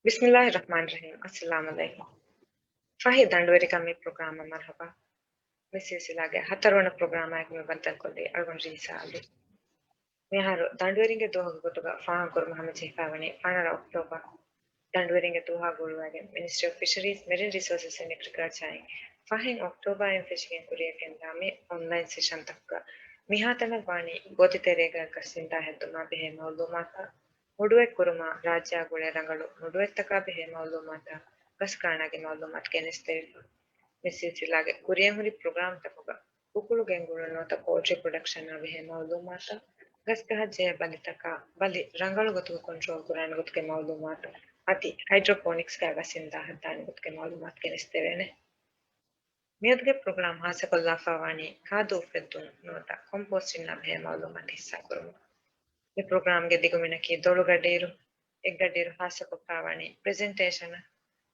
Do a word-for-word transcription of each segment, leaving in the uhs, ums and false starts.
ބިސްމިއްލާހި ރަޙްމާނި ރަޙީމް. އައްސަލާމު ޢަލައިކުމް. ފަހި ދަނޑުވެރިކަމީ ޕްރޮގްރާމަށް މަރުޙަބާ. މި ސިލްސިލާގެ ހަތަރުވަނަ ޕްރޮގްރާމާއެކު މި ބައްދަލުކޮށްލީ އަޅުގަނޑު ރީސާ އަލީ. މިއަހަރު ދަނޑުވެރިންގެ ދުވަހުގެ ގޮތުގަ ފާހަގަކުރުމަށް ހަމަޖެހިފައިވަނީ ފަނަރަ އޮކްޓޯބަރ. ދަނޑުވެރިންގެ ދުވަހާ ގުޅުވައިގެން މިނިސްޓްރީ އޮފް ފިޝަރީޒް، މެރިން ރިސޯސަސް އެންޑް އެގްރިކަލްޗަރ އިން ފަހެއް އޮކްޓޯބާއިން ފެށިގެން ކުރިޔަށް ގެންދާ މި އޮންލައިން ސެޝަންތަކުގަ މިހާތަނަށް ވާނީ ގޯތިތެރޭގަ ގަސް ސިންދާ ހެއްދުމާ ބެހޭ މައުލޫމާތާ، މުޑުއެއް ކުރުމާ، ރާއްޖެއާ ގުޅޭ ރަނގަޅު މުޑުއެއްތަކާ ބެހޭ މައުލޫމާތާ، ގަސް ކާނާގެ މައުލޫމާތު ގެނެސްދެވިފަ. މި ސިލްސިލާގެ ކުރިޔަށް ހުރި ޕްރޮގްރާމްތަކުގަ ކުކުޅު ގެންގުޅުން ނުވަތަ ޕޯލްޓްރީ ޕްރޮޑަކްޝަނާ ބެހޭ މައުލޫމާތާ، ގަސްގަހަށް ޖެހޭ ބަލިތަކާ، ބަލި ރަނގަޅު ގޮތުގަ ކޮންޓްރޯލް ކުރާނެ ގޮތުގެ މައުލޫމާތު، އަދި ހައިޑްރޯޕޯނިކްސްގަ ގަސް ސިންދާ ހައްދާނެ ގޮތުގެ މައުލޫމާތު ގެނެސްދެވޭނެ. މިއަދުގެ ޕްރޮގްރާމް ހާއްސަކޮށްލާފައިވާނީ ކާދު އުފެއްދުން ނުވަތަ ކޮމްޕޯސްޓިންއާ ބެހޭ މައުލޫމާތު ހިއްސާކުރުމަށް. މި ޕްރޮގްރާމްގެ ދިގުމިނަކީ ދޮޅުގަޑިއިރު. އެއްގަޑިއިރު ހާއްސަކޮށްފައިވަނީ ޕްރެޒެންޓޭޝަނަށް.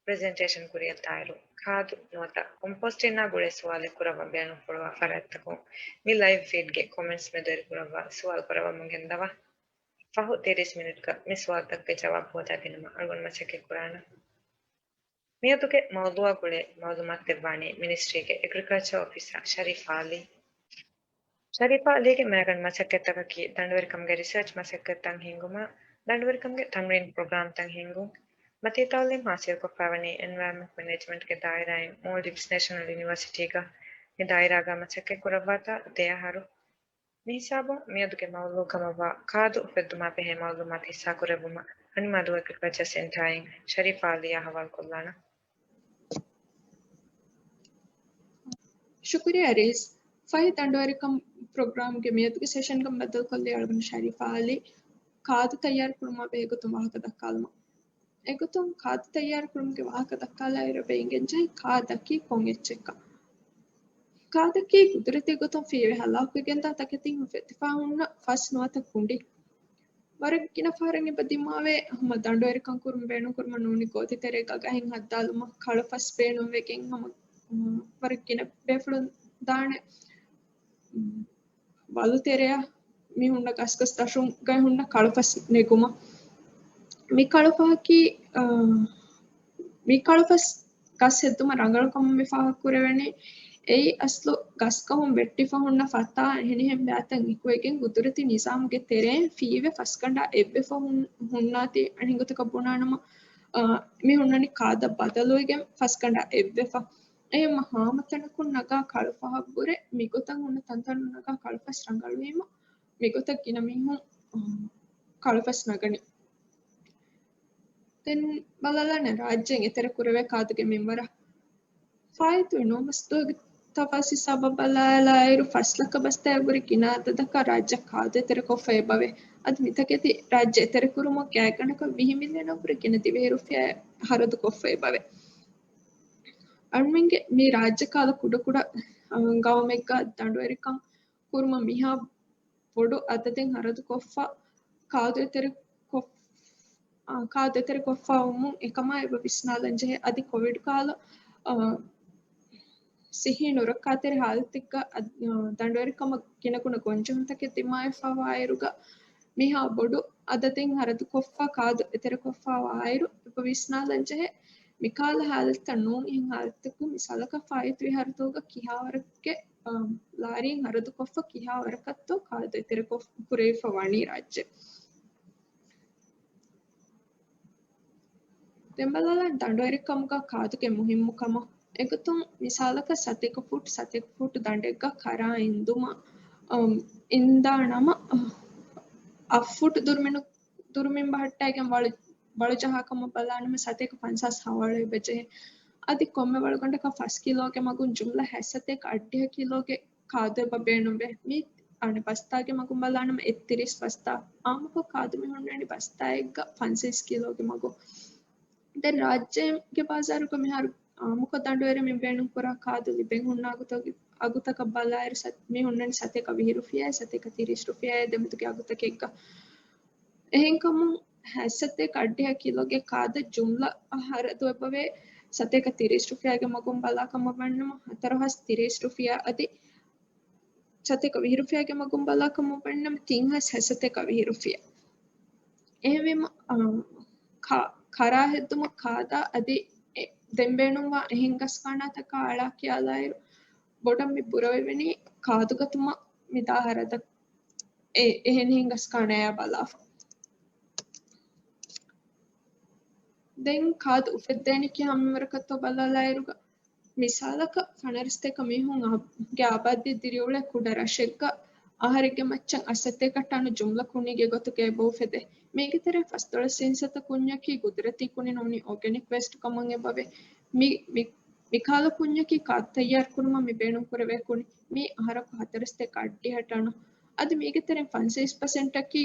ޕްރެޒެންޓޭޝަން ކުރިއަށްދާއިރު، ކާދު ނުވަތަ ކޮމްޕޯސްޓިންއާ ގުޅޭ ސުވާލެއް ކުރައްވަން ބޭނުންފުޅުވާ ފަރާތްތަކުން މި ލައިވް ފީޑްގެ ކޮމެންޓްސް މެދުވެރިކުރައްވާ ސުވާލު ކުރައްވަމުން ގެންދަވާ. ފަހު ތިރީސް މިނިޓްގަ މި ސުވާލުތަކުގެ ޖަވާބު ހޯދާދިނުމަށް އަޅުގަނޑު މަސައްކަތްކުރާނަން. މިއަދުގެ މައުޟޫޢާ ގުޅޭ މައުލޫމާތު ދެއްވާނީ މިނިސްޓްރީގެ އެގްރިކަލްޗަރ އޮފިސަރ ޝަރީފާ އަލީ. ޝަރީފާ އަލީގެ މައިގަނޑު މަސައްކަތްތަކަކީ ދަނޑުވެރިކަމުގެ ރިސާޗް މަސައްކަތްތައް ހިންގުމާ، ދަނޑުވެރިކަމުގެ ތަމްރީން ޕްރޮގްރާމްތައް ހިންގުން. މަތީ ތައުލީމް ހާސިލްކޮށްފައިވަނީ އެންވަޔަރމަންޓް މެނޭޖްމަންޓްގެ ދާއިރާއިން މޯލްޑިވްސް ނޭޝަނަލް ޔުނިވަރސިޓީގަ. މި ދާއިރާގަ މަސައްކަތް ކުރައްވާތާ ދެ އަހަރު. މިހިސާބުން މިއަދުގެ މައުޟޫޢު ކަމަށްވާ ކާދު އުފެއްދުމާ ބެހޭ މައުލޫމާތު ހިއްސާކުރެއްވުމަށް ހަނިމާދޫ އެގްރިކަލްޗަރ ސެންޓާއިން ޝަރީފާ އަލީއާ ހަވާލުކޮށްލާނަން. ޝުކުރިއްޔާ ރީސް. ފަހި ދަނޑުވެރިކަން ޕްރޮގްރާމްގެ މިއަދުގެ ސެޝަންގަ ބައްދަލުކޮށްލީ އަޅުގަނޑު ޝަރީފާ އަލީ ކާދު ތައްޔާރުކުރުމާ ބެހޭގޮތުން ވާހަކަ ދައްކާލުމަށް. އެގޮތުން ކާދު ތައްޔާރުކުރުމުގެ ވާހަކަ ދައްކާލާއިރު އެބަ އެނގެންޖެހޭ ކާދަކީ ކޮން އެއްޗެއްކަން. ކާދަކީ ގުދުރަތީ ގޮތުން ފިއްޔެވި ހަލާކުވެގެންދާ ތަކެތިން ހުއްޓިފަ ހުންނަ ފަސް ނުވަތަ ކުނޑި. ވަރަށް ގިނަ ފަހަރަށް އެބަ ދިމާވޭ ހަމަ ދަނޑުވެރިކަން ކުރުން ބޭނުންކުރުމަށް ނޫނީ ގޯތިތެރޭގަ ގަހެއް ހައްދާލުމަށް ކަޅުފަސް ބޭނުންވެގެން ހަމަ، އަ، ވަރަށް ގިނަ ބޭފުޅުން ދާނެ. ވަލުތެރެއަށް މި ހުންނަ ގަސްގަސް ދަށުން ގައި ހުންނަ ކަޅުފަސް ނެގުމަށް. މި ކަޅުފަހަކީ، އާ، މި ކަޅުފަސް ގަސް ހެއްދުމަށް ރަނގަޅުކަމުން މި ފާހަގަކުރެވެނީ. އެއީ އަސްލު ގަސްގަހުން ވެއްޓިފަ ހުންނަ ފަތާ އެހެނިހެން ބައިތައް އެކުވެގެން ގުދުރަތީ ނިޒާމުގެ ތެރެއިން ފިއްޔެވި ފަސްގަނޑާ އެއްވެފަ ހުން-، ހުންނާތީ އަނެއް ގޮތަކަށް ބުނާނަމަ، އާ، މި ހުންނަނީ ކާދަށް ބަދަލުވެގެން ފަސްގަނޑާ އެއްވެފަ. އެހެންމަ ހާމަތަނަކުން ނަގާ ކަޅުފަހަށްވުރެ މިގޮތަށް ހުންނަ ތަންތަނުން ނަގާ ކަޅުފަސް ރަނގަޅުވީމަ، މިގޮތަށް ގިނަ މީހުން، އާ، ކަޅުފަސް ނަގަނީ. ދެން ބަލާލާނެ ރާއްޖޭން އެތެރެ ކުރެވޭ ކާދުގެ މިންވަރަށް. ފާއިތުވި ނުވަސް ދުވަހުގެ ތަފާސް ހިސާބަށް ބަލާލާއިރު، ފަސް ލައްކަ ބަސްތައެއް ވުރެ ގިނަ އަދަދަކަށް ރާއްޖެ ކާދު އެތެރެކޮށްފަ އެބަވޭ. އަދި މިތަކެތި ރާއްޖެ އެތެރެކުރުމަށް ގާތްގަނޑަކަށް ވިހި މިލިއަނަށްވުރެ ގިނަ ދިވެހި ރުފިޔާ ހަރަދުކޮށްފަ އެބަވޭ. އަޅުމެންގެ މި ރާއްޖެ ކާލަ ކުޑަކުޑަ، އަ، ގައުމެއްގަ ދަނޑުވެރިކަން ކުރުމަށް މިހާ ބޮޑު އަދަދެއް ހަރަދުކޮށްފަ ކާދު އެތެރެކޮށް-، އާ، ކާދު އެތެރެކޮށްފަވުމުން އެކަމާ އެބަ ވިސްނާލަންޖެހޭ. އަދި ކޮވިޑް ކާލަ، އާ، ސިއްހީ ނުރައްކާތެރި ހާލަތެއްގަ އަ-، ދަނޑުވެރިކަމަށް ގިނަގުނަ ގޮންޖެހުންތަކެއް ދިމާވެފަވާއިރުގަ މިހާ ބޮޑު އަދަދެއް ހަރަދުކޮށްފަ ކާދު އެތެރެކޮށްފަވާއިރު އެބަ ވިސްނާލަންޖެހޭ. މިކާލަ ހާލަތްތައް ނޫން އެހެން ހާލަތަކުން މިސާލަކަށް ފާއިތުވި ހަރަދުގަ ކިހާވަރެއްގެ، އަ، ލާރީން ހަރަދުކޮށްފަ ކިހާވަރަކަށްތޯ ކާދު އެތެރެކޮށް ކުރެވިފަ ވަނީ ރާއްޖެ. ދެން ބަލާލާން ދަނޑުވެރިކަމުގަ ކާދުގެ މުހިއްމުކަމަށް. އެގޮތުން މިސާލަކަށް ސަތޭކަ ފޫޓް، ސަތޭކަ ފޫޓް ދަނޑެއްގަ ކަރާ އިންދުމަށް، އަ، އިންދާނަމަ، އަ، އަށް ފޫޓް ދުރުމިނު-، ދުރުމިން ބަހައްޓައިގެން ވަޅު، ވަޅު ޖަހާ ކަމަށް ބަލާނަމަ ސަތޭކަ ފަންސާސް ހަވަޅު އެބަޖެހޭ. އަދި ކޮންމެ ވަޅުގަނޑަކަށް ފަސް ކިލޯގެ މަގުން ޖުމްލަ ހަތްސަތޭކަ އަށްޑިހަ ކިލޯގެ ކާދު އެބަ ބޭނުންވޭ. މި އަނެއް ބަސްތާގެ މަގުން ބަލާނަމަ އެއްތިރީސް ބަސްތާ. އާއްމުކޮށް ކާދު މި ހުންނަނީ ބަސްތާއެއްގަ ފަންސަވީސް ކިލޯގެ މަގުން. ދެން ރާއްޖޭގެ ބާޒާރުގަ މިހާރު އާއްމުކޮށް ދަނޑުވެރިން މި ބޭނުންކުރާ ކާދު ލިބެން ހުންނަ އަގުތަކަށް، އަގުތަކަށް ބަލާއިރު ސަ-، މި ހުންނަނީ ސަތޭކަ ވިހި ރުފިޔާއެއް، ސަތޭކަ ތިރީސް ރުފިޔާއެއް ދެމެދުގެ އަގުތަކެއްގަ. އެހެންކަމުން ހަތްސަތޭކަ އަށްޑިހަ ކިލޯގެ ކާދަށް ޖުމްލަ ހަރަދު އެބަވޭ ސަތޭކަ ތިރީސް ރުފިޔާގެ މަގުން ބަލާކަމަށް ވަންނަމަ، ހަތަރުހާސް ތިރީސް ރުފިޔާ އަދި ސަތޭކަ ވިހި ރުފިޔާގެ މަގުން ބަލާކަމަށް ވަންނަމަ، ތިން ހާސް ހަތްސަތޭކަ ވިހި ރުފިޔާ. އެހެންވީމަ، އާ، ކާ-، ކަރާ ހެއްދުމަށް ކާދާ އަދި އެ-، ދެން ބޭނުންވާ އެހެން ގަސް ކާނާތަކާ އަޅާ ކިޔާލާއިރު، ބޮޑަށް މި ބުރަވެވެނީ ކާދުގަތުމަށް މި ދާ ހަރަދަ-، އެ-، އެހެނިހެން ގަސް ކާނާޔާ ބަލާފަ. ދެން ކާދު އުފެއްދޭނީ ކިހާ މިންވަރަކަށްތޯ ބަލާލާއިރުގަ، މިސާލަކަށް ފަނަރަ ސަތޭކަ މީހުން އާ-، ގެ އާބާދީ ދިރިއުޅޭ ކުޑަ ރަށެއްގަ އަހަރެއްގެ މައްޗަށް އަށް ސަތޭކަ ޓަނު ޖުމްލަ ކުންނިގެ ގޮތުގައި އެބަ އުފެދޭ. މީގެ ތެރެއިން ފަސްދޮޅަސް ސަތޭކަ ކުންޏަކީ ގުދުރަތީ ކުނި ނޫނީ އޯގެނިކް ވޭސްޓް ކަމަށް އެބަވޭ. މި، މި، މިކަހަލަ ކުންޏަކީ ކާދު ތައްޔާރު ކުރުމަށް މި ބޭނުން ކުރެވޭ ކުނި. މީ އަހަރަކު ހަތަރު ސަތޭކަ އަށްޑިހަ ޓަނު. އަދި މީގެ ތެރެއިން ފަންސަވީސް ޕަސެންޓަކީ،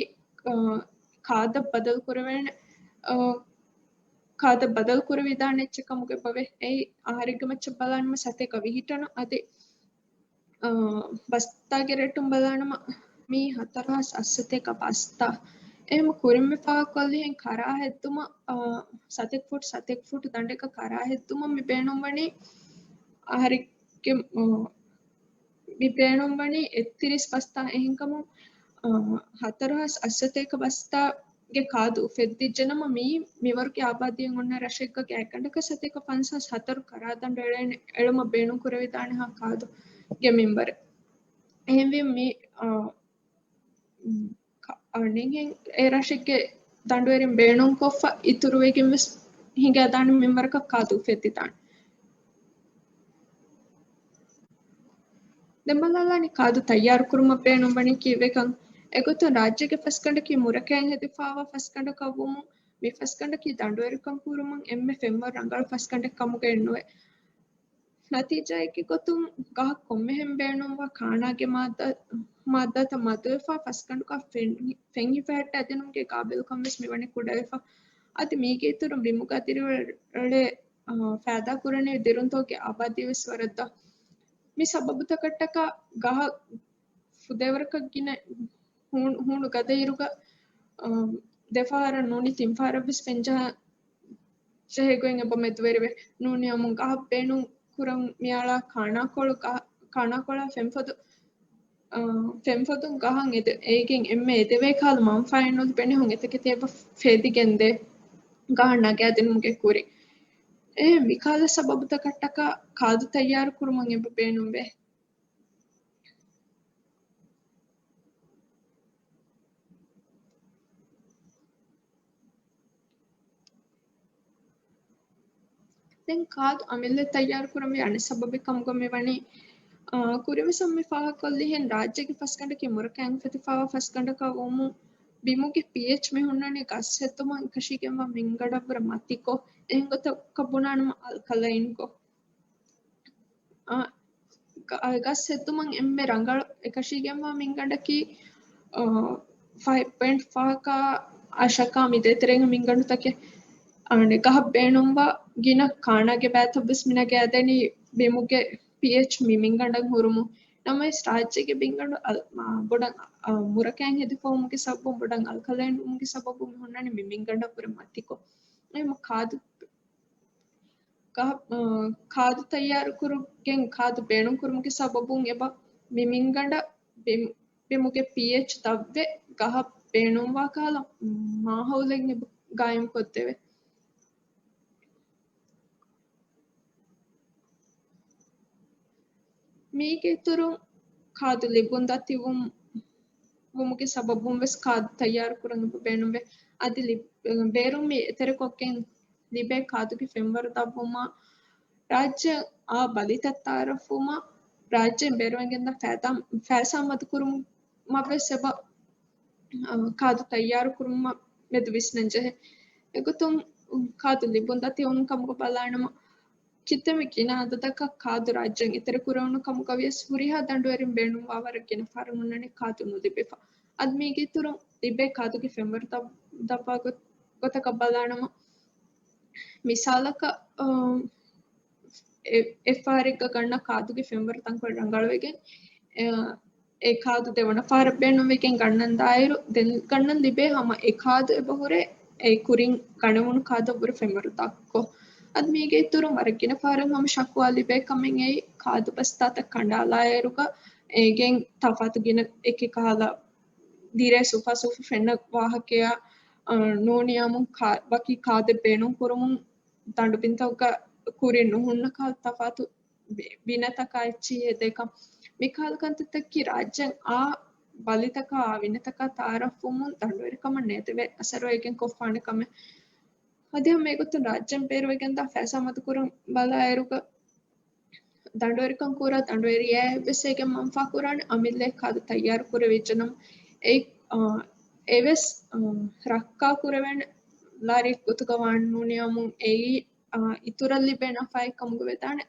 އާ، ކާދަށް ބަދަލު ކުރެވޭނެ، އާ، ކާދަށް ބަދަލު ކުރެވިދާނެ އެއްޗެއް ކަމުގައި އެބަވޭ. އެއީ އަހަރެއްގެ މައްޗަށް ބަލާނަމަ ސަތޭކަ ވިހި ޓަނު އަދި، އާ، ބަސްތާގެ ރޭޓުން ބަލާނަމަ މީ ހަތަރު ހާސް އަށް ސަތޭކަ ބަސްތާ. އެހެން ކުރިން މި ފާހަގަކޮށްލިހެން ކަރާ ހެއްދުމަށް، އާ، ސަތޭކަ ފުޓް، ސަތޭކަ ފުޓް ދަނޑަކަށް ކަރާ ހެއްދުމަށް މި ބޭނުންވަނީ އަހަރެއްގެ، އާ، މި ބޭނުންވަނީ އެއްތިރީސް ބަސްތާ. އެހެންކަމުން، އާ، ހަތަރު ހާސް އަށް ސަތޭކަ ބަސްތާގެ ކާދު އުފެއްދިއްޖެނަމަ، މިއީ މިވަރުގެ އާބާދީއެއް އޮންނަ ރަށެއްގަ ގާތްގަނޑަކަށް ސަތޭކަ ފަންސާސް ހަތަރު ކަރާ ދަނޑު އެޅޭނެ، އެޅުމަށް ބޭނުން ކުރެވިދާނެ ހާ ކާދުގެ މިންވަރެއް. އެހެންވީމަ މި، އާ، ކަ-، އަނެއްހެން އެ ރަށެއްގެ ދަނޑުވެރިން ބޭނުންކޮށްފަ އިތުރުވެގެން ވެސް ހިނގާދާނެ މިންވަރަކަށް ކާދު އުފެއްދިދާނެ. ދެން ބަލާލާނީ ކާދު ތައްޔާރުކުރުމަށް ބޭނުންވަނީ ކީއްވެކަން. އެގޮތުން ރާއްޖޭގެ ފަސްގަނޑަކީ މުރަކައިން ހެދިފައިވާ ފަސްގަނޑަކަށްވުމުން، މި ފަސްގަނޑަކީ ދަނޑުވެރިކަން ކުރުމަށް އެންމެ ފެންވަރު ރަނގަޅު ފަސްގަނޑެއް ކަމުގައެއްނުވޭ. ނަތީޖާއެއްގެ ގޮތުން ގަހަށް ކޮންމެހެން ބޭނުންވާ ކާނާގެ މާއްދާ، މާއްދާތައް މަދުވެފަ، ފަސްގަނޑުގަ ފެން-، ފެންހިފަހައްޓާދިނުމުގެ ގާބިލުކަން ވެސް މިވަނީ ކުޑަވެފަ. އަދި މީގެ އިތުރުން ބިމުގަ ދިރިއުޅޭ، އާ، ފައިދާ ކުރަނީ ދިރުންތޯގެ އާބާދީ ވެސް ވަރަށް ދޯ. މި ސަބަބުތަކަށްޓަކާ ގަހަށް ފުދޭވަރަކަށް ގިނަ ހޫނު، ހޫނު ގަދައިރުގަ، އާ، ދެފަހަރަށް ނޫނީ ތިންފަހަރަށް ވެސް ފެންޖަހާ ޖެހޭ ގޮތް އެބަ މެދުވެރިވޭ. ނޫނީ އަމުން ގަހަށް ބޭނުން ކުރަން މިއަޅާ ކާނާކޮޅު ގަ-، ކާނާކޮޅާ ފެންފޮދު، އާ، ފެންފޮދުން ގަހަށް އެދެ-، އެއިގެން އެންމެ އެދެވޭ ކަހަލަ މަންފާއެއް ނުލިބޭނެ ހުން އެތަކެތި އެބަ ފޭދިގެންދޭ ގަހަށް ނަގާދިނުމުގެ ކުރިން. އެ މިކަހަލަ ސަބަބުތަކަށްޓަކާ ކާދު ތައްޔާރު ކުރުމަށް އެބަ ބޭނުންވޭ. ދެން ކާދު އަމިއްލަ ތައްޔާރު ކުރަންވީ އަނެއް ސަބަބެއް ކަމުގަ މިވަނީ، އާ، ކުރިންވެސް މި ފާހަގަކޮށްލިހެން ރާއްޖޭގެ ފަސްގަނޑަކީ މުރަކައިން އުފެދިފައިވާ ފަސްގަނޑަކަށް ވުމުން ބިމުގެ ޕީއެޗް މި ހުންނަނީ ގަސް ހެއްދުމަށް އެކަށީގެންވާ މިންގަނޑަށްވުރެ މަތިކޮށް، އެހެން ގޮތަކަށް ބުނާނަމަ އަލްކަލައިންކޮށް. އާ، ގަ-، ގަސް ހެއްދުމަށް އެންމެ ރަނގަޅު އެކަށީގެންވާ މިންގަނޑަކީ، އާ، ފަހެއް ޕޮއިންޓް ފަހަކާ އަށަކާ މި ދޭތެރޭގެ މިންގަނޑުތަކެއް. އަނެއް ގަހަށް ބޭނުންވާ ގިނަ ކާނާގެ ބައިތައް ވެސް މި ނަގާދެނީ ބިމުގެ ޕީއެޗް މި މިންގަނޑަށް ހުރުމުން. ނަމަވެސް ރާއްޖޭގެ މިންގަނޑު އަލް-، މާ، ބޮޑަށް، އާ، މުރަކައިން ހެދިފަ ވުމުގެ ސަބަބުން ބޮޑަށް އަލްކަލައިން ވުމުގެ ސަބަބުން މި ހުންނަނީ މި މިންގަނޑަށްވުރެ މަތިކޮށް. އެހެންވީމަ ކާދު ކާ-، އާ، ކާދު ތައްޔާރުކުރުގެން ކާދު ބޭނުންކުރުމުގެ ސަބަބުން އެބަ މި މިންގަނޑަށް ބިމް-، ބިމުގެ ޕީއެޗް ދަށްވެ ގަހަށް ބޭނުންވާ ކަހަލަ މާހައުލެއް އެބަ ގާއިމްކޮށްދެވޭ. މީގެ އިތުރުން ކާދު ލިބުން ދަތިވުން، ވުމުގެ ސަބަބުން ވެސް ކާދު ތައްޔާރު ކުރަން އެބަ ބޭނުންވޭ. އަދި ލި-، ބޭރުން މި އެތެރެކޮށްގެން ލިބޭ ކާދުގެ ފެންވަރު ދަށްވުމާ، ރާއްޖެ އާ ބަލިތައް ތައާރަފްވުމާ، ރާއްޖެ ބޭރުވެގެންދާ ފައިސާ، ފައިސާ މަދުކުރުމަށްވެސް އެބަ، އާ، ކާދު ތައްޔާރު ކުރުމަށް މެދު ވިސްނަން ޖެހޭ. އެގޮތުން ކާދު ލިބުން ދަތިވުން ކަމުގަ ބަލާނަމަ، ކިތަންމެ ގިނަ އަދަދަކަށް ކާދު ރާއްޖޭން އެތެރެ ކުރެވުނު ކަމުގަ ވިޔަސް، ހުރިހާ ދަނޑުވެރިން ބޭނުންވާ ވަރަށް ގިނަ ފަހަރަށް ހުންނަނީ ކާދު ނުލިބިފަ. އަދި މީގެ އިތުރުން ލިބޭ ކާދުގެ ފެންވަރު ދަ-، ދަށްވާ ގޮ-، ގޮތަކަށް ބަލާނަމަ، މިސާލަކަށް، އަ، އެ-، އެއްފަހަރެއްގަ ގަންނަ ކާދުގެ ފެންވަރު ތަންކޮޅެއް ރަނގަޅުވެގެން، އެ، އެ ކާދު ދެވަނަ ފަހަރަށް ބޭނުންވެގެން ގަންނަން ދާއިރު، ދެން ގަންނަން ލިބޭ ހަމަ އެ ކާދު އެބަހުރޭ އެ ކުރިން ގަނެވުނު ކާދަށްވުރެ ފެންވަރު ދަށްކޮށް. އަދި މީގެ އިތުރުން ވަރަށް ގިނަ ފަހަރަށް ހަމަ ޝަކުވާ ލިބޭ ކަމެއް އެއީ ކާދު ބަސްތާތައް ކަނޑާލާއިރުގަ އޭގެން ތަފާތު ގިނަ އެކި ކަހަލަ ދިރޭ ސުފާ ސުފު ފެންނަ ވާހަކަޔާ، ނޫނިޔާމު ވަކި ކާދެއް ބޭނުން ކުރުމުން ދަނޑުބިންތަކުގަ ކުރިން ނުހުންނަ ކާ ތަފާތު ވިނަތަކާ އެއްޗިހި ހެދޭކަން. މި ކާލަ ކަންތައްތަކީ ރާއްޖޭން އާ ބަލިތަކާ އާ ވިނަތަކާ ތައާރަފްވުމުން ދަނޑުވެރިކަމަށް ނޭދެވޭ އަސަރު އެގެން ކޮށްފާނެ ކަމެއް. އަދި ހަމަ އެގޮތުން ރާއްޖޭން ބޭރުވެގެންދާ ފައިސާ މަދުކުރަން ބަލާއިރުގަ ދަނޑުވެރިކަން ކުރާ ދަނޑުވެރިޔާއެއްވެސް އޭގެ މަންފާ ކުރާނެ އަމިއްލަ ކާދު ތައްޔާރު ކުރެވިއްޖެނަމަ އެ، އާ، އެވެސް، އާ، ރައްކާ ކުރެވޭނެ ލާރި ގޮތުގަ ވާން ނޫނިޔާމު އެއީ، އާ، އިތުރަށް ލިބޭ ނަފާއެއް ކަމުގަ ވެދާނެ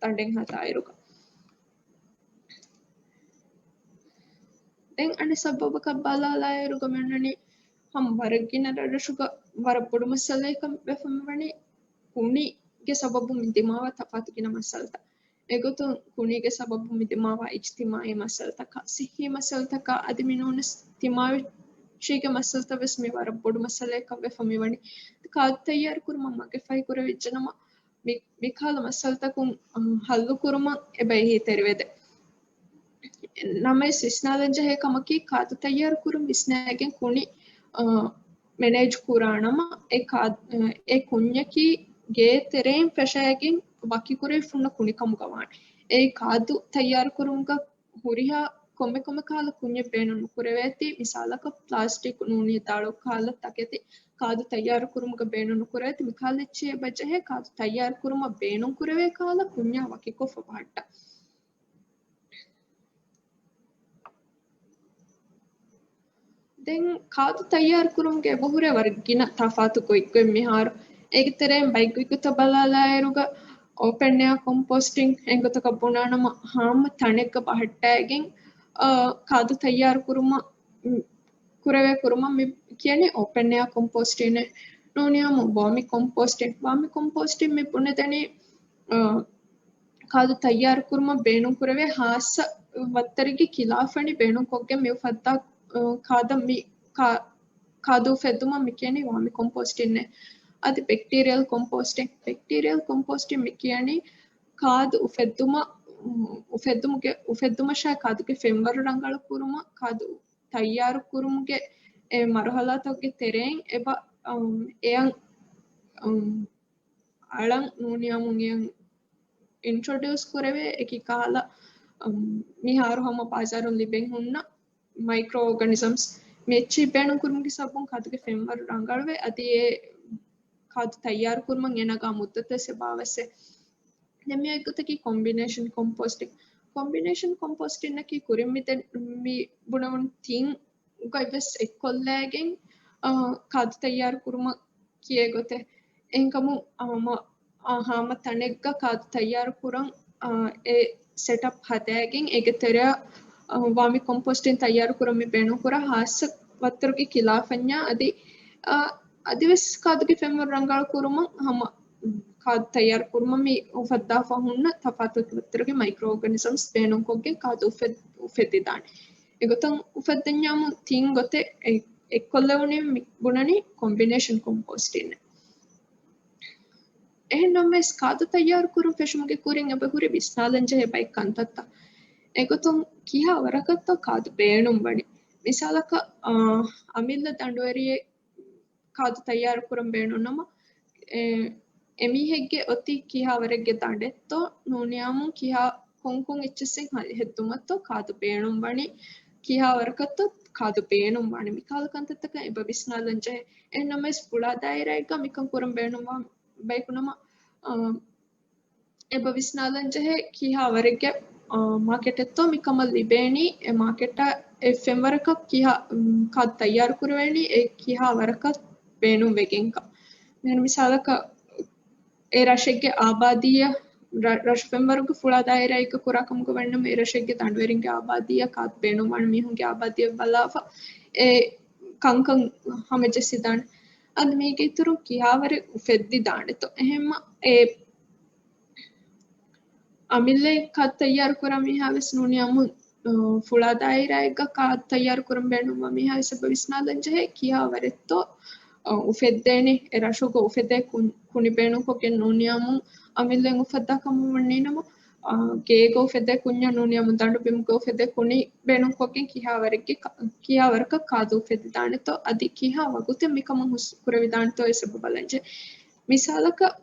ދަނޑެއް ހަދާއިރުގަ. ދެން އަނެއް ސަބަބަކަށް ބަލާލާއިރުގަ މިއޮންނަނީ ހަމަ ވަރަށް ގިނަ ރަށްރަށުގަ ވަރަށް ބޮޑު މައްސަލައެއްކަން ވެފަ މިވަނީ ކުނިގެ ސަބަބުން މި ދިމާވާ ތަފާތު ގިނަ މައްސަލަތައް. އެގޮތުން ކުނީގެ ސަބަބުން މި ދިމާވާ އިޖްތިމާޢީ މައްސަލަތަކާ، ސިއްހީ މައްސަލަތަކާ އަދި މިނޫނަސް ދިމާވެއްޗީގެ މައްސަލަތައް ވެސް މި ވަރަށް ބޮޑު މައްސަލައެއްކަން ވެފަ މިވަނީ. ކާދު ތައްޔާރު ކުރުމަށް މަގެއް ފަހި ކުރެވިއްޖެނަމަ، މި، މިކަހަލަ މައްސަލަތަކުން، އަ، ހައްލު ކުރުމަށް އެބަ އެހީތެރިވެދޭ. ނަމަވެސް ވިސްނާލަން ޖެހޭ ކަމަކީ، ކާދު ތައްޔާރު ކުރުން ވިސްނައިގެން ކުނި، އަ، މެނޭޖް ކުރާނަމަ، އެ ކާ-، އެ ކުންޏަކީ ގޭ ތެރެއިން ފެށައިގެން ވަކިކުރެވިފަ ހުންނަ ކުނިކަމުގަ ވާނެ. އެއީ ކާދު ތައްޔާރު ކުރުމުގަ ހުރިހާ ކޮންމެ ކޮންމެ ކަހަލަ ކުންޏެއް ބޭނުން ނުކުރެވޭތީ، މިސާލަކަށް ޕްލާސްޓިކް ނޫނީ ދާޅު ކަހަލަ ތަކެތި ކާދު ތައްޔާރު ކުރުމުގަ ބޭނުން ނުކުރެވޭތީ، މިކަހަލަ އެއްޗެއް އެބަ ޖެހޭ ކާދު ތައްޔާރު ކުރުމަށް ބޭނުން ކުރެވޭ ކަހަލަ ކުންޏާ ވަކިކޮށްފަ ބަހައްޓަ. ދެން ކާދު ތައްޔާރު ކުރުމުގެ އެބަހުރޭ ވަރަށް ގިނަ ތަފާތު ގޮތްގޮތް މިހާރު. އޭގެ ތެރެއިން ބައެއް ގޮތްގޮތަށް ބަލާލާއިރުގަ، އޯޕަން އެއާ ކޮމްޕޯސްޓިން އެންގޮތަކަށް ބުނާނަމަ، ހާމަ ތަނެއްގަ ބަހައްޓައިގެން، އަ، ކާދު ތައްޔާރު ކުރުމަށް، މް، ކުރެވޭ ކުރުމަށް މި ކިޔަނީ އޯޕަން އެއާ ކޮމްޕޯސްޓިން. ނޫނިޔާމު ވާމި ކޮމްޕޯސްޓިން. ވާމި ކޮމްޕޯސްޓިން މި ބުނެދެނީ، އަ، ކާދު ތައްޔާރު ކުރުމަށް ބޭނުން ކުރެވޭ ހާއްސަ ވައްތަރެއްގެ ކިލާފަނި ބޭނުންކޮށްގެން މި އުފައްދާ، އަ، ކާދަ މި ކާ-، ކާދު އުފެއްދުމަށް މި ކިޔަނީ ވާމި ކޮމްޕޯސްޓިން. އަދި ބެކްޓީރިއަލް ކޮމްޕޯސްޓިން. ބެކްޓީރިއަލް ކޮމްޕޯސްޓިން މި ކިޔަނީ ކާދު އުފެއްދުމަށް، އުފެއްދުމުގެ، އުފެއްދުމަށާ ކާދުގެ ފެންވަރު ރަނގަޅު ކުރުމަށް، ކާދު ތައްޔާރު ކުރުމުގެ އެ މަރުހަލާތަކުގެ ތެރެއިން އެބަ، އަ، އެއަށް، އަ، އަޅަން ނޫނިޔާމު އެއަށް އިންޓްރޮޑިއުސް ކުރެވޭ އެކި ކަހަލަ، އަ، މިހާރު ހަމަ ބާޒާރުން ލިބެން ހުންނަ މައިކްރޯ އޯގަނިޒަމްސް މި އެއްޗިހި ބޭނުން ކުރުމުގެ ސަބަބުން ކާދުގެ ފެންވަރު ރަނގަޅުވޭ. އަދި އެ ކާދު ތައްޔާރު ކުރުމަށް އޭނާގެ މުއްދަތުވެސް އެބައަވަސް. ދެން މި އޮތްގޮތަކީ ކޮމްބިނޭޝަން ކޮމްޕޯސްޓިން. ކޮމްބިނޭޝަން ކޮމްޕޯސްޓިންއަކީ ކުރިން މި ދެ-، މި ބުނެވުނު ތިން ގޮތްވެސް އެއްކޮށްލައިގެން، އަ، ކާދު ތައްޔާރު ކުރުމަށް ކިޔޭ ގޮތެއް. އެހެންކަމުން ހަމަ، އަ، ހާމަ ތަނެއްގަ ކާދު ތައްޔާރު ކުރަން، އަ، އެ ސެޓަޕް ހަދައިގެން އޭގެ ތެރެއަށް، އަ، ވާމި ކޮމްޕޯސްޓިން ތައްޔާރު ކުރަން މި ބޭނުން ކުރާ ހާއްސަ ވައްތަރުގެ ކިލާފަންޏާ އަދި، އަ، އަދިވެސް ކާދުގެ ފެންވަރު ރަނގަޅު ކުރުމަށް ހަމަ ކާދު ތައްޔާރު ކުރުމަށް މި އުފައްދާފަ ހުންނަ ތަފާތު ވައްތަރުގެ މައިކްރޯ އޯގަނިޒަމްސް ބޭނުންކޮށްގެން ކާދު އުފެއް-، އުފެއްދިދާނެ. އެގޮތަށް އުފެއްދަންޏާމު ތިން ގޮތެއް އެ-، އެއްކޮށްލެވުނީ މި ބުނަނީ ކޮމްބިނޭޝަން ކޮމްޕޯސްޓިން. އެހެން ނަމަވެސް ކާދު ތައްޔާރު ކުރުން ފެށުމުގެ ކުރިން އެބަ ހުރި ވިސްނާލަން ޖެހޭ ބައެއް ކަންތައްތައް. އެގޮތުން ކިހާ ވަރަކަށްތޯ ކާދު ބޭނުން ވަނީ. މިސާލަކަށް، އާ، އަމިއްލަ ދަނޑުވެރިއެއް ކާދު ތައްޔާރު ކުރަން ބޭނުން ނަމަ، އެ، އެމީހެއްގެ އޮތީ ކިހާ ވަރެއްގެ ދަނޑެއްތޯ ނޫނިޔާމު ކިހާ ކޮންކޮން އެއްޗިއްސެއް ހެ-، ހެއްދުމަށްތޯ ކާދު ބޭނުން ވަނީ، ކިހާ ވަރަކަށްތޯ ކާދު ބޭނުން ވަނީ. މިކަހަލަ ކަންތައްތަކަށް އެބަ ވިސްނާލަން ޖެހޭ. އެހެން ނަމަވެސް ފުޅާ ދާއިރާއެއްގަ މިކަން ކުރަން ބޭނުންވާ ބަޔަކު ނަމަ، އާ، އެބަ ވިސްނާލަން ޖެހޭ ކިހާ ވަރެއްގެ، އާ، މާކެޓެއްތޯ މިކަމަށް ލިބޭނީ، އެ މާކެޓަށް އެ ފެންވަރަކަށް ކިހާ، އުން، ކާދު ތައްޔާރު ކުރެވޭނީ، އެ ކިހާ ވަރަކަށް ބޭނުން ވެގެންކަން. މިހާރު މިސާލަކަށް، އެ ރަށެއްގެ އާބާދީއަށް، ރަ-، ރަށު ފެންވަރުގެ ފުޅާ ދާއިރާއެއްގަ ކުރާ ކަމުގަ ވަންނަމަ، އެ ރަށެއްގެ ދަނޑުވެރިންގެ އާބާދީއަށް ކާދު ބޭނުންވާނެ މީހުންގެ އާބާދީއަށް ބަލާފަ، އެ ކަންކަން ހަމަޖެއްސިދާނެ. އަދި މީގެ އިތުރުން ކިހާވަރެއް އުފެއްދިދާނެތޯ. އެހެންމަ އެ އަމިއްލައަށް ކާދު ތައްޔާރު ކުރާ މީހާވެސް ނޫނިޔާމު، އަ، ފުޅާ ދާއިރާއެއްގަ ކާދު ތައްޔާރު ކުރަން ބޭނުންވާ މީހާވެސް އެބަ ވިސްނާލަން ޖެހޭ ކިހާވަރެއްތޯ، އަ، އުފެއްދޭނެ، އެ ރަށުގަ އުފެދޭ ކުން-، ކުނި ބޭނުންކޮށްގެން ނޫނިޔާމު އަމިއްލައަށް އުފައްދާ ކަމަށް ވަނީ ނަމަ، ގޭގަ އުފެދޭ ކުންޏާ ނޫނިއްޔާމު ދަނޑުބިމުގަ އުފެދޭ ކުނި ބޭނުންކޮށްގެން ކިހާ ވަރެއްގެ ކާ-، ކިހާ ވަރަކަށް ކާދު އުފެދިދާނެތޯ، އަދި ކިހާ ވަގުތެއް މިކަމުން ހުސް ކުރެވިދާނެތޯ އެ ސަބަބު ބަލަންޖެހޭ. މިސާލަކަށް،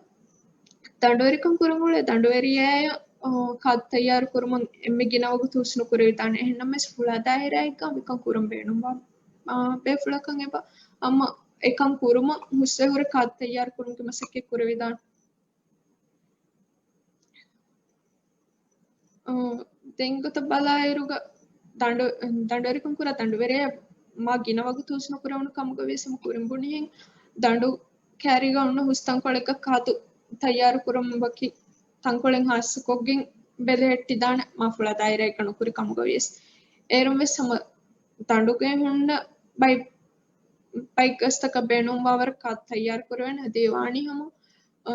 ދަނޑުވެރިކަން ކުރަން އުޅޭ ދަނޑުވެރިޔާއަށް، އާ، ކާދު ތައްޔާރު ކުރުމަށް އެންމެ ގިނަ ވަގުތު ހުސް ނުކުރެވިދާނެ. އެހެންނަމަވެސް ފުޅާ ދާއިރާއެއްގަ މިކަން ކުރަން ބޭނުންވާ، އާ، ބޭފުޅަކަށް އެބަ އަމަ އެކަން ކުރުމަށް ހުސްވެ ހުރެ ކާދު ތައްޔާރު ކުރުމުގެ މަސައްކަތް ކުރެވިދާނެ. އާ، ދެން ގޮތަށް ބަލާއިރުގަ ދަނޑު-، ދަނޑުވެރިކަން ކުރާ ދަނޑުވެރިޔާ މާ ގިނަ ވަގުތު ހުސް ނުކުރެވުނު ކަމުގަ ވިޔަސް ހަމަ ކުރިން ބުނިހެން ދަނޑު ކައިރީގަ އޮންނަ ހުސް ތަންކޮޅެއްގަ ކާދު ތައްޔާރު ކުރަން ވަކި ތަންކޮޅެއް ހާއްސަކޮށްގެން ބެލެހެއްޓިދާނެ މާ ފުޅާ ދާއިރާއެއްގަ ނުކުރި ކަމުގަ ވިޔަސް. އޭރުން ވެސް ހަމަ ދަނޑުގައި ހުންނަ ބައި-، ބައިގަސްތަކަށް ބޭނުންވާވަރަށް ކާދު ތައްޔާރު ކުރެވޭނެ. އަދި ވާނީ ހަމަ، އާ،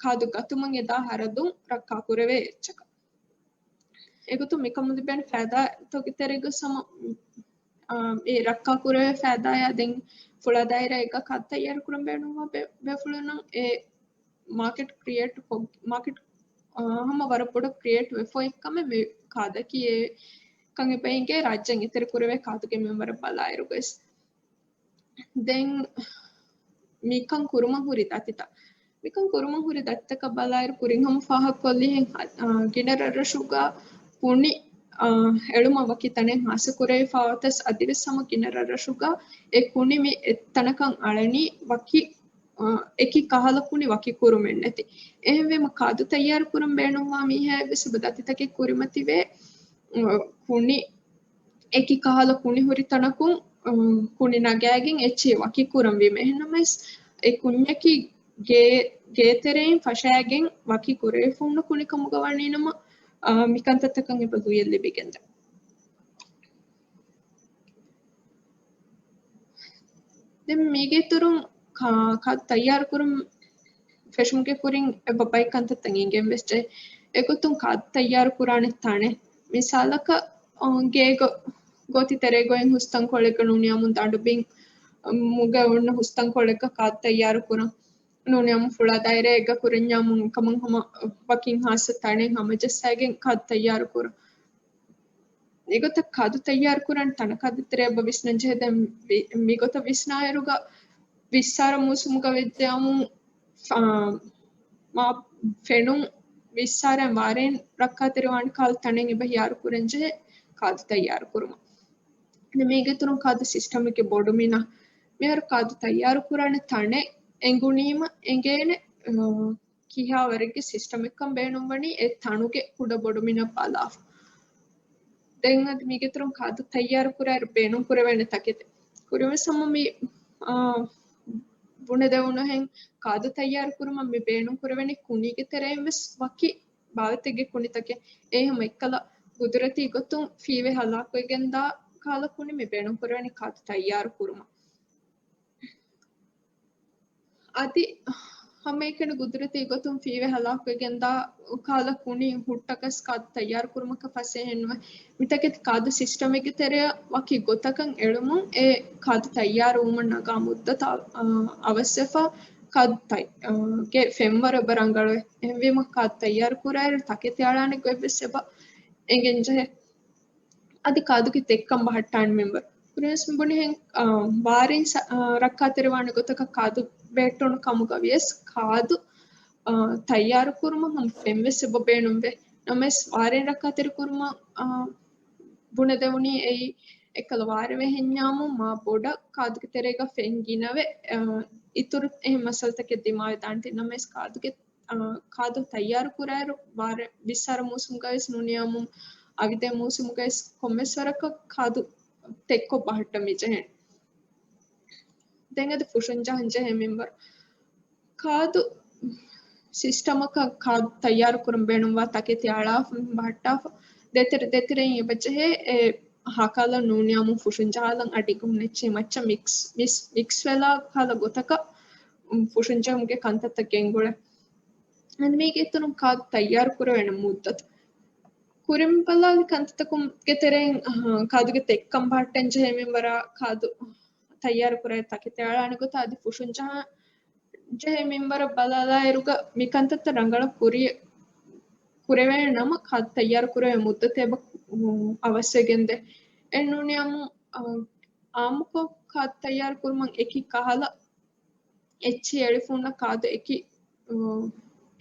ކާދު ގަތުމަށް އެދާ ހަރަދުން ރައްކާ ކުރެވޭ އެއްޗަކަށް. އެގޮތުން މިކަމުން ލިބޭނެ ފައިދާތަކުގެ ތެރޭގަ ހަމަ، އާ، އެ ރައްކާ ކުރެވޭ ފައިދާޔާ ދެން ފުޅާ ދާއިރާއެއްގަ ކާދު ތައްޔާރު ކުރަން ބޭނުންވާ ބޭ-، ބޭފުޅުންނަށް އެ މާކެޓް ކްރިއޭޓް ކޮށް-، މާކެޓް، އާ، ހަމަ ވަރަށް ބޮޑަށް ކްރިއޭޓް ވެފަ އެއްކަމެއް މި ކާދަކީ އެކަން އެބަ އެނގޭ ރާއްޖޭން އެތެރެ ކުރެވޭ ކާދުގެ މިންވަރަށް ބަލާއިރުގަސް. ދެން މިކަން ކުރުމަށް ހުރި ދަތިތައް. މިކަން ކުރުމަށް ހުރި ދަތިތަކަށް ބަލާއިރު ކުރިން ހަމަ ފާހަގަކޮށްލިހެން، އާ، ގިނަ ރަށްރަށުގަ ކުނި، އާ، އެޅުމަށް ވަކި ތަނެއް ހާއްސަ ކުރެވިފަ އޮތަސް އަދިވެސް ހަމަ ގިނަ ރަށްރަށުގަ އެ ކުނި މި އެއްތަނަކަށް އަޅަނީ ވަކި، އާ، އެކި ކަހަލަ ކުނި ވަކި ކުރުމެއް ނެތި. އެހެންވީމަ ކާދު ތައްޔާރު ކުރަން ބޭނުންވާ މީހާއެއް ވެސް އެބަ ދަތިތަކެއް ކުރިމަތިވެ، އާ، ކުނި އެކި ކަހަލަ ކުނި ހުރި ތަނަކުން، އު، ކުނި ނަގާގެން އެއްޗެހި ވަކި ކުރަން ވީމަ. އެހެންނަމަވެސް، އެ ކުންޏަކީ ގޭ-، ގޭތެރެއިން ފަށާގެން ވަކި ކުރެވިފަ ހުންނަ ކުނި ކަމުގަ ވަނީނަމަ، އާ، މިކަންތައްތަކަށް އެބަ ލުޔެއް ލިބިގެންދޭ. ދެން މީގެ އިތުރުން ކާ-، ކާދު ތައްޔާރު ކުރުން ފެށުމުގެ ކުރިން އެބަ ބައި ކަންތައްތައް އެނގެން ވެސް ޖެހޭ. އެގޮތުން ކާދު ތައްޔާރު ކުރާނެ ތަނެއް. މިސާލަކަށް، އަ، ގޭގަ ގޯތި ތެރޭގައި ހުސް ތަންކޮޅެއްގަ ނޫނިއްޔާމު ދަނޑުބިން، އަ، މުގަ އޮންނަ ހުސް ތަންކޮޅެއްގަ ކާދު ތައްޔާރު ކުރަން. ނޫނިއްޔާމު ފުޅާ ދާއިރާއެއްގަ ކުރަންޏާމު ކަމަން ހަމަ ވަކިން ހާއްސަ ތަނެއް ހަމަޖައްސާގެން ކާދު ތައްޔާރު ކުރަން. އެގޮތަށް ކާދު ތައްޔާރު ކުރަން ތަނަކަށް ދޭތެރޭ އެބަ ވިސްނަން ޖެހޭ. ދެން ވި-، މިގޮތަށް ވިސްނާއިރުގަ ވިއްސާރަ މޫސުމުގަ ވެއްޖެއަމު ފ-، މާ ފެނުން ވިއްސާރައިން ވާރޭން ރައްކާތެރިވާނެ ކަހަލަ ތަނެއް އެބަ ހިޔާރު ކުރަން ޖެހޭ ކާދު ތައްޔާރު ކުރުމަށް. ދެން މީގެ އިތުރުން ކާދު ސިސްޓަމެއްގެ ބޮޑު މިނާ. މިހާރު ކާދު ތައްޔާރު ކުރާނެ ތަނެއް އެނގުނީމަ އެނގޭނެ، އަ، ކިހާ ވަރެއްގެ ސިސްޓަމެއްކަން ބޭނުންވަނީ އެ ތަނުގެ ކުޑަ ބޮޑު މިނަށް ބަލާފަ. ދެން އަދި މީގެ އިތުރުން ކާދު ތައްޔާރު ކުރާއިރު ބޭނުން ކުރެވޭނެ ތަކެތި. ކުރިންވެސް ހަމަ މި، އާ، ބުނެދެވުނުހެން ކާދު ތައްޔާރު ކުރުމަށް މި ބޭނުން ކުރެވެނީ ކުނީގެ ތެރެއިން ވެސް ވަކި ބާވަތެއްގެ ކުނިތަކެއް. އެއީ ހަމަ އެއްކަލަ ގުދުރަތީ ގޮތުން ފީވެ ހަލާކުވެގެންދާ ކަހަލަ ކުނި މި ބޭނުން ކުރެވެނީ ކާދު ތައްޔާރު ކުރުމަށް. އަދި ހަމައެކަނި ގުދުރަތީ ގޮތުން ފީވެ ހަލާކުވެގެންދާ ކަހަލަ ކުނި ހުއްޓަކަސް ކާދު ތައްޔާރު ކުރުމަކަށް ފަސޭހައެއް ނުވޭ. މިތަކެތި ކާދު ސިސްޓަމެއްގެ ތެރެއަށް ވަކި ގޮތަކަށް އެޅުމުން އެ ކާދު ތައްޔާރު ވުމަށް ނަގާ މުއްދަތު، އަ، އަވަސްވެފަ ކާދު ތައް-، އަ، ގެ ފެންވަރު އެބަ ރަނގަޅުވޭ. އެހެންވީމަ ކާދު ތައްޔާރު ކުރާއިރު ތަކެތި އަޅާނެ ގޮތްވެސް އެބަ އެނގެން ޖެހޭ. އަދި ކާދުގެ ތެއްކަން ބަހައްޓާނެ މިންވަރު. ކުރިންވެސް މި ބުނިހެން، އާ، ވާރިން ސަ-، އާ، ރައްކާތެރިވާނެ ގޮތަކަށް ކާދު ބެހެއްޓުނު ކަމުގަ ވިޔަސް ކާދު، އާ، ތައްޔާރު ކުރުމަށް ހަމަ ފެންވެސް އެބަ ބޭނުންވޭ. ނަމަވެސް ވާރިން ރައްކާތެރި ކުރުމަށް، އާ، ބުނެދެވުނީ އެއީ އެއްކަލަ ވާރި ވެހެންޏާމު މާ ބޮޑަށް ކާދުގެ ތެރޭގަ ފެން ގިނަވެ، އާ، އިތުރު އެހެން މައްސަލަތަކެއް ދިމާވެދާނެތީ. ނަމަވެސް ކާދުގެ އާ، ކާދު ތައްޔާރު ކުރާއިރު ވާރެ-، ވިއްސާރަ މޫސުމުގައި ވެސް ނޫނިއްޔާމު އަވިދޭ މޫސުމުގައި ވެސް ކޮންމެސް ވަރަކަށް ކާދު ތެއްކޮށް ބަހައްޓަން މިޖެހޭނެ. ދެން އަދި ފުށުން ޖަހަން ޖެހޭ މިންވަރު. ކާދު ސިސްޓަމަކަށް ކާދު ތައްޔާރު ކުރަން ބޭނުންވާ ތަކެތި އަޅާފަ ބަހައްޓާފަ ދޭތެރެ ދޭތެރެއިން އެބަ ޖެހޭ އެ ހާކާލަ ނޫނިއްޔާމު ފުށުން ޖަހާލަން އަޑިގަ ހުންނެއްޗި މައްޗަށް މިކްސް، މިސް-، މިކްސް ވެލާ ކާލަ ގޮތަކަށް ފުށުން ޖެހުމުގެ ކަންތައްތައް ގެންގުޅޭ. އަދި މީގެ އިތުރުން ކާދު ތައްޔާރު ކުރެވޭނެ މުއްދަތު. ކުރިން ބަލާލި ކަންތައްތަކުގެ ތެރެއިން، އަހަ، ކާދުގެ ތެއްކަން ބަހައްޓަން ޖެހޭ މިންވަރާ، ކާދު ތައްޔާރު ކުރާ ތަކެތި އަޅާނެ ގޮތާ އަދި ފުށުން ޖަހާ ޖެހޭ މިންވަރަށް ބަލާލާއިރުގަ މި ކަންތައްތައް ރަނގަޅަށް ކުރިއަށް ކުރެވޭ ނަމަ ކާދު ތައްޔާރު ކުރެވޭ މުއްދަތެއް އެބަ، އު، އަވަސްވެގެންދޭ. އެ ނޫނީ އާއްމުކޮށް ކާދު ތައްޔާރު ކުރުމަށް އެކި ކަހަލަ އެއްޗިހި އެޅިފަ ހުންނަ ކާދު އެކި، އު،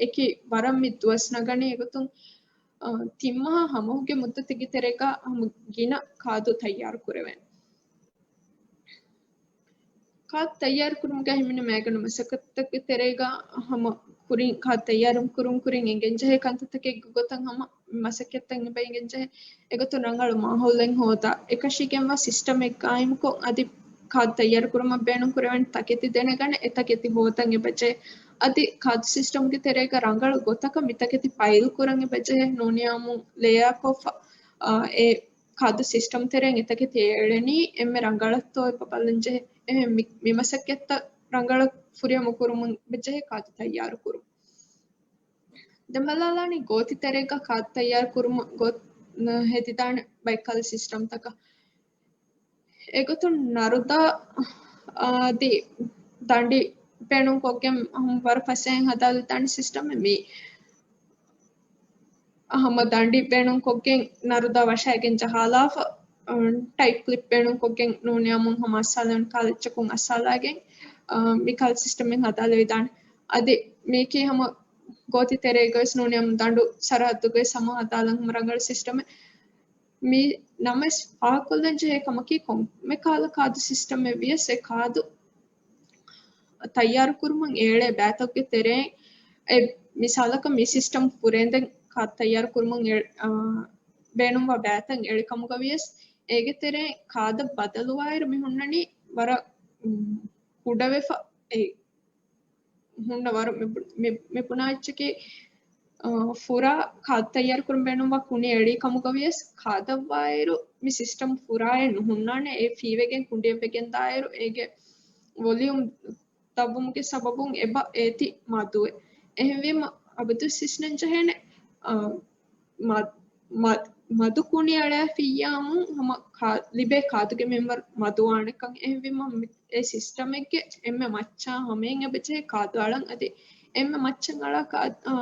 އެކި ވަރަށް މި ދުވަސް ނަގަނީ. އެގޮތުން، އަ، ތިން މަހާ ހަމަހުގެ މުއްދަތެއްގެ ތެރޭގަ ހަމަ ގިނަ ކާދު ތައްޔާރު ކުރެވޭނެ. ކާދު ތައްޔާރު ކުރުމުގަ ހިމެނޭ މައިގަނޑު މަސައްކަތްތަކުގެ ތެރޭގަ ހަމަ ކުރިން ކާދު ތައްޔާރު ކުރުން ކުރިން އެނގެންޖެހޭ ކަންތައްތަކެއްގެ ގޮތަށް ހަމަ މަސައްކަތްތައް އެބަ އެނގެންޖެހޭ. އެގޮތުން ރަނގަޅު މާހައުލެއް ހޯދާ، އެކަށީގެންވާ ސިސްޓަމެއް ގާއިމުކޮށް، އަދި ކާދު ތައްޔާރު ކުރުމަށް ބޭނުން ކުރެވޭނެ ތަކެތި ދެނެގަނެ، އެ ތަކެތި ހޯދަން އެބަޖެހޭ. އަދި ކާދު ސިސްޓަމްގެ ތެރޭގަ ރަނގަޅު ގޮތަކަށް މި ތަކެތި ފައިލް ކުރަން އެބަޖެހޭ. ނޫނީ އާއްމު ލޭއާކޮށްފަ، އާ، އެ ކާދު ސިސްޓަމް ތެރެއިން އެތަކެތި އެޅެނީ އެންމެ ރަނގަޅަށްތޯ އެބަ ބަލަންޖެހޭ. އެހެން މި، މި މަސައްކަތްތައް ރަނގަޅަށް ފުރިހަމަ ކުރުމުން އެބަޖެހޭ ކާދު ތައްޔާރު ކުރުން. ދެން ބަލާލާނީ ގޯތި ތެރޭގަ ކާދު ތައްޔާރު ކުރުމަށް ގޯ، ހެދިދާނެ ބައެއްކަހަލަ ސިސްޓަމްތަކަށް. އެގޮތުން ނަރުދާ، އާ، އަދި ދަނޑި ބޭނުންކޮށްގެން ވަރަށް ފަސޭހައިން ހަދާލިދާނެ ސިސްޓަމެއް މީ. ހަމަ ދަނޑި ބޭނުންކޮށްގެން ނަރުދާ ވަށައިގެން ޖަހާލާފަ، އަ، ޓައިޕް ކްލިޕް ބޭނުންކޮށްގެން ނޫނީ އާއްމުން ހަމަ އައްސާލަން ކާލެއްޗަކުން އައްސާލާގެން، އަ، މިކަހަލަ ސިސްޓަމެއް ހަދާލެވިދާނެ. އަދި މީކީ ހަމަ ގޯތި ތެރޭގަވެސް ނޫނީ އާއްމު ދަނޑު ސަރަހައްދުގަވެސް ހަމަ ހަދާލަން ހަމަ ރަނގަޅު ސިސްޓަމެއް. މި ނަމަވެސް ފާހަގަކޮށްލަން ޖެހޭ ކަމަކީ ކޮންމެ ކަހަލަ ކާދު ސިސްޓަމެއް ވިޔަސް އެ ކާދު ތައްޔާރު ކުރުމުން އެޅޭ ބައިތަކުގެ ތެރެއިން އެ މިސާލަކަށް މި ސިސްޓަމް ފުރޭންދެން ކާދު ތައްޔާރު ކުރުމުން އެ، އާ، ބޭނުންވާ ބައިތައް އެޅި ކަމުގަ ވިޔަސް އޭގެ ތެރެއިން ކާދަށް ބަދަލުވާއިރު މި ހުންނަނީ ވަރަށް، އު، ކުޑަވެފަ އެ ހުންނަ ވަރު މި، މި، މި ބުނާ އެއްޗަކީ، އަ، ފުރާ ކާދަ ތައްޔާރު ކުރަން ބޭނުންވާ ކުނި އެޅީ ކަމުގަ ވިޔަސް ކާދަށްވާއިރު މި ސިސްޓަމް ފުރާއެއް ނުހުންނާނެ. އެ ފީވެގެން ކުނޑިއެއް ވެގެން ދާއިރު އޭގެ ވޮލިއުމް ދަށްވުމުގެ ސަބަބުން އެބަ އޭތި މަދުވެ. އެހެންވީމަ އަބަދުވެސް ހިސްނަން ޖެހޭނެ، އަ، މަ، މަ، މަދު ކުނި އަޅާފިއްޔާމު ހަމަ ކާ، ލިބޭ ކާދުގެ މިންވަރު މަދުވާނެކަން. އެހެންވީމަ މި، އެ ސިސްޓަމެއްގެ އެންމެ މައްޗާ ހަމައިން އެބަޖެހޭ ކާދު އަޅަން. އަދި އެންމެ މައްޗަށް އަޅާ ކާ، އާ،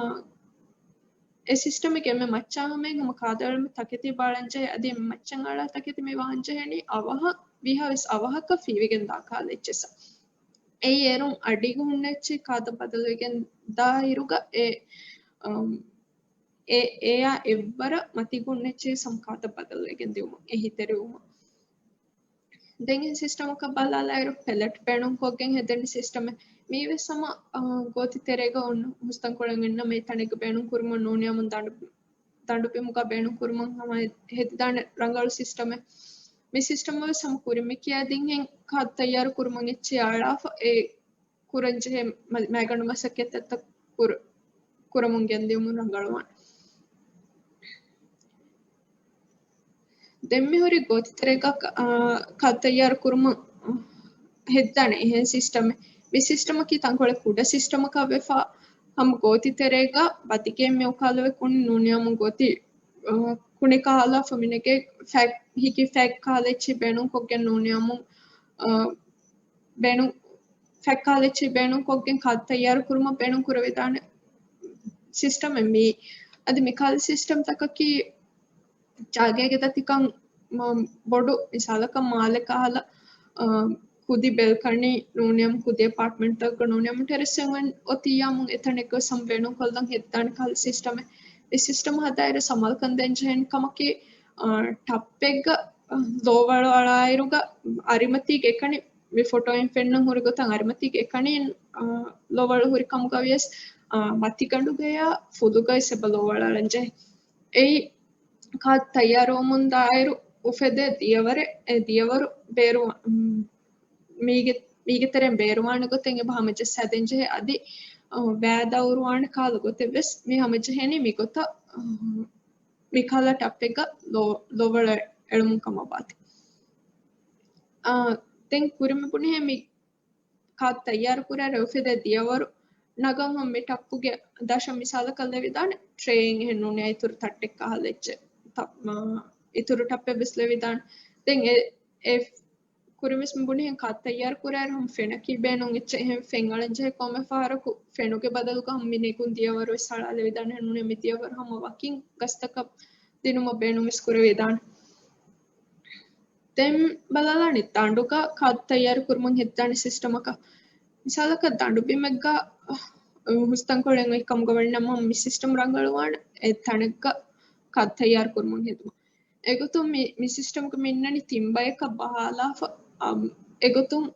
އެ ސިސްޓަމެއްގެ އެންމެ މައްޗާ ހަމައިން ހަމަ ކާދު އަޅަން ތަކެތި ބާޅަން ޖެހޭ. އަދި އެންމެ މައްޗަށް އަޅާ ތަކެތި މި ވާން ޖެހެނީ އަވަހަށް ވީހާވެސް އަވަހަކަށް ފީވެގެން ދާ ކާލެއްޗެއްސަ. އެއީ އޭރުން އަޑީގަ ހުންނަ އެއްޗެއް ކާދަށް ބަދަލުވެގެން ދާއިރުގަ އެ، އަމް، އެ، އެއާ އެއްވަރަށް މަތީގަ ހުންނަ އެއްޗެއް ސަމް ކާދަށް ބަދަލުވެގެން ދިއުމަށް އެހީތެރިވުމަށް. ދެން އެ ސިސްޓަމަކަށް ބަލާލާއިރު ޕެލެޓް ބޭނުންކޮށްގެން ހެދެން ސިސްޓަމެއް. މީވެސް ހަމަ، އާ، ގޯތި ތެރޭގަ އޮންނަ ހުސްތަންކޮޅެއް އިންނަ މި ތަނެއްގަ ބޭނުން ކުރުމަށް ނޫނީ އާއްމު ދަނޑު، ދަނޑުބިމުގަ ބޭނުން ކުރުމަށް ހަމަ ހެދިދާނެ ރަނގަޅު ސިސްޓަމެއް. މި ސިސްޓަމް ވެސް ހަމަ ކުރިން މި ކިޔާދިންހެން ކާދު ތައްޔާރު ކުރުމަށް އެއްޗެއް އަޅާފަ އެ ކުރަންޖެހޭ މަ، މައިގަނޑު މަސައްކަތްތައް ކުރ، ކުރަމުން ގެންދިއުމުން ރަނގަޅުވާނެ. ދެން މިހުރި ގޯތިތެރޭގަ، އާ، ކާދު ތައްޔާރު ކުރުމަށް ހެއްދާނެ އެހެން ސިސްޓަމެއް. މި ސިސްޓަމަކީ ތަންކޮޅެއް ކުޑަ ސިސްޓަމަކަށް ވެފަ ހަމަ ގޯތިތެރޭގަ ބަދިގެން މި އުކާލެވޭ ކުނި ނޫނީ އާއްމު ގޯތި، އާ، ކުނި ކަހަލަ ފަމިނެގެ ފެކް، ހިކި ފެކް ކަހަލަ އެއްޗެއް ބޭނުންކޮށްގެން ނޫނީ އާއްމު، އާ، ބޭނުން ފެކް ކަހަލަ އެއްޗެއް ބޭނުންކޮށްގެން ކާދު ތައްޔާރު ކުރުމަށް ބޭނުން ކުރެވިދާނެ ސިސްޓަމެއް މީ. އަދި މި ކަހަލަ ސިސްޓަމްތަކަކީ ޖާގައިގެ ދަތިކަން މަ، ބޮޑު މިސާލަކަށް މާލެ ކަހަލަ، އާ، ކުދި ބެލްކަނީ ނޫނީ އާއްމު ކުދި އެޕާޓްމަންޓްތަކަކަށް ނޫނީ އާއްމު ޓެރެސް އެއް އޮތިއްޔާމު އެތަނެއްގަ ސަމް ބޭނުންކޮށްލަން ހެއްދާނެ ކަހަލަ ސިސްޓަމެއް. މި ސިސްޓަމް ހަދާއިރު ސަމާލުކަން ދޭން ޖެހެން ކަމަކީ، އާ، ޓައްޕެއްގަ، އާ، ލޯވަޅު އަޅާއިރުގަ އަރިމަތީގެ އެކަނި މި ފޮޓޯއިން ފެންނަން ހުރި ގޮތަށް އަރިމަތީގެ އެކަނި، އާ، ލޯވަޅު ހުރި ކަމުގަ ވިޔަސް، އާ، މަތިގަނޑުގަޔާ ފުލުގައި ސެބަ ލޯވަޅު އަޅަން ޖެހޭ. އެއީ ކާދު ތައްޔާރުވުމުން ދާއިރު އުފެދޭ ދިޔަވަރެއް، އެ ދިޔަވަރު ބޭރު، މީގެ، މީގެ ތެރެއިން ބޭރުވާނެ ގޮތެއް އެބަ ހަމަޖައްސާދޭން ޖެހޭ. އަދި، އަ، ވައި ދައުރުވާނެ ކަހަލަ ގޮތެއް ވެސް މި ހަމަޖެހޭނީ މިގޮތަށް، އަ، މިކަހަލަ ޓައްޕެއްގަ ލޯ، ލޯވަޅު އެޅުމުން ކަމަށް ވާތީ. އަ، ދެން ކުރިން މި ބުނިހެން މި ކާދު ތައްޔާރު ކުރާއިރު އުފެދޭ ދިޔަވަރު ނަގަން ހަމަ މި ޓައްޕުގެ ދަށަށް މިސާލަކަށް ލެވިދާނެ ޓްރޭއިން އެހެން ނޫނީ އިތުރު ތައްޓެއް ކަހަލަ އެއްޗެއް، ތަ، މާ، އިތުރު ޓައްޕެއް ވެސް ލެވިދާނެ. ދެން އެ، އެ ކުރިންވެސް މި ބުނިހެން ކާދު ތައްޔާރު ކުރާއިރު ހަމަ ފެނަކީ ބޭނުން އެއްޗެއް. އެހެން ފެން އަޅަން ޖެހޭ ކޮންމެ ފަހަރަކު ފެނުގެ ބަދަލުގަ ހަމަ މި ނެގުން ދިޔަވަރު ވެސް އަޅާލެވިދާނެ. ނޫނީ މި ދިޔަވަރު ހަމަ ވަކިން ގަސްތަކަށް ދިނުމަށް ބޭނުން ވެސް ކުރެވިދާނެ. ދެން ބަލާލާނީ ދަނޑުގަ ކާދު ތައްޔާރު ކުރުމަށް ހެދިދާނެ ސިސްޓަމަކަށް. މިސާލަކަށް ދަނޑުބިމެއްގަ ހުސްތަންކޮޅެއް އޮތް ކަމުގަ ވަންނަމަ މި ސިސްޓަމް ރަނގަޅުވާނެ އެ ތަނެއްގަ ކާދު ތައްޔާރު ކުރުމަށް ހެދުމަށް. އެގޮތުން މި، މި ސިސްޓަމްގަ މި އިންނަނީ ތިން ބަޔަކަށް ބަހާލާފަ، އަމް، އެގޮތުން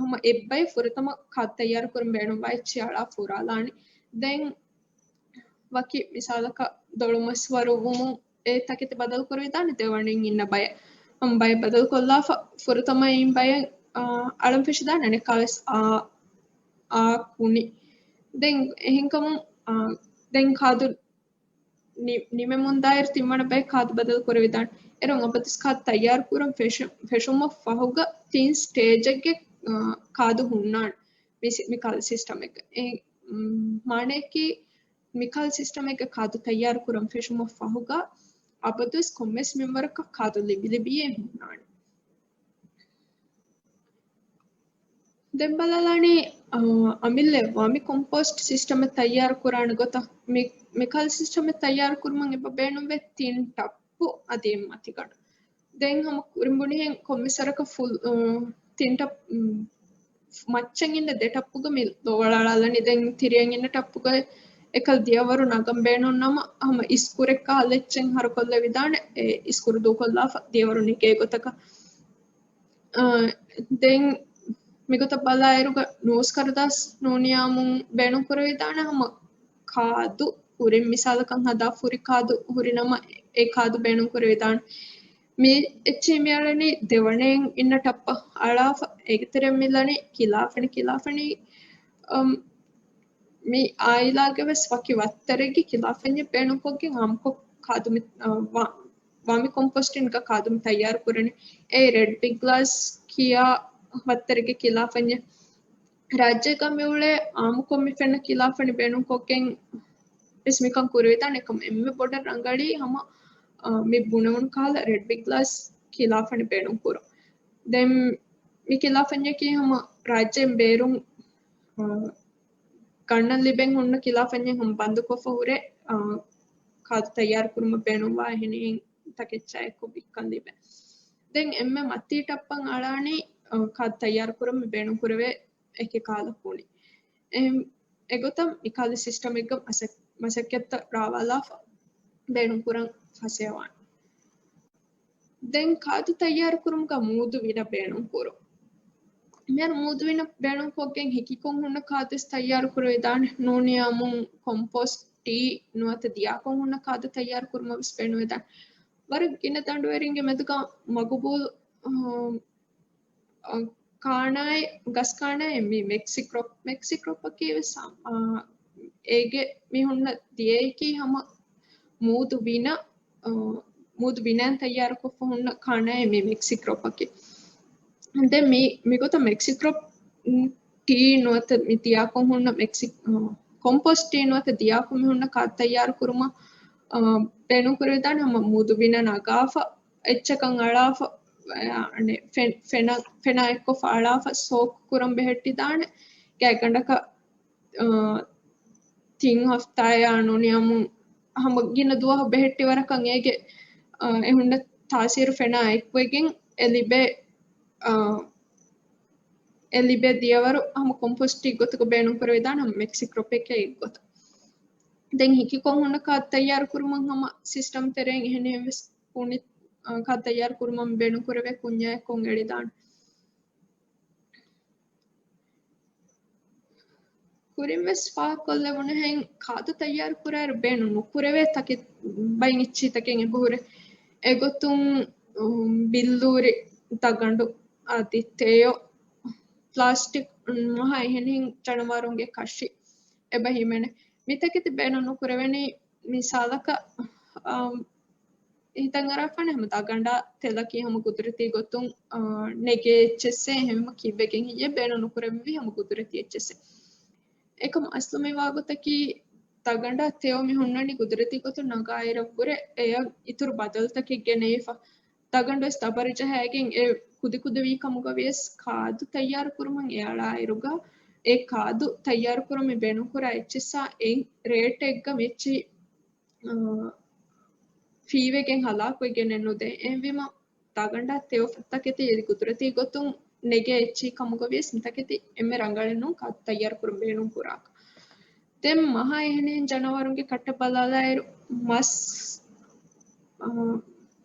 ހަމަ އެއްބަޔަށް ފުރަތަމަ ކާދު ތައްޔާރު ކުރަން ބޭނުންވާ އެއްޗެއް އަޅާފަ އުރާލާނެ. ދެން ވަކި މިސާލަކަށް ދޮޅުމަސްވަރު ވުމުން އެ ތަކެތި ބަދަލު ކުރެވިދާނެ ދެވަނައިން އިންނަ ބަޔަށް. ހަމަ ބައެއް ބަދަލު ކޮށްލާފަ ފުރަތަމައިން ބަޔަށް، އާ، އަޅަން ފެށިދާނެ އަނެއްކާވެސް އާ، އާ ކުނި. ދެން އެހެންކަމުން، އާ، ދެން ކާދު ނި-، ނިމެމުންދާއިރު ތިންވަނަ ބަޔަށް ކާދު ބަދަލު ކުރެވިދާނެ. އޭރުން އަބަދުވެސް ކާދު ތައްޔާރު ކުރަން ފެށު-، ފެށުމަށް ފަހުގަ ތިން ސްޓޭޖެއްގެ، އާ، ކާދު ހުންނާނެ މި ސި-، މިކަލަ ސިސްޓަމެއްގަ. އެ، މް، މާނަޔަކީ މިކަލަ ސިސްޓަމެއްގަ ކާދު ތައްޔާރު ކުރަން ފެށުމަށް ފަހުގަ އަބަދުވެސް ކޮންމެސް މިންވަރަކަށް ކާދު ލިބި ލިބިއޭ ހުންނާނެ. ދެން ބަލާލާނީ، އަ، އަމިއްލަ ވަމި ކޮމްޕޯސްޓް ސިސްޓަމެއް ތައްޔާރު ކުރާނެ ގޮތަށް. މި، މިކަލަ ސިސްޓަމެއް ތައްޔާރު ކުރުމަށް އެބަ ބޭނުންވޭ ތިން ޓައްޕު އަދި މަތިގަނޑު. ދެން ހަމަ ކުރިން ބުނިހެން ކޮންމެސް ވަރަކަށް ފުލް، އަ، ތިން ޓައްޕް، މް، މައްޗަށް އިންނަ ދެ ޓައްޕުގަ މި ދޮވަޅަޅާލަނީ. ދެން ތިރިއަށް އިންނަ ޓައްޕުގަ އެކަލަ ދިޔަވަރު ނަގަން ބޭނުން ނަމަ، ހަމަ އިސްކުރެއް ކަހަލަ އެއްޗެއް ހަރުކޮށްލެވިދާނެ، އެ އިސްކުރު ދޫކޮށްލާފަ ދިޔަވަރު ނެގޭ ގޮތަކަށް. އާ، ދެން މިގޮތަށް ބަލާއިރުގަ ނޫސް ކަރުދާސް ނޫނިޔާމުން ބޭނުން ކުރެވިދާނެ ހަމަ ކާދު ހުރި މިސާލަކަށް ހަދާ ފުރި ކާދު ހުރި ނަމަ އެ ކާދު ބޭނުން ކުރެވިދާނެ. މި އެއްޗެހި މިއަޅަނީ ދެވަނައިން އިންނަ ޓައްޕަށް އަޅާފަ އޭގެ ތެރެއިން މިލަނީ ކިލާފަނި، ކިލާފަނި، އަމް، މި އާއިލާގެ ވެސް ވަކި ވައްތަރެއްގެ ކިލާފަންޏެއް ބޭނުންކޮށްގެން އާއްމުކޮށް ކާދު މި، އަ، ވަ-، ވަމި ކޮމްޕޯސްޓިންގަ ކާދު މި ތައްޔާރު ކުރަނީ. އެ ރެޑް ބިގް ގްލާސް ކިޔާ ވައްތަރެއްގެ ކިލާފަންޏެއް. ރާއްޖޭގަ މިއުޅޭ އާއްމުކޮށް މި ފެންނަ ކިލާފަނި ބޭނުންކޮށްގެން ވެސް މިކަން ކުރެވިދާނެ. އެކަމަ އެންމެ ބޮޑަށް ރަނގަޅީ ހަމަ، އަ، މި ބުނެވުނު ކަހަލަ ރެޑް ބިގް ގްލާސް ކިލާފަނި ބޭނުން ކުރުން. ދެން މި ކިލާފަންޏަކީ ހަމަ ރާއްޖޭން ބޭރުން، އަ، ގަންނަން ލިބެން ހުންނަ ކިލާފަންޏެއް ހަމަ ބަންދުކޮށްފަ ހުރެ، އާ، ކާދު ތައްޔާރު ކުރުމަށް ބޭނުންވާ އެހެނިހެން ތަކެއްޗާ އެއްކޮށް ވިއްކަން ލިބޭ. ދެން އެންމެ މަތީ ޓައްޕަށް އަޅާނީ، އާ، ކާދު ތައްޔާރު ކުރަން މި ބޭނުން ކުރެވޭ އެކި ކަހަލަ ކުނި. އެހެން އެގޮތަށް މި ކަހަލަ ސިސްޓަމެއްގަ މަސައް-، މަސައްކަތްތައް ރާވާލާފަ ބޭނުން ކުރަން ފަސޭހަވާނެ. ދެން ކާދު ތައްޔާރު ކުރުމުގަ މޫދު ވިނަ ބޭނުން ކުރުން. މިހާރު މޫދު ވިނަ ބޭނުން ކޮށްގެން ހިކިކޮށް ހުންނަ ކާދު ވެސް ތައްޔާރު ކުރެވިދާނެ. ނޫނިޔާމުން ކޮމްޕޯސްޓް ޓީ ނުވަތަ ދިޔާކޮށް ހުންނަ ކާދު ތައްޔާރު ކުރުމަށް ވެސް ބޭނުންވެދާނެ. ވަރަށް ގިނަ ދަނޑުވެރިންގެ މެދުގަ މަގުބޫލު، އަ، އަ، ކާނާއެއް، ގަސް ކާނާއެއް މި މެކްސިކްރޮޕް، މެކްސިކްރޮޕަކީ ވެސް، އާ، އޭގެ މި ހުންނަ ދިޔައަކީ ހަމަ މޫދު ވިނަ، އާ، މޫދު ވިނައިން ތައްޔާރުކޮށްފަ ހުންނަ ކާނާއެއް މި މެކްސިކްރޮޕަކީ. ދެން މި، މިގޮތަށް މެކްސިކްރޮޕް، ޓީ ނުވަތަ މި ދިޔާކޮށް ހުންނަ މެކްސި-، އާ، ކޮމްޕޯސްޓް ޓީ ނުވަތަ ދިޔާކޮށް މި ހުންނަ ކާދު ތައްޔާރު ކުރުމަށް، އާ، ބޭނުން ކުރެވިދާނެ ހަމަ މޫދު ވިނަ ނަގާފަ، އެއްޗަކަށް އަޅާފަ، އަނެ، ފެން-، ފެނަ-، ފެނާ އެއްކޮށް އަޅާފަ ސޯކް ކުރަން ބެހެއްޓިދާނެ. ގާތްގަނޑަކަށް، އާ، ތިން ހަފްތާއާ ނޫނިޔާމުން ހަމަ ގިނަ ދުވަހު ބެހެއްޓި ވަރަކަށް އޭގެ، އާ، އެ ހުންނަ ތާސީރު ފެނާ އެކުވެގެން އެ ލިބޭ، އާ، އެ ލިބޭ ދިޔަވަރު ހަމަ ކޮމްޕޯސްޓް ޓީ ގޮތުގަ ބޭނުން ކުރެވިދާނެ ހަމަ މެކްސިކްރޮޕެކޭ އެއްގޮތަށް. ދެން ހިކިކޮށް ހުންނަ ކާދު ތައްޔާރު ކުރުމަށް ހަމަ ސިސްޓަމް ތެރެއިން އެހެނިހެން ވެސް ކުނި، އާ، ކާދު ތައްޔާރު ކުރުމަށް ބޭނުން ކުރެވޭ ކުންޏާ އެއްކޮށް އެޅިދާނެ. ކުރިން ވެސް ފާހަގަކޮށްލެވުނުހެން ކާދު ތައްޔާރު ކުރާއިރު ބޭނުން ނުކުރެވޭ ތަކެއް ބައިން އެއްޗިހިތަކެއް އެބަހުރޭ. އެގޮތުން، އު، ބިއްލޫރި، ދަގަނޑު އަދި ތެޔޮ، ޕްލާސްޓިކް، މަހާ އެހެނިހެން ޖަނަވާރުންގެ ކަށި އެބަ ހިމެނޭ. މިތަކެތި ބޭނުން ނުކުރެވެނީ މިސާލަކަށް، އަ، ހިތަށް އަރާފާނެ ހަމަ ދަގަނޑާ ތެލަކީ ހަމަ ގުދުރަތީ ގޮތުން، އާ، ނެގޭ އެއްޗެއްސޭ އެހެންވީމަ ކީއްވެގެން ހެއްޔޭ ބޭނުން ނުކުރެވި ހަމަ ގުދުރަތީ އެއްޗެއްސޭ. އެކަމަ އަސްލު މި ވާގޮތަކީ ދަގަނޑާ ތެޔޮ މި ހުންނަނީ ގުދުރަތީ ގޮތުން ނަގާއިރަށްވުރެ އެޔަށް އިތުރު ބަދަލުތަކެއް ގެނައިފަ. ދަގަނޑު ވެސް ދަބަރި ޖަހައިގެން އެ ކުދިކުދިވީ ކަމުގަ ވިޔަސް ކާދު ތައްޔާރު ކުރުމަށް އެ އަޅާއިރުގަ އެ ކާދު ތައްޔާރު ކުރަމުން ބޭނުންކުރާ އެއްޗިއްސާ އެ ރޭޓެއްގަ މިއެއްޗި، އާ، ފީވެގެން ހަލާކުވެގެނެއް ނުދޭ. އެހެންވީމަ ތާގަނޑާ ތެޔޮފަތް ތަކެތި އެދި ގުދުރަތީ ގޮތުން ނެގޭ އެއްޗިހި ކަމުގަ ވިޔަސް މިތަކެތި އެންމެ ރަނގަޅެއް ނޫން ކާދު ތައްޔާރު ކުރަން ބޭނުން ކުރާކަށް. ދެން މަހާ އެހެނިހެން ޖަނަވަރުންގެ ކައްޓަށް ބަލާލާއިރު މަސް، އާ،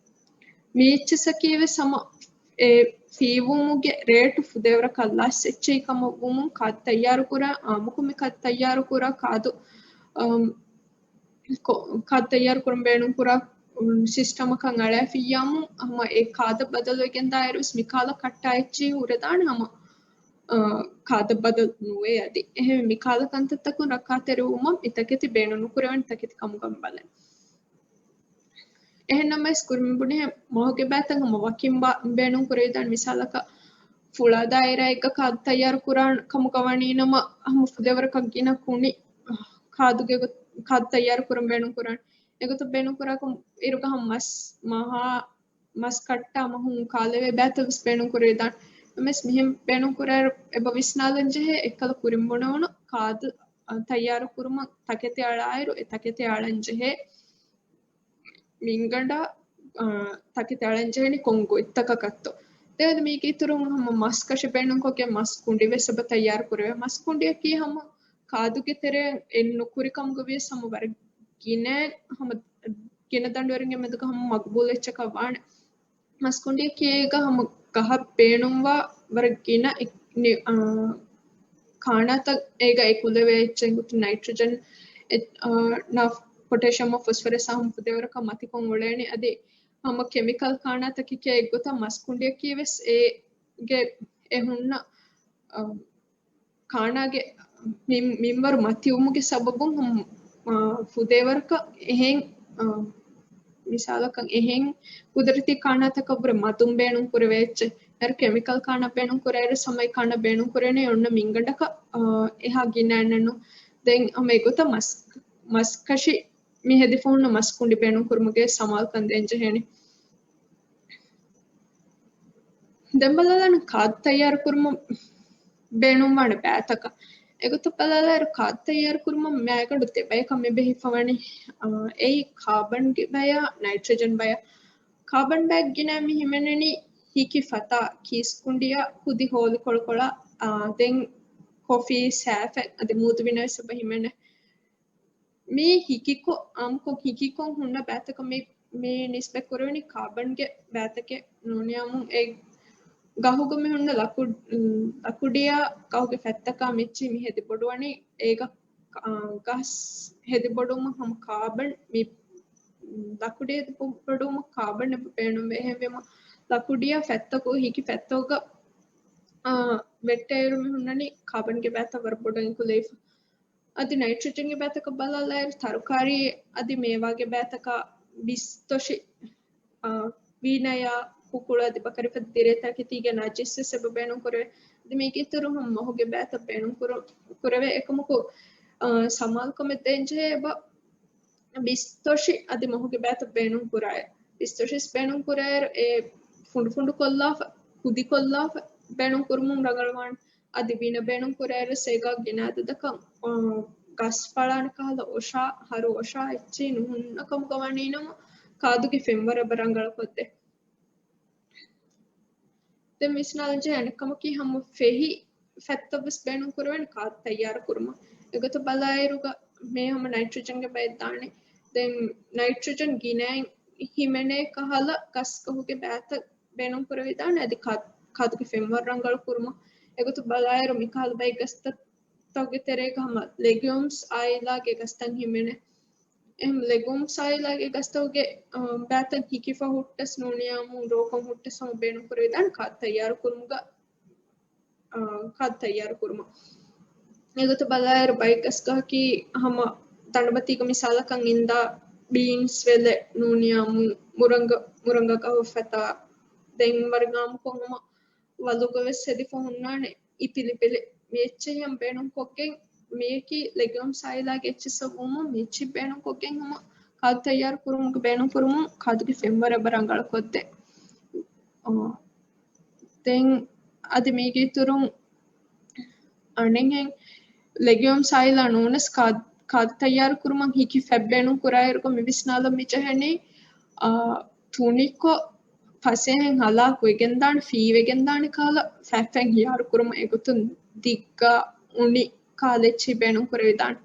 މީއްޗިއްސަކީ ވެސް ހަމަ އެ ފީވުމުގެ ރޭޓު ފުދޭވަރަކަށް ލަސް އެއްޗެހި ކަމަށް ވުމުން ކާދު ތައްޔާރު ކުރާ، އާއްމުކޮށް މި ކާދު ތައްޔާރު ކުރާ ކާދު، އަމް، ކޮ-، ކާދު ތައްޔާރު ކުރަން ބޭނުން ކުރާ، އުން، ސިސްޓަމަކަށް އަޅާފިއްޔާމު ހަމަ އެ ކާދަށް ބަދަލުވެގެން ދާއިރު ވެސް މި ކާލަ ކައްޓާ އެއްޗިހި ހުރެދާނެ ހަމަ، އާ، ކާދަށް ބަދަލު ނުވޭ އަދި. އެހެން މި ކާލަ ކަންތައްތަކުން ރައްކާތެރިވުމަށް މި ތަކެތި ބޭނުން ނުކުރެވޭނެ ތަކެތި ކަމުގަ ބަލަން. އެހެންނަމަވެސް ކުރިން ބުނިހެން މަހުގެ ބައިތައް ހަމަ ވަކިން ބޭ-، ބޭނުން ކުރެވިދާނެ. މިސާލަކަށް ފުޅާ ދާއިރާއެއްގަ ކާދު ތައްޔާރު ކުރާން ކަމުގަ ވަނީ ނަމަ ހަމަ ފުދޭވަރަކަށް ގިނަ ކުނި ކާދުގެ ގޮ-، ކާދު ތައްޔާރު ކުރަން ބޭނުން ކުރާނެ. އެގޮތަށް ބޭނުން ކުރާކަށް އިރުގަ ހަމަ މަސް މަހާ މަސް ކައްޓާ މަހުން ކާލެވޭ ބައިތައް ވެސް ބޭނުން ކުރެވިދާނެ. ނަމަވެސް މިހެން ބޭނުން ކުރާއިރު އެބަ ވިސްނާލަން ޖެހޭ އެއްކަލަ ކުރިން ބުނެވުނު ކާދު، އަ، ތައްޔާރު ކުރުމަށް ތަކެތި އަޅާއިރު އެ ތަކެތި އަޅަން ޖެހޭ މިންގަނޑާ، އާ، ތަކެތި އަޅަން ޖެހެނީ ކޮން ގޮތްތަކަކަށްތޯ؟ ދެން މީގެ އިތުރުން ހަމަ މަސް ކަށި ބޭނުންކޮށްގެން މަސް ކުނޑި ވެސް އެބަ ތައްޔާރު ކުރެވޭ. މަސް ކުނޑިއަކީ ހަމަ ކާދުގެ ތެރެއަށް އެއް ނުކުރި ކަމުގަ ވިޔަސް ހަމަ ވަރަށް ގިނަ، ހަމަ ގިނަ ދަނޑުވެރިންގެ މެދުގަ ހަމަ މަގުބޫލު އެއްޗަކަށް ވާނެ. މަސް ކުނޑިއަކީ އޭގަ ހަމަ ގަހަށް ބޭނުންވާ ވަރަށް ގިނަ އެ-، ނި-، އާ، ކާނާތައް އޭގަ އެކުލެވޭ އެއްޗެއް ގޮތުން ނައިޓްރޮޖަން، އެ-، އާ، ނާ ޕޮޓޭޝިއަމް ފޮސްފަރަސް އާ ހަމަ ފުދޭވަރަކަށް މަތިކޮށް އުޅޭނެ. އަދި ހަމަ ކެމިކަލް ކާނާތަކެކޭ އެއްގޮތަށް މަސް ކުނޑިއަކީ ވެސް އޭގެ އެ ހުންނަ، އާ، ކާނާގެ މިން-، މިންވަރު މަތިވުމުގެ ސަބަބުން ހަމަ، އާ، ފުދޭވަރަކަށް އެހެން، އާ، މިސާލަކަށް އެހެން ގުދުރަތީ ކާނާތަކަށްވުރެ މަދުން ބޭނުން ކުރެވޭ އެއްޗެއް. އޭރު ކެމިކަލް ކާނާ ބޭނުން ކުރާއިރު ހަމަ އެ ކާނާ ބޭނުން ކުރޭނެ އޮންނަ މިންގަނޑަކަށް، އާ، އެހާ ގިނައެއް ނޫން. ދެން ހަމަ އެގޮތަށް މަސް، މަސް ކަށި މި ހެދިފަ ހުންނަ މަސް ކުނޑި ބޭނުން ކުރުމުގެ ސަމާލުކަން ދޭން ޖެހޭނެ. ދެން ބަލާލާނަން ކާދު ތައްޔާރު ކުރުމަށް ބޭނުންވާނެ ބައިތަކަށް. އެގޮތަށް ބަލާލާއިރު ކާދު ތައްޔާރު ކުރުމަށް މައިގަނޑު ދެ ބަޔަކަށް މި ބެހިފަ ވަނީ. އާ، އެއީ ކާބަންގެ ބަޔާ، ނައިޓްރޮޖަން ބަޔާ. ކާބަން ބަޔަށް ގިނަ މި ހިމެނެނީ ހިކި ފަތާ، ކީސް ކުނޑިއަށް ކުދި ހޯލި ކޮޅުކޮޅަށް، އާ، ދެން ކޮފީ، ސާފެއް އަދި މޫދު ވިނަ ވެސް އެބަ ހިމެނޭ. މި ހިކިކޮށް، އާއްމުކޮށް ހިކިކޮށް ހުންނަ ބައިތަކަށް މި، މި ނިސްބަތް ކުރެވެނީ ކާބަންގެ ބައިތަކެއް ނޫނިއްޔާމު އެ ގަހުގަ މި ހުންނަ ލަކު-، ލަކުޑިއާ ގަހުގެ ފަތްތަކާ މިއްޗި މި ހެދި ބޮޑުވަނީ އޭގަ، އާ، ގަސް ހެދި ބޮޑުވުމަށް ހަމަ ކާބަން މި ލަކުޑި ހެދި ބޮޑުވުމަށް ކާބަން އެބަ ބޭނުންވޭ. އެހެންވީމަ ލަކުޑިއާ ފަތްތަކު ހިކި ފަތްތަކުގަ، އާ، ވެއްޓޭއިރު މި ހުންނަނީ ކާބަންގެ ބައިތައް ވަރަށް ބޮޑަށް އެކުލެވިފަ. އަދި ނައިޓްރޮޖަންގެ ބައިތަކަށް ބަލާލާއިރު ތަރުކާރީ އަދި މޭވާގެ ބައިތަކަށް ވިސްތޮށި، އާ، ވީނަޔާ ކުކުޅު އަދި ބަކަރިފަދަ ދިރޭ ތަކެތީގެ ނަޖިސް ވެސް އެބަ ބޭނުން ކުރެވޭ. އަދި މީގެ އިތުރުން ހަމަ މަހުގެ ބައިތައް ބޭނުން ކުރު-، ކުރެވޭ. އެކަމަކު، އާ، ސަމާލުކަމެއް ދޭންޖެހޭ އެބަ ވިސްތޮށި އަދި މަހުގެ ބައިތައް ބޭނުން ކުރާއިރު، ވިސްތޮށިސް ބޭނުން ކުރާއިރު އެ ފުނޑު ފުނޑު ކޮށްލާފަ، ކުދި ކޮށްލާފަ ބޭނުން ކުރުމުން ރަނގަޅުވާނެ. އަދި ވީނަ ބޭނުން ކުރާއިރު ސޭގާ ގިނަ އަދަދަކަށް، އާ، ގަސް ފަޅާނެ ކަހަލަ އޮށާ، ހަރު އޮށާ އެއްޗެއް ނުހުންނަ ކަމުގަ ވަނީ ނަމަ ކާދުގެ ފެންވަރަށް އެބަ ރަނގަޅުކޮށްދޭ. ދެން ވިސްނާލަންޖެހޭ އަނެއްކަމަކީ ހަމަ ފެހި ފަތްތައް ވެސް ބޭނުން ކުރެވޭނެ ކާދު ތައްޔާރު ކުރުމަށް. އެގޮތަށް ބަލާއިރުގަ މޭ ހަމަ ނައިޓްރޮޖަންގެ ބައެއް ދާނެ. ދެން ނައިޓްރޮޖަން ގިނައިން ހިމެނޭ ކަހަލަ ގަސްގަހުގެ ބައިތައް ބޭނުން ކުރެވިދާނެ އަދި ކާ-، ކާދުގެ ފެންވަރު ރަނގަޅު ކުރުމަށް. އެގޮތަށް ބަލާއިރު މިކަހަލަ ބައެއް ގަސްތައް ތަކުގެ ތެރޭގަ ހަމަ ލެގިއުމްސް އާއިލާގެ ގަސްތައް ހިމެނޭ. އެހެން ލެގިއުމްސް އާއިލާގެ ގަސްތަކުގެ، އަ، ބައިތައް ހިކިފަ ހުއްޓަސް ނޫނިއްޔާމު ރޯކޮށް ހުއްޓަސް ހަމަ ބޭނުން ކުރެވިދާނެ ކާދު ތައްޔާރު ކުރުމުގަ، އަ، ކާދު ތައްޔާރު ކުރުމަށް. އެގޮތަށް ބަލާއިރު ބައެއް ގަސްގަހަކީ ހަމަ ދަނޑުމަތީގަ މިސާލަކަށް އިންދާ ބީންސް ވެލެއް ނޫނިއްޔާމު މުރަނގަ، މުރަނގަ ގަހު ފަތާ ދެން ވަރަށް އާއްމުކޮށް ހަމަ ވަލުގަ ވެސް ހެދިފަ ހުންނާނެ އިޕިލިޕިލި. މި އެއްޗެހި ހަމަ ބޭނުންކޮށްގެން މިއަކީ ލެގިއުމްސް އާއިލާގެ އެއްޗިއްސަށް ވުމުން މި އެއްޗިހި ބޭނުންކޮށްގެން ހަމަ ކާދު ތައްޔާރު ކުރުމުގެ ބޭނުން ކުރުމުން ކާދުގެ ފެންވަރު އެބަ ރަނގަޅުކޮށްދޭ. އާ، ދެން އަދި މީގެ އިތުރުން އަނެއްހެން ލެގިއުމްސް އޮއިލާ ނޫނަސް ކާ-، ކާދު ތައްޔާރު ކުރުމަށް ހިކި ފެއް ބޭނުން ކުރާއިރުގަ މި ވިސްނާލަން މި ޖެހެނީ، އާ، ތުނިކޮށް ފަސޭހައިން ހަލާކު ވެގެންދާނެ، ފީވެގެންދާނެ ކަހަލަ ފެއް ހިޔާރު ކުރުމަށް އެގޮތުން ދިއްގާ އުނި ކަހަލަ އެއްޗެހި ބޭނުން ކުރެވިދާނެ.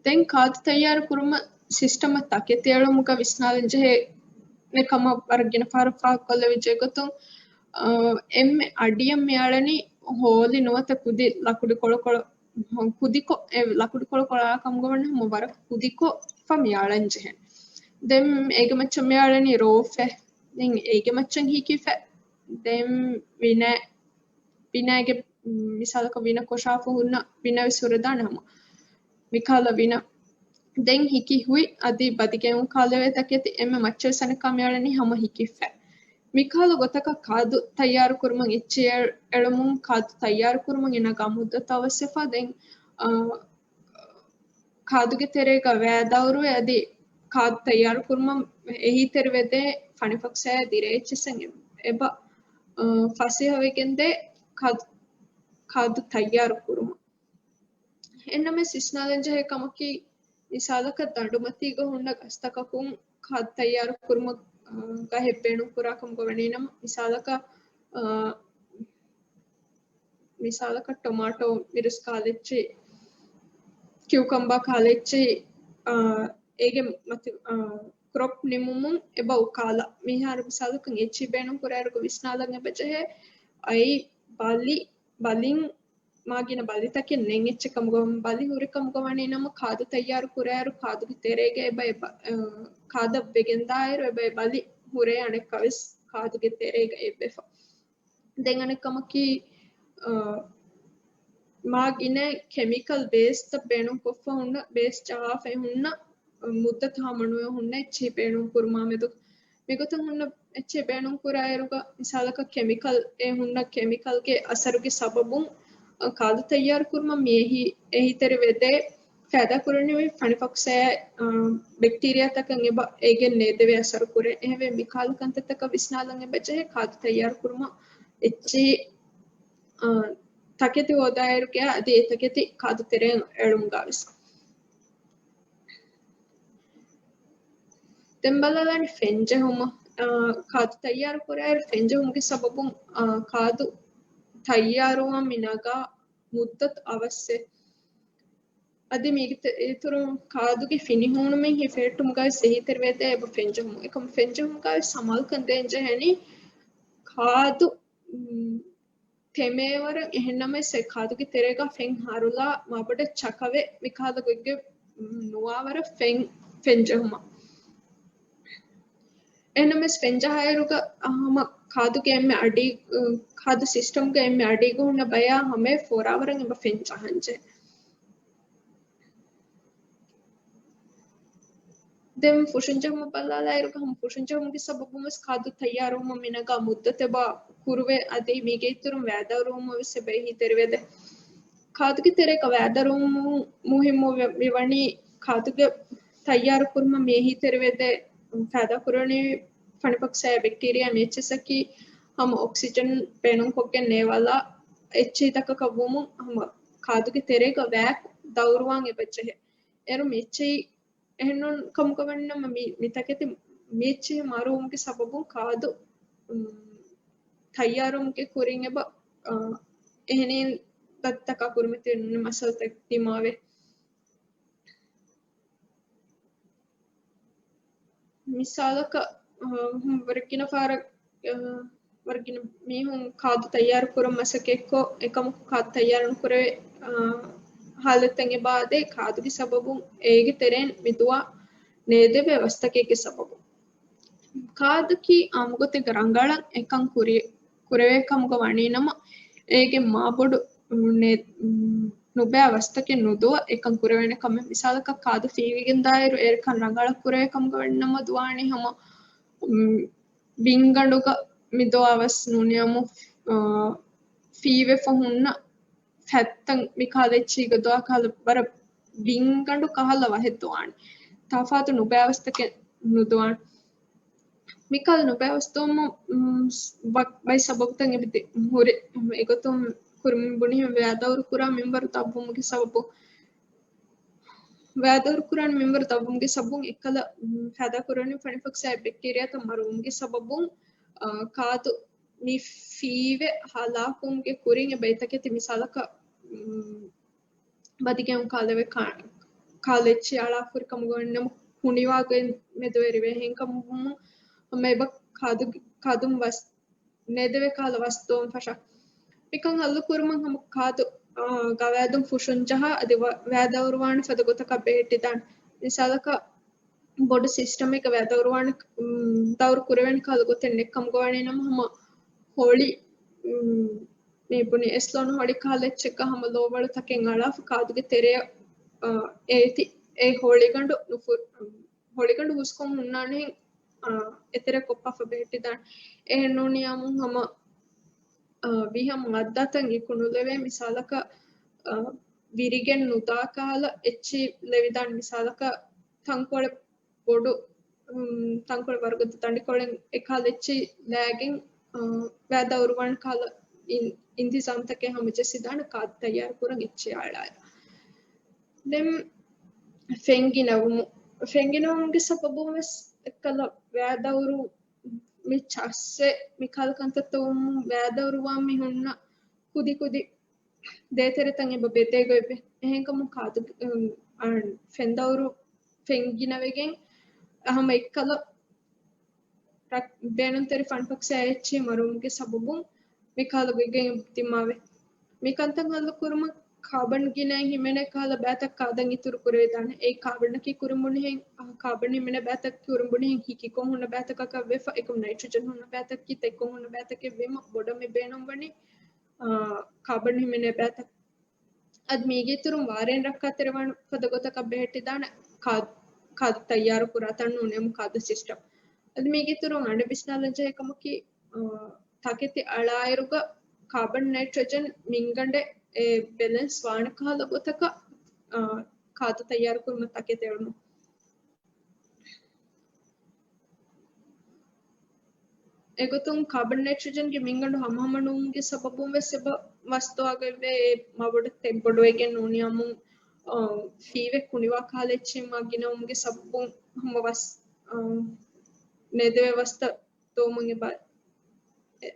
ދެން ކާދު ތައްޔާރު ކުރުމަށް ސިސްޓަމަށް ތަކެތި އެޅުމުގަ ވިސްނާލަން ޖެހޭ ކަމަށް ވަރަށް ގިނަ ފަހަރަށް ފާހަގަކޮށްލެވިއްޖެ ގޮތުން، އާ، އެންމެ އަޑިއަށް މި އަޅަނީ ހޯލި ނުވަތަ ކުދި ލަކުޑި ކޮޅުކޮޅު، ކުދިކޮށް، އެ ލަކުޑި ކޮޅުކޮޅާ ކަމުގަ ވަންނަ ހަމަ ވަރަށް ކުދިކޮށްފަ މި އަޅަން ޖެހެން. ދެން އޭގެ މައްޗަށް މި އަޅަނީ ރޯފެއް. ދެން އޭގެ މައްޗަށް ހިކި ފެއް. ދެން ވިނަ، ވިނައިގެ މިސާލަކަށް ވިނަ ކޮށާފަ ހުންނަ ވިނަ ވެސް ހުރެދާނެ ހަމަ. މިކަހަލަ ވިނަ. ދެން ހިކި ހުއި އަދި ބަދިގެއުން ކާލެވޭ ތަކެތި އެންމެ މައްޗަށް ސަނަކާ މިއަޅަނީ ހަމަ ހިކި ފެއް. މިކަހަލަ ގޮތަކަށް ކާދު ތައްޔާރު ކުރުމަށް އެއްޗެހި އެޅުމުން ކާދު ތައްޔާރު ކުރުމަށް އޭނާ ގާ މުއްދަތު އަވަސްވެފަ. ދެން، އާ، ކާދުގެ ތެރޭގަ ވައި ދައުރުވެ އަދި ކާދު ތައްޔާރު ކުރުމަށް އެހީތެރިވެދޭ ފަނިފަކްސާއާ ދިރޭ އެއްޗިއްސަށް އެބަ، އާ، ފަސޭހަވެގެންދޭ ކާދު، ކާދު ތައްޔާރު ކުރުމަށް. އެންނަމެސް ވިސްނާލަން ޖެހޭ ކަމަކީ، މިސާލަކަށް ދަނޑުމަތީގަ ހުންނަ ގަސްތަކަކުން ކާދު ތައްޔާރު ކުރުމަށް، އާ، ގަހެއް ބޭނުން ކުރާ ކަމުގަ ވަނީ ނަމަ، މިސާލަކަށް، އާ، މިސާލަކަށް ޓޮމާޓޯ، މިރުސް ކާލެއްޗި، ކިއުކަމްބާ ކާލެއްޗި، އާ، އޭގެ މަތި، އާ، ކްރޮޕް ނިމުމުން އެބަ އުކާލާ. މިހާރު މިސާލަކަށް އެއްޗިހި ބޭނުން ކުރާއިރުގަ ވިސްނާލަން އެބަ ޖެހޭ، އައި ބަލި، ބަލިން މާ ގިނަ ބަލިތަކެއް ނެތް އެއްޗެއް ކަމުގަ، ބަލި ހުރި ކަމުގަ ވަނީ ނަމަ، ކާދު ތައްޔާރު ކުރާއިރު ކާދުގެ ތެރޭގަ އެބަ، އެބަ، އަ، ކާދަށް ވެގެންދާއިރު އެބަ އެ ބަލި ހުރޭ އަނެއްކާވެސް ކާދުގެ ތެރޭގަ އެއްވެފަ. ދެން އަނެއް ކަމަކީ، އަ، މާ ގިނަ ކެމިކަލް ބޭސްތައް ބޭނުން ކޮށްފަ ހުންނަ، ބޭސް ޖަހާފައި ހުންނަ، މުއްދަތު ހަމަނުވެ ހުންނަ އެއްޗެހި ބޭނުން ކުރުމާ މެދު، މިގޮތުން ހުންނަ އެއްޗެހި ބޭނުން ކުރާއިރުގަ، މިސާލަކަށް ކެމިކަލް އެ ހުންނަ ކެމިކަލްގެ އަސަރުގެ ސަބަބުން، އަ، ކާދު ތައްޔާރު ކުރުމަށް މި އެހީ، އެހީތެރިވެދޭ ފައިދާ ކުރަނިވި ފަނިފަކްސާއާ، އަ، ބެކްޓީރިއާތަކަށް އެބަ އޭގެން ނޭދެވޭ އަސަރު ކުރޭ. އެހެންވެ، މި ކަހަލަ ކަންތައްތަކަށް ވިސްނާލަން އެބަ ޖެހޭ ކާދު ތައްޔާރު ކުރުމަށް އެއްޗެހި، އަ، ތަކެތި ހޯދާއިރުގަ އަދި އެ ތަކެތި ކާދު ތެރެއިން އެޅުމުގަވެސް. ދެން ބަލާލާނީ ފެން ޖެހުމަށް. އާ، ކާދު ތައްޔާރު ކުރާއިރު ފެން ޖެހުމުގެ ސަބަބުން، އާ، ކާދު ތައްޔާރުވާން މި ނަގާ މުއްދަތު އަވަސްވޭ. އަދި މީގެ އިތުރުން ކާދުގެ ފިނިހޫނުމެއް ހިފެހެއްޓުމުގައި އެހީތެރިވެދޭ އެބަ ފެން ޖެހުމުން. އެކަމު ފެން ޖެހުމުގައި ސަމާލުކަން ދޭން ޖެހެނީ ކާދު، މް، ތެމޭވަރަށް. އެހެންނަމަވެސް އެ ކާދުގެ ތެރޭގަ ފެން ހަރުލާ މާބޮޑަށް ޗަކަވެ، މިކަހަލަ ގޮތްގެ ނުވާވަރަށް ފެން، ފެން ޖެހުމަށް. އެހެންނަމަވެސް ފެން ޖަހާއިރުގަ ހަމަ ކާދުގެ އެންމެ އަޑީ، ކާދު ސިސްޓަމްގެ އެންމެ އަޑީގަ ހުންނަ ބަޔާ ހަމަޔަށް ފޯރާވަރަށް އެބަ ފެން ޖަހަންޖެހޭ. ދެން ފުށުން ޖެހުމަށް ބަލާލާއިރުގަ ހަމަ ފުށުން ޖެހުމުގެ ސަބަބުން ވެސް ކާދު ތައްޔާރުވުމަށް މިނަގާ މުއްދަތެއް އެބަ ކުރުވޭ. އަދި މީގެ އިތުރުން ވައިދައުރުވުމަށް ވެސް އެބަ އެހީތެރިވެދޭ. ކާދުގެ ތެރޭގަ ވައިދައުރުވުން މުހިއްމު ވެ-، މިވަނީ ކާދުގެ ތައްޔާރު ކުރުމަށް މި އެހީތެރިވެދޭ ފައިދާ ކުރަނިވި ފަނިފަކްސާއާ ބެކްޓީރިއާ މި އެއްޗިއްސަކީ ހަމަ އޮކްސިޖަން ބޭނުންކޮށްގެން ނޭވާލާ އެއްޗެހިތަކަކަށް ވުމުން ހަމަ ކާދުގެ ތެރޭގަ ވައި ދައުރުވާން އެބަ ޖެހޭ. އޭރު މި އެއްޗެހި އެހެންނޫން ކަމުގަ ވަންނަމަ މި، މި ތަކެތި މި އެއްޗެހި މަރުވުމުގެ ސަބަބުން ކާދު، އުން، ތައްޔާރުވުމުގެ ކުރިން އެބަ، އާ، އެހެނީން ދަތިތަކާ ކުރިމަތި މައްސަލަތައް ދިމާވޭ. މިސާލަކަށް، އަ، ވަރަށް ގިނަ ފަހަރަށް، އަ، ވަރަށް ގިނަ މީހުން ކާދު ތައްޔާރު ކުރަން މަސައްކަތްކޮށް، އެކަމަކު ކާދު ތައްޔާރު ނުކުރެވޭ، އަ، ހާލަތެއް އެބަ އާދޭ، ކާދުގެ ސަބަބުން އޭގެ ތެރެއިން މި ދުވާ ނޭދެވޭ ވަސްތަކެއްގެ ސަބަބުން. ކާދަކީ އާއްމުގޮތެއްގަ ރަނގަޅަށް އެކަން ކުރި-، ކުރެވޭ ކަމުގަ ވަނީ ނަމަ، އޭގެ މާބޮޑު ނެ-، ނުބައި ވަސްތަކެއް ނުދުވާ އެކަން ކުރެވޭނެ ކަމެއް. މިސާލަކަށް ކާދު ފީވިގެންދާއިރު އޭރު ކަން ރަނގަޅަށް ކުރެވޭ ކަމުގަ ވަނީ ނަމަ ދުވާނީ ހަމަ، މް، ބިންގަނޑުގަ މި ދުވާ ވަސް ނޫނީ އާއްމު، އާ، ފީވެފަ ހުންނަ ފައްތަން މި ކާލެއްޗީގަ ދުވާ ކަހަލަ ވަރަށް ބިންގަނޑު ކަހަލަ ވަހެއް ދުވާނެ. ތަފާތު ނުބައި ވަސްތަކެއް ނުދުވާނެ. މިކަހަލަ ނުބައި ވަސްތުވުމަށް ބައި ސަބަބުތައް އެބަ ހުރި. އެގޮތުން ކުރިން ބުނިހެން ވައިދައުރު ކުރާ މިންވަރު ދަށްވުމުގެ ސަބަބުން، ވައިދައުރު ކުރާނެ މިންވަރު ދަށްވުމުގެ ސަބަބުން އެއްކަލަ ފައިދާ ކުރަނީ ފަނިފޮކްސް އާއި ބެކްޓީރިއާތައް މަރުވުމުގެ ސަބަބުން، އާ، ކާދު މި ފީވެ ހަލާކުވުމުގެ ކުރިން އެބަ އެތަކެތި މިސާލަކަށް، މް، ބަދިގެއުން ކާލެވޭ ކާ-، ކާލެއްޗި އަޅާފުރި ކަމުގަ ވަންނަމަ ކުނިވާގޮތް މެދުވެރިވޭ. ހެންކަމުން ހަމަ އެބަ ކާދު-، ކާދުން ވަސް ނެދެވޭ ކަހަލަ ވަސްތުވަން ފަށާ. މިކަން ހައްލު ކުރުމަށް ހަމަ ކާދު، އާ، ގަވާއިދުން ފުށުން ޖަހާ އަދި ވަ-، ވައިދައުރުވާނެ ފަދަ ގޮތަކަށް ބެހެއްޓިދާނެ. މިސާލަކަށް ބޮޑު ސިސްޓަމެއްގަ ވައިދައުރުވާނެ، މް، ދައުރު ކުރެވޭނެ ކަހަލަ ގޮތެއް ނެތް ކަމުގަ ވަނީ ނަމަ ހަމަ ހޮޅި، މް، މި ބުނި އެސްލޯނު ހޮޅި ކަހަލަ އެއްޗެއްގަ ހަމަ ލޯވަޅު ތަކެއް އަޅާފަ ކާދުގެ ތެރެއަށް، އާ، އޭތި އެ ހޮޅިގަނޑު ނުފު-، ހޮޅިގަނޑު ހުސްކޮށް ހުންނާނެހެން، އާ، އެތެރެ ކޮށްފަ ބެހެއްޓިދާނެ. އެހެން ނޫނިއްޔާމު ހަމަ، އާ، ވީހަމަ މައްދާތައް އިކުނުލެވޭ. މިސާލަކަށް، އާ، ވިރިގެން ނުދާ ކަހަލަ އެއްޗި ލެވިދާނެ. މިސާލަކަށް ތަންކޮޅެއް ބޮޑު، މް، ތަންކޮޅެއް ވަރުގަދަ ދަނޑިކޮޅެއް އެކަހަލަ އެއްޗި ލައިގެން، އާ، ވައިދައުރުވާނެ ކަހަލަ އިން-، އިންތިޒާމްތަކެއް ހަމަޖެއްސިދާނެ ކާދު ތައްޔާރު ކުރަން އެއްޗި އަޅާއިރު. ދެން ފެންގިނަވުމު-، ފެންގިނަވުމުގެ ސަބަބުން ވެސް އެއްކަލަ ވައިދައުރު މި ޗައްސެ މި ކަހަލަ ކަންތައްތައް ވުމުން ވައިދައުރުވާން މި ހުންނަ ކުދި ކުދި ދޭތެރެތައް އެބަ ބެދޭ ގޮތްވޭ. އެހެންކަމުން ކާދު، އުން، އަން، ފެންދައުރު ފެންގިނަވެގެން ހަމަ އެއްކަލަ ރަ-، ބޭނުންތެރި ފަނިފޮކްސް އާއި އެއްޗިހި މަރުވުމުގެ ސަބަބުން މި ކަހަލަ ގޮތްގައި ދިމާވޭ. މި ކަންތައް ހައްލު ކުރުމަށް ކާބަން ގިނައިން ހިމެނޭ ކަހަލަ ބައިތައް ކާދަން އިތުރު ކުރެވިދާނެ. އެއީ ކާބަންއަކީ ކުރިނބުނިހެން، އަ، ކާބަން ހިމެނޭ ބައިތައް ކުރިނބުނިހެން ހިކިކޮށް ހުންނަ ބައިތަކަކަށް ވެފަ، އެކަމް ނައިޓްރޮޖަން ހުންނަ ބައިތަކީ ތެއްކޮށް ހުންނަ ބައިތަކެއް ވީމަ ބޮޑަށް މި ބޭނުންވަނީ، އާ، ކާބަން ހިމެނޭ ބައިތައް. އަދި މީގެ އިތުރުން ވާރޭން ރައްކާތެރިވާން ފަދަ ގޮތަކަށް ބެހެއްޓިދާނެ ކާ-، ކާދު ތައްޔާރު ކުރާތަން ނޫނީ ކާދު ސިސްޓަމް. އަދި މީގެ އިތުރުން އަނެއް ވިސްނާލަން ޖެހޭ ކަމަކީ، އާ، ތަކެތި އަޅާއިރުގަ ކާބަން ނައިޓްރޮޖަން މިންގަނޑެއް ބެލެންސް ވާނެ ކަހަލަ ގޮތަކަށް، އާ، ކާދު ތައްޔާރު ކުރުމަށް ތަކެތި އެޅުމަށް. އެގޮތުން ކާބަން ނައިޓްރޮޖަންގެ މިންގަނޑު ހަމަހަމަ ނުވުމުގެ ސަބަބުން ވެސް އެބަ ވަސްތުވާގޮތްވޭ. އެ މަ ބޮޑަށް ތެއްބޮޑުވެގެން ނޫނިއްޔާމު، އާ، ފީވެ ކުނިވާ ކަހަލަ އެއްޗެއް މާ ގިނަވުމުގެ ސަބަބުން ހަމަ ވަސް، އާ، ނެދެވޭ ވަސްތައް ދޮވުމުން އެބަ އެ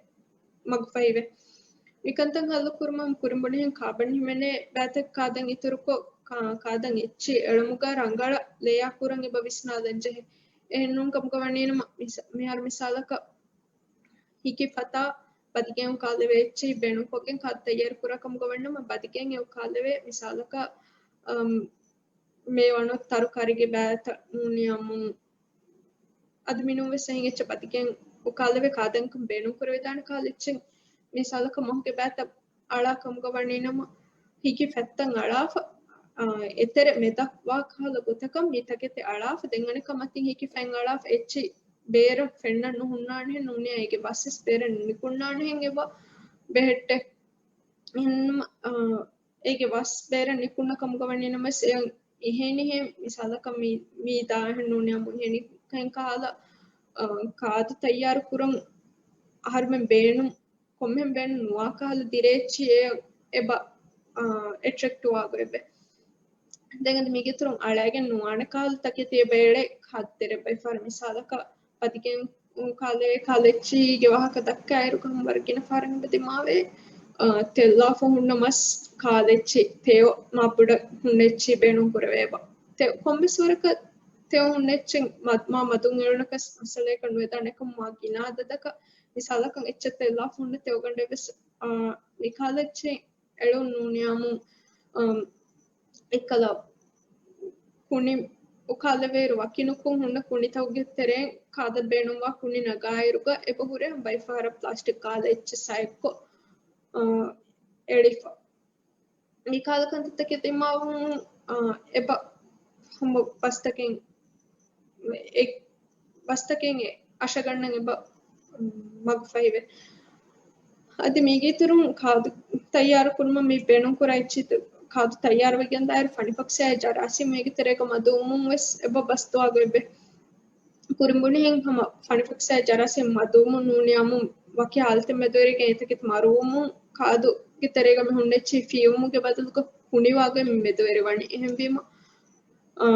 މަގުފަހިވޭ. މިކަންތައް ހައްލު ކުރުމަށް ކުރިނބުނިހެން ކާބަން ހިމެނޭ ބައިތައް ކާދަން އިތުރުކޮށް، ކާ-، ކާދަން އެއްޗި އެޅުމުގަ ރަނގަޅަށް ލެޔާ ކުރަން އެބަ ވިސްނާލަން ޖެހޭ. އެހެން ނޫން ކަމުގަ ވަނީނަމަ މިސާ-، މިހާރު މިސާލަކަށް ހިކި ފަތާ ބަދިގެއުން ކާލެވޭ އެއްޗި ބޭނުންކޮށްގެން ކާދަ ތައްޔާރު ކުރާ ކަމުގަ ވަންނަމަ ބަދިގެއިން އެއު ކާލެވޭ މިސާލަކަށް، އަމް، މޭވާނު ތަރުކާރީގެ ބައިތައް ނޫނިއްޔާމު އަދި މިނޫން ވެސް އެހެން އެއްޗެއް ބަދިގެން އުކާލެވޭ ކާދަންކަން ބޭނުން ކުރެވިދާނެ ކަހަލަ އެއްޗެއް މިސާލަކަށް މަހުގެ ބައިތައް އަޅާ ކަމުގަ ވަނީނަމަ ހިކި ފަތްތައް އަޅާފަ، އާ، އެތެރެ މެދަށް ވާ ކަހަލަ ގޮތަކަށް މި ތަކެތި އަޅާފަ ދެން އަނެއްކާ މަތިން ހިކި ފަތް އަޅާފަ އެއްޗި ބޭރަށް ފެންނަން ނުހުންނާނެހެން ނޫނިއްޔާ އޭގެ ވަސްވެސް ބޭރަށް ނިކުންނާނެހެން އެބަ ބެހެއްޓޭ. އެހެން، އާ، އޭގެ ވަސް ބޭރަށް ނިކުންނަ ކަމުގަ ވަނީ ނަމަވެސް އެ އެހެނިހެން މިސާލަކަށް މި، މީ ދާހެން ނޫނިއްޔާ މުހެނިކަން ކަހަލަ، އާ، ކާދު ތައްޔާރު ކުރަން އަހަރުމެން ބޭނުން، ކޮންމެހެން ބޭނުން ނުވާ ކަހަލަ ދިރޭ އެއްޗި އެ އެބަ، އާ، އެޓްރެކްޓް ވާގޮތްވޭ. ދެން އަދި މީގެ އިތުރުން އަޅައިގެން ނުވާނެ ކަހަލަ ތަކެތި އެބަ އެޅޭ ކާދު ތެރެ ބައިފަހަރަށް މިސާލަކަށް ބަދިގެން ކާލެ-، ކާލެއްޗީގެ ވާހަކަ ދައްކާއިރު ކަމަށް ވަރަށް ގިނަ ފަހަރަށް އެބަ ދިމާވޭ، އާ، ތެއްލާފަ ހުންނަ މަސް ކާލެއްޗި، ތެޔޮ މާބޮޑަށް ހުންނަ އެއްޗި ބޭނުން ކުރެވޭބަ. ތެ-، ކޮންމެސް ވަރަކަށް ތެޔޮ ހުންނަ އެއްޗެއް މަ-، މާ މަދުން އެޅުނަކަސް މައްސަލައަކަށް ނުވެދާނެ ކަމަށް މާ ގިނަ އަދަދަކަށް މިސާލަކަށް އެއްޗެއް ތެއްލާފަ ހުންނަ ތެޔޮގަނޑެއް ވެސް، އާ، މި ކާލެއްޗި އެޅުން ނޫނިއްޔާމު، އަމް، އެއްކަލަ ކުނި އުކާލެވޭއިރު ވަކިނުކޮށް ހުންނަ ކުނިތަކުގެ ތެރެއިން ކާދަ ބޭނުންވާ ކުނި ނަގާއިރުގަ އެބަ ހުރޭ ބައިފަހަރަށް ޕްލާސްޓިކް ކާލަ އެއްޗެއް ސައެއްކޮށް، އާ، އެޅިފަ. މި ކާލަ ކަންތައްތަކެއް ދިމާވުމުން، އާ، އެބަ ހަމަ ބަސްތަކެއް އެ ބަސްތަކެއް އަށަގަންނަން އެބަ މަގުފަހިވޭ. އަދި މީގެ އިތުރުން ކާދު ތައްޔާރު ކުރުމަށް މި ބޭނުންކުރާ އެއްޗިތު ކާދު ތައްޔާރުވެގެންދާއިރު ފަނިފޮކްސްއާއި ޖަރާސީމް މީގެ ތެރޭގަ މަދުވުމުން ވެސް އެބަ ބަސްދުވާގޮތްވޭ. ކުރިން ބުނިހެން ހަމަ ފަނިފަކްސާއި ޖަރާސީމް މަދުވުމުން ނޫނިއްޔާމުން ވަކި ހާލަތެއް މެދުވެރިގެން އެތަކެތި މަރުވުމުން ކާދުގެ ތެރޭގަ މި ހުންނެއްޗި ފިޔުމުގެ ބަދަލުގަ ފުނިވާގޮތް މި މެދުވެރިވަނީ. އެހެންވީމަ، އާ،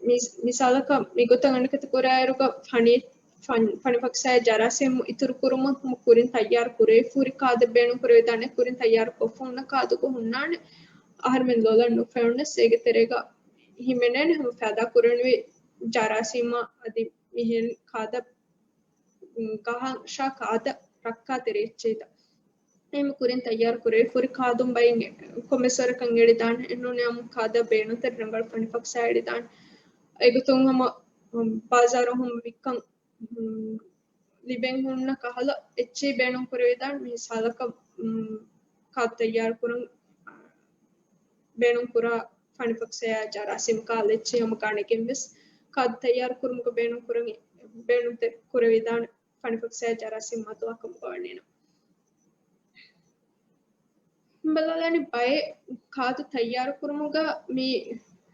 މި-، މިސާލަކަށް މިގޮތަށް އަނެކަތި ކުރާއިރުގަ ފަނި-، ފަން-، ފަނިފަކްސާއި ޖަރާސީމް އިތުރު ކުރުމަށް ހަމަ ކުރިން ތައްޔާރު ކުރެވިފަ ހުރި ކާދެއް ބޭނުން ކުރެވިދާނެ. ކުރިން ތައްޔާރު ކޮށްފަ ހުންނަ ކާދަކު ހުންނާނެ އަހަރުމެން ލޮލަށް ނުފެނުނެސް އޭގެ ތެރޭގަ ހިމެނޭނެ ހަމަ ފައިދާ ކުރަނިވި ޖަރާސީމާ އަދި މިހެން ކާދަ، ގަހަށާ ކާދަ ރައްކާތެރި އެއްޗެހިތަ. އެހެން ކުރިން ތައްޔާރު ކުރެވިފަ ހުރި ކާދުން ބައިން ކޮންމެސް ވަރަކަށް އެޅިދާނެ. އެނޫނެ އަމު ކާދަ ބޭނުންތެރި ރަނގަޅު ފަނިފަކްސާ އެޅިދާނެ. އެގޮތުން ހަމަ، އު، ބާޒާރު ހަމަ ވިއްކަން، އު، ލިބެން ހުންނަ ކަހަލަ އެއްޗެހި ބޭނުން ކުރެވިދާނެ. މިސާލަކަށް، އު، ކާދު ތައްޔާރު ކުރަން ބޭނުން ކުރާ ފަނިފަކްސާއާ ޖަރާސީމް ކާލެއްޗި ހަމަ ގަނެގެން ވެސް ކާދު ތައްޔާރު ކުރުމުގަ ބޭނުން ކުރަން، ބޭނުން ތެ-، ކުރެވިދާނެ ފަނިފަކްސާއާ ޖަރާސީމް މަދުވާ ކަމުގަ ވަނީނަ. ބަލާލާނެ ބައެއް ކާދު ތައްޔާރު ކުރުމުގަ މި،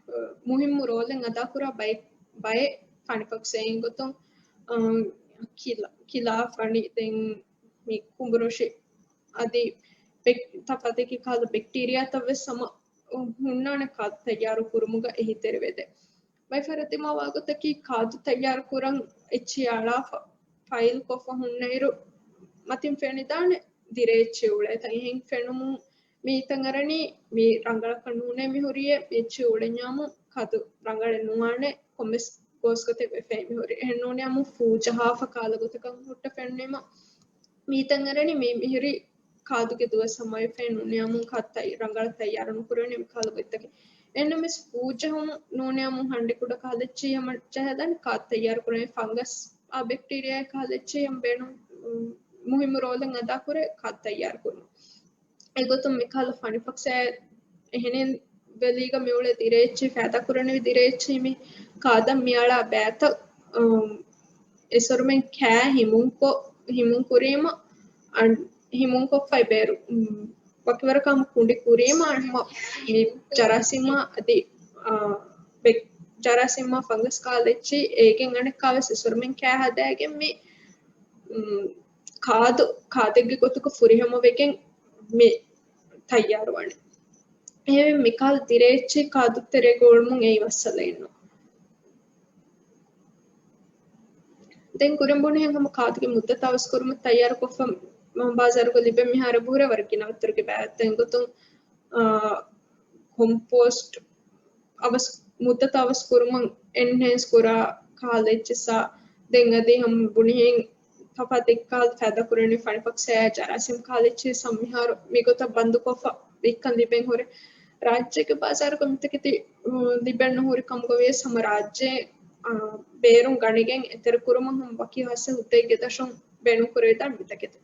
އަ، މުހިއްމު ރޯލެއް އަދާކުރާ ބައެއް، ބައެއް ފަނިފަކްސާއިން ގޮތުން، އަ، ކިލާ-، ކިލާފަނި ދެން މި ކުނބުރޮށި އަދި ބެކް-، ތަފާތަކީ ކާދަ ބެކްޓީރިއާތައް ވެސް ހަމަ ހުންނާނެ ކާދު ތައްޔާރު ކުރުމުގަ އެހީތެރިވެދޭ. ބައިފަރާތް ދިމާވާ ގޮތަކީ ކާދު ތައްޔާރު ކުރަން އެއްޗި އަޅާފަ ފައިލް ކޮށްފަ ހުންނައިރު މަތިން ފެނިދާނެ ދިރޭ އެއްޗި އުޅޭތަ. އެހެން ފެނުމުން މިތަން އަރަނީ މި ރަނގަޅަކަށް ނޫނޭ މި ހުރިޔޭ، މި އެއްޗި އުޅެންޏާމު ކާދު ރަނގަޅެއް ނުވާނެ ކޮންމެސް ގޯސްގޮތެއް ވެފައި މި ހުރި. އެހެން ނޫންޏާމު ފޫ ޖަހާފަ ކާލަ ގޮތަކަށް ހުއްޓަ ފެނުނީމަ މިތަން އަރަނީ މި މިހުރި ކާދުގެ ދުވަސް ހަމަވެފައި ނޫނިއްޔާމު ކާދު ތައް-، ރަނގަޅަށް ތައްޔާރު ނުކުރެވެނީ މި ކާލަ ގޮތްތަކެއް. އެހެންނަމަވެސް ފޫ ޖަހުމު ނޫނިއްޔާމު ހަނޑި ކުޑަ ކާލެއްޗި ހަމަ ޖަހަދާނެ ކާދު ތައްޔާރު ކުރަނީ ފަންގަސް އާ ބެކްޓީރިއާ ކާލެއްޗި ހަމަ ބޭނުން، މު-، މުހިއްމު ރޯލެއް އަދާކުރޭ ކާދު ތައްޔާރު ކުރުމަށް. އެގޮތުން މިކަހަލަ ފަނިފަކްސާ އެހެނެއް ވެލީގަ މިއުޅޭ ދިރޭއްޗި ފައިދާ ކުރަނިވި ދިރޭއްޗި މި ކާދަށް މިއަޅާ ބައިތައް، އު، އެސޮރުމެން ކާ ހިމުންކޮށް، ހިމުން ކުރީމަ، އަން-، ހިމުންކޮށްފައި ބޭރު، އު، ވަކިވަރަކަށް ހަމަ ކުނޑި ކުރީމަ އަންމަ މި ޖަރާސީމާ އަދި، އާ، ބެ-، ޖަރާސީމާ ފަންގަސް ކާލެއްޗި އޭގެން އަނެއްކާވެސް އެސޮރުމެން ކާ ހަދާގެން މި، އު، ކާދު، ކާދެއްގެ ގޮތުގަ ފުރިހަމަވެގެން މި ތައްޔާރުވާނެ. އެހެންވެ، މިކަހަލަ ދިރޭއްޗި ކާދު ތެރޭގަ އުޅުމުން އެއީ މައްސަލައެއް ނޫން. ދެން ކުރިން ބުނިހެން ހަމަ ކާދުގެ މުއްދަތު އަވަސްކުރުމަށް ތައްޔާރުކޮށްފަ ބާޒާރުގަ ލިބެން މިހާރު އެބަހުރޭ ވަރަށް ގިނަ ވައްތަރުގެ ބައިތައް އެގޮތުން، އާ، ކޮމްޕޯސްޓް އަވަސް، މުއްދަތު އަވަސް ކުރުމަށް އެންހޭންސް ކުރާ ކާލެއްޗިސާ ދެން އަދި ހަމަ ބުނިހެން ތަފާތު އެއްކާލަ ފައިދާ ކުރަނީ ފަނިފަކްސާއާ ޖަރާސީމް ކާލެއްޗިސް ހަމަ މިހާރު މިގޮތަށް ބަންދުކޮށްފަ ވިއްކަން ލިބެން ހުރެ. ރާއްޖޭގެ ބާޒާރުގަ މިތަކެތި، އު، ލިބެން ނުހުރި ކަމުގަ ވިޔަސް ހަމަ ރާއްޖެ، އާ، ބޭރުން ގަނެގެން އެތެރެ ކުރުމަށް ހަމަ ވަކި ހާއްސަ ހުއްދައެއްގެ ދަށުން ބޭނުން ކުރެވިދާނެ މިތަކެތި.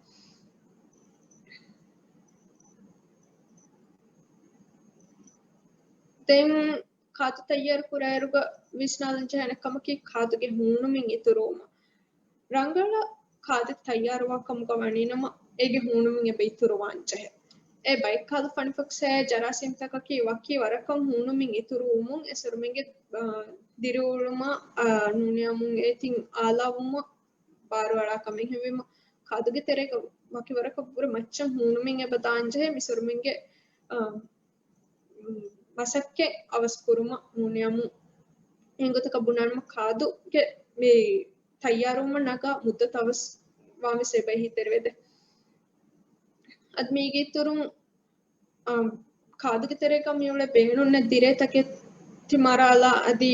ދެން ކާދު ތައްޔާރު ކުރާއިރުގަ ވިސްނާލަން ޖެހޭނެ ކަމަކީ ކާދުގެ ހޫނުމިން އިތުރުވުމަށް. ރަނގަޅަށް ކާދެއް ތައްޔާރުވާ ކަމުގަ ވަނީނަމަ، އޭގެ ހޫނުމިން އެބަ އިތުރުވާން ޖެހޭ. އެ ބައެއްކާލަ ފަނިފަކްސާއާ ޖަރާސީމްތަކަކީ ވަކި ވަރަކަށް ހޫނުމިން އިތުރުވުމުން އެ ސޮރުމެންގެ، އާ، ދިރިއުޅުމަށް، އާ، ނޫނިއްޔާމުން އޭތިން އާލާވުމަށް ބާރުއަޅާ ކަމެއް. އެހެންވީމަ، ކާދުގެ ތެރޭގަ ވަކި ވަރަކަށް ވުރެ މައްޗަށް ހޫނުމިން އެބަ ދާން ޖެހޭ މި ސޮރުމެންގެ، އާ، މަސައްކަތް އަވަސް ކުރުމަށް ނޫނިއްޔާމު. އެހެން ގޮތަކަށް ބުނާނަމަ ކާދުގެ މި ތައްޔާރުވުމަށް ނަގާ މުއްދަތު އަވަސް ވާން ވެސް އެބަ އެހީތެރިވެދޭ. އަދި މީގެ އިތުރުން، އާ، ކާދުގެ ތެރޭގަ މިއުޅޭ ބޭނުންނެއް ދިރޭތަކެތި މަރާލާ އަދި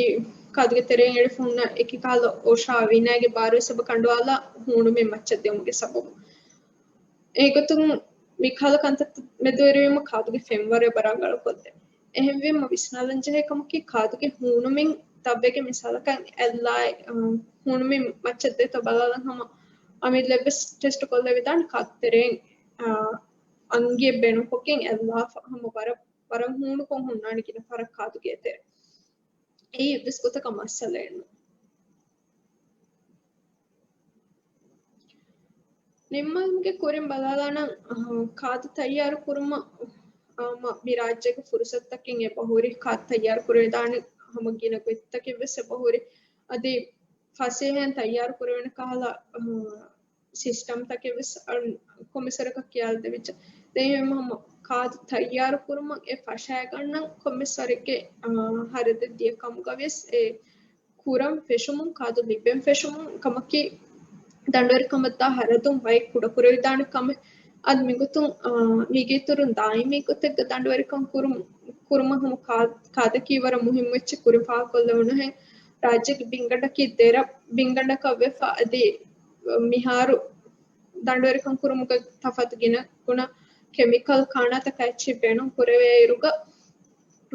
ކާދުގެ ތެރެއިން އެޅިފަ ހުންނަ އެކި ކަހަލަ އޮށާ ވިނާގެ ބާރުވެސް އެބަ ކަނޑުއާލާ ހޫނުމިން މައްޗަށް ދިއުމުގެ ސަބަބުން. އެގޮތުން މިކަހަލަ ކަންތައްތައް މެދުވެރިވީމަ ކާދުގެ ފެންވަރު އެބަ ރަނގަޅުކޮށްދޭ. އެހެންވީމަ ވިސްނާލަންޖެހޭ ކަމަކީ ކާދުގެ ހޫނުމިން ދަށްވެގެން މިސާލަކަށް އެއްލާ، އަ، ހޫނުމިން މައްޗަށް ދޭތޯ ބަލާލަން ހަމަ އަމިއްލައަށްވެސް ޓެސްޓް ކޮށްލެވިދާނެ ކާދު ތެރެއިން، އަ، އަންގިއެއް ބޭނުންކޮށްގެން އެއްލާފަ ހަމަ ވަރަށް، ވަރަށް ހޫނުކޮށް ހުންނާނެ ގިނަ ފަހަރަށް ކާދުގެ އެތެރެ. އެއީ އެއްވެސް ގޮތަކަށް މައްސަލައެއް ނޫން. ނިންމަލުމުގެ ކުރިން ބަލާލާނަން، އަ، ކާދު ތައްޔާރު ކުރުމަށް، އަ، މަ-، މި ރާއްޖޭގެ ފުރުސަތުތަކެއް އެބަހުރި، ކާދު ތައްޔާރު ކުރެވިދާނެ ހަމަ ގިނަ ގޮތްތަކެއް ވެސް އެބަހުރި. އަދި ފަސޭހައިން ތައްޔާރު ކުރެވޭނެ ކަހަލަ، އަ، ސިސްޓަމްތަކެއް ވެސް އަޅު ކޮންމެސް ވަރަކަށް ކިޔާލަދެވިއްޖެ. ދެން އެހެން ހަމަ ކާދު ތައްޔާރު ކުރުމަށް އެ ފަށައިގަންނަން ކޮންމެސް ވަރެއްގެ، އާ، ހަރަދެއް ދިޔަ ކަމުގަ ވެސް އެ ކުރަން ފެށުމުން، ކާދު ލިބެން ފެށުމުން ކަމަކީ، ދަނޑުވެރިކަމަށްދާ ހަރަދުން ވައި ކުޑަކުރެވިދާނެ ކަމެއް. އަދި މިގޮތުން، އާ، މީގެ އިތުރުން ދާއިމީ ގޮތެއްގަ ދަނޑުވެރިކަން ކުރުމު-، ކުރުމަށް ހަމަ ކާ-، ކާދަކީ ވަރަށް މުހިއްމު އެއްޗެއް ކުރިން ފާހަގަކޮށްލެވުނުހެން. ރާއްޖޭގެ ބިންގަނޑަކީ ދެރަ ބިންގަނޑަކަށް ވެފަ، އަދި މިހާރު ދަނޑުވެރިކަން ކުރުމުގަ ތަފާތު ގިނަ ގުނަ ކެމިކަލް ކާނާތަކާ އެއްޗެއް ބޭނުން ކުރެވޭއިރުގަ،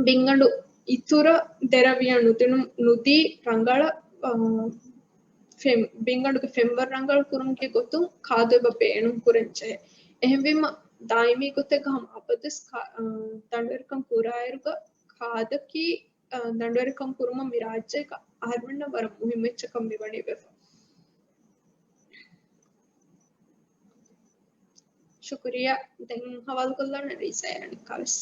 ބިންގަނޑު އިތުރަށް ދެރަވިޔަ ނުދިނު-، ނުދީ ރަނގަޅަށް، އާ، ފެން-، ބިންގަނޑުގެ ފެންވަރު ރަނގަޅު ކުރުމުގެ ގޮތުން ކާދު އެބަ ބޭނުން ކުރަން ޖެހޭ. އެހެންވީމަ، ދާއިމީ ގޮތެއްގަ ހަމަ އަބަދުވެސް ކާ-، އާ، ދަނޑުވެރިކަން ކުރާއިރުގަ ކާދަކީ، އާ، ދަނޑުވެރިކަން ކުރުމަށް މި ރާއްޖޭގަ އަހަރުމެންނަށް ވަރަށް މުހިއްމު އެއްޗަކަށް މިވަނީ ވެފަ. ޝުކުރިއްޔާ. ދެން ހަވާލުކޮށްލާނެ ރީސާ އޭރަނިކާވެސް.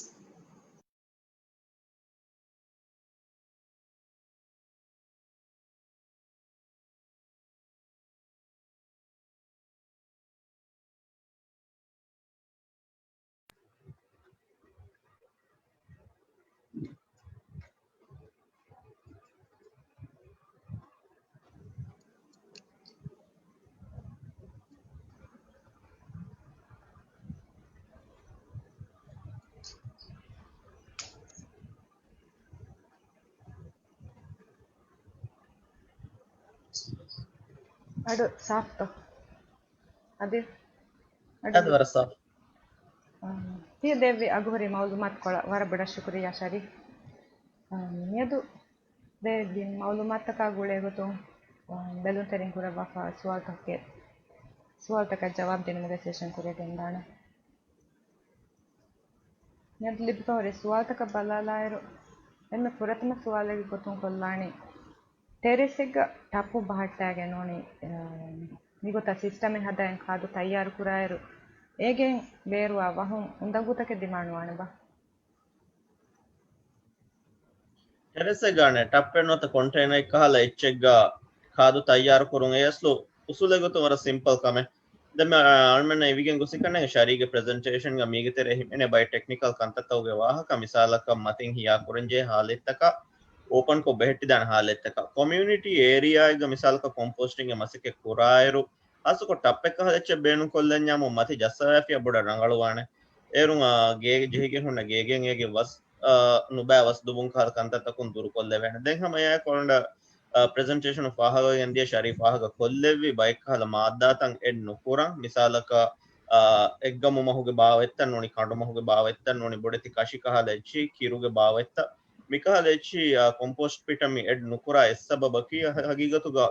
އަޑު ސާފުތޯ؟ އަދި އަދި ވަރަށް ސާފު. އާ، ތިޔަ ދެއްވި އަގުހުރި މައުލޫމާތުކޮޅަށް ވަރަށް ބޮޑަށް ޝުކުރިއްޔާ ޝަރީފް. އާ، މިއަދު ދެ ގިން މައުލޫމާތަކާ ގުޅޭގޮތުން، އާ، ބެލުންތެރިން ކުރައްވާފަ ސުވާލުތަކެއް، ސުވާލުތަކަށް ޖަވާބު ދިނުމުގެ ސެޝަން ކުރިއަށް ގެންދާނެ. މިއަދު ލިބިފަހުރި ސުވާލުތަކަށް ބަލާލާއިރު، އެންމެ ފުރަތަމަ ސުވާލެއްގެ ގޮތުން ކޮށްލާނީ، ޓެރެސްއެއްގަ ޓަޕު ބަހައްޓާގެން ނޫނީ، އަ، މިގޮތަށް ސިސްޓަމެއް ހަދައިން ކާދު ތައްޔާރު ކުރާއިރު، އޭގެން ބޭރުވާ ވަހުން އުނދަގޫތަކެއް ދިމާނުވާނެބާ؟ ޓެރެސްއެއްގަ އަނެއް ޓައްޕެއް ނުވަތަ ކޮންޓެއިނަރެއް ކަހަލަ އެއްޗެއްގަ ކާދު ތައްޔާރު ކުރުން އެ އަސްލު އުސޫލެއް ގޮތުން ވަރަށް ސިމްޕަލް ކަމެއް. ދެން މި އަޅުމެންނަށް އިވިގެން ގޮސް ކަންނޭނގެ ޝަރީގެ ޕްރެޒެންޓޭޝަންގަ މީގެ ތެރޭ ހިމެނޭ ބައެއް ޓެކްނިކަލް ކަންތައްތަކުގެ ވާހަކަ މިސާލަކަށް މަތިން ހިޔާ ކުރަންޖެހޭ ހާލަތްތަކާ، އޯޕަންކޮށް ބެހެއްޓިދާނެ ހާލަތްތަކާ، ކޮމިއުނިޓީ އޭރިއާއެއްގަ މިސާލަކަށް ކޮމްޕޯސްޓިންގ މަސައްކަތް ކުރާއިރު، ހާއްސަކޮށް ޓައްޕެއް ކަހަލަ އެއްޗެއް ބޭނުންކޮށްލަންޏާމު މަތި ޖައްސަވައިފިއްޔާ ބޮޑަށް ރަނގަޅުވާނެ. އޭރުން، އާ، ގޭގެ ޖެހިގެން ހުންނަ ގޭގެން އޭގެ ވަސް، އާ، ނުބައި ވަސް ދުބުން ކަހަލަ ކަންތައްތަކުން ދުރުކޮށްލެވޭނެ. ދެން ހަމަ އެއާއެކު އަޅުގަނޑަށް، އާ، ޕްރެޒެންޓޭޝަނު ފާހަގަވެގެން ދިޔަ ޝަރީފް ފާހަގަ ކޮށްލެއްވި ބައެއް ކަހަލަ މާއްދާތައް އެޑް ނުކުރަން. މިސާލަކަށް، އާ، އެއްގަމު މަހުގެ ބާވަތްތައް ނޫނީ ކަނޑު މަހުގެ ބާވަތްތައް ނޫނީ ބޮޑެތި ކަށި ކަހަލަ އެއްޗިހި ކިރުގެ ބާވަތްތައް މިކަހަލަ އެއްޗިހި، އާ، ކޮމްޕޯސްޓް ޕިޓަށް މި އެޑް ނުކުރާ އެއް ސަބަބަކީ ހަ-، ހަގީގަތުގަ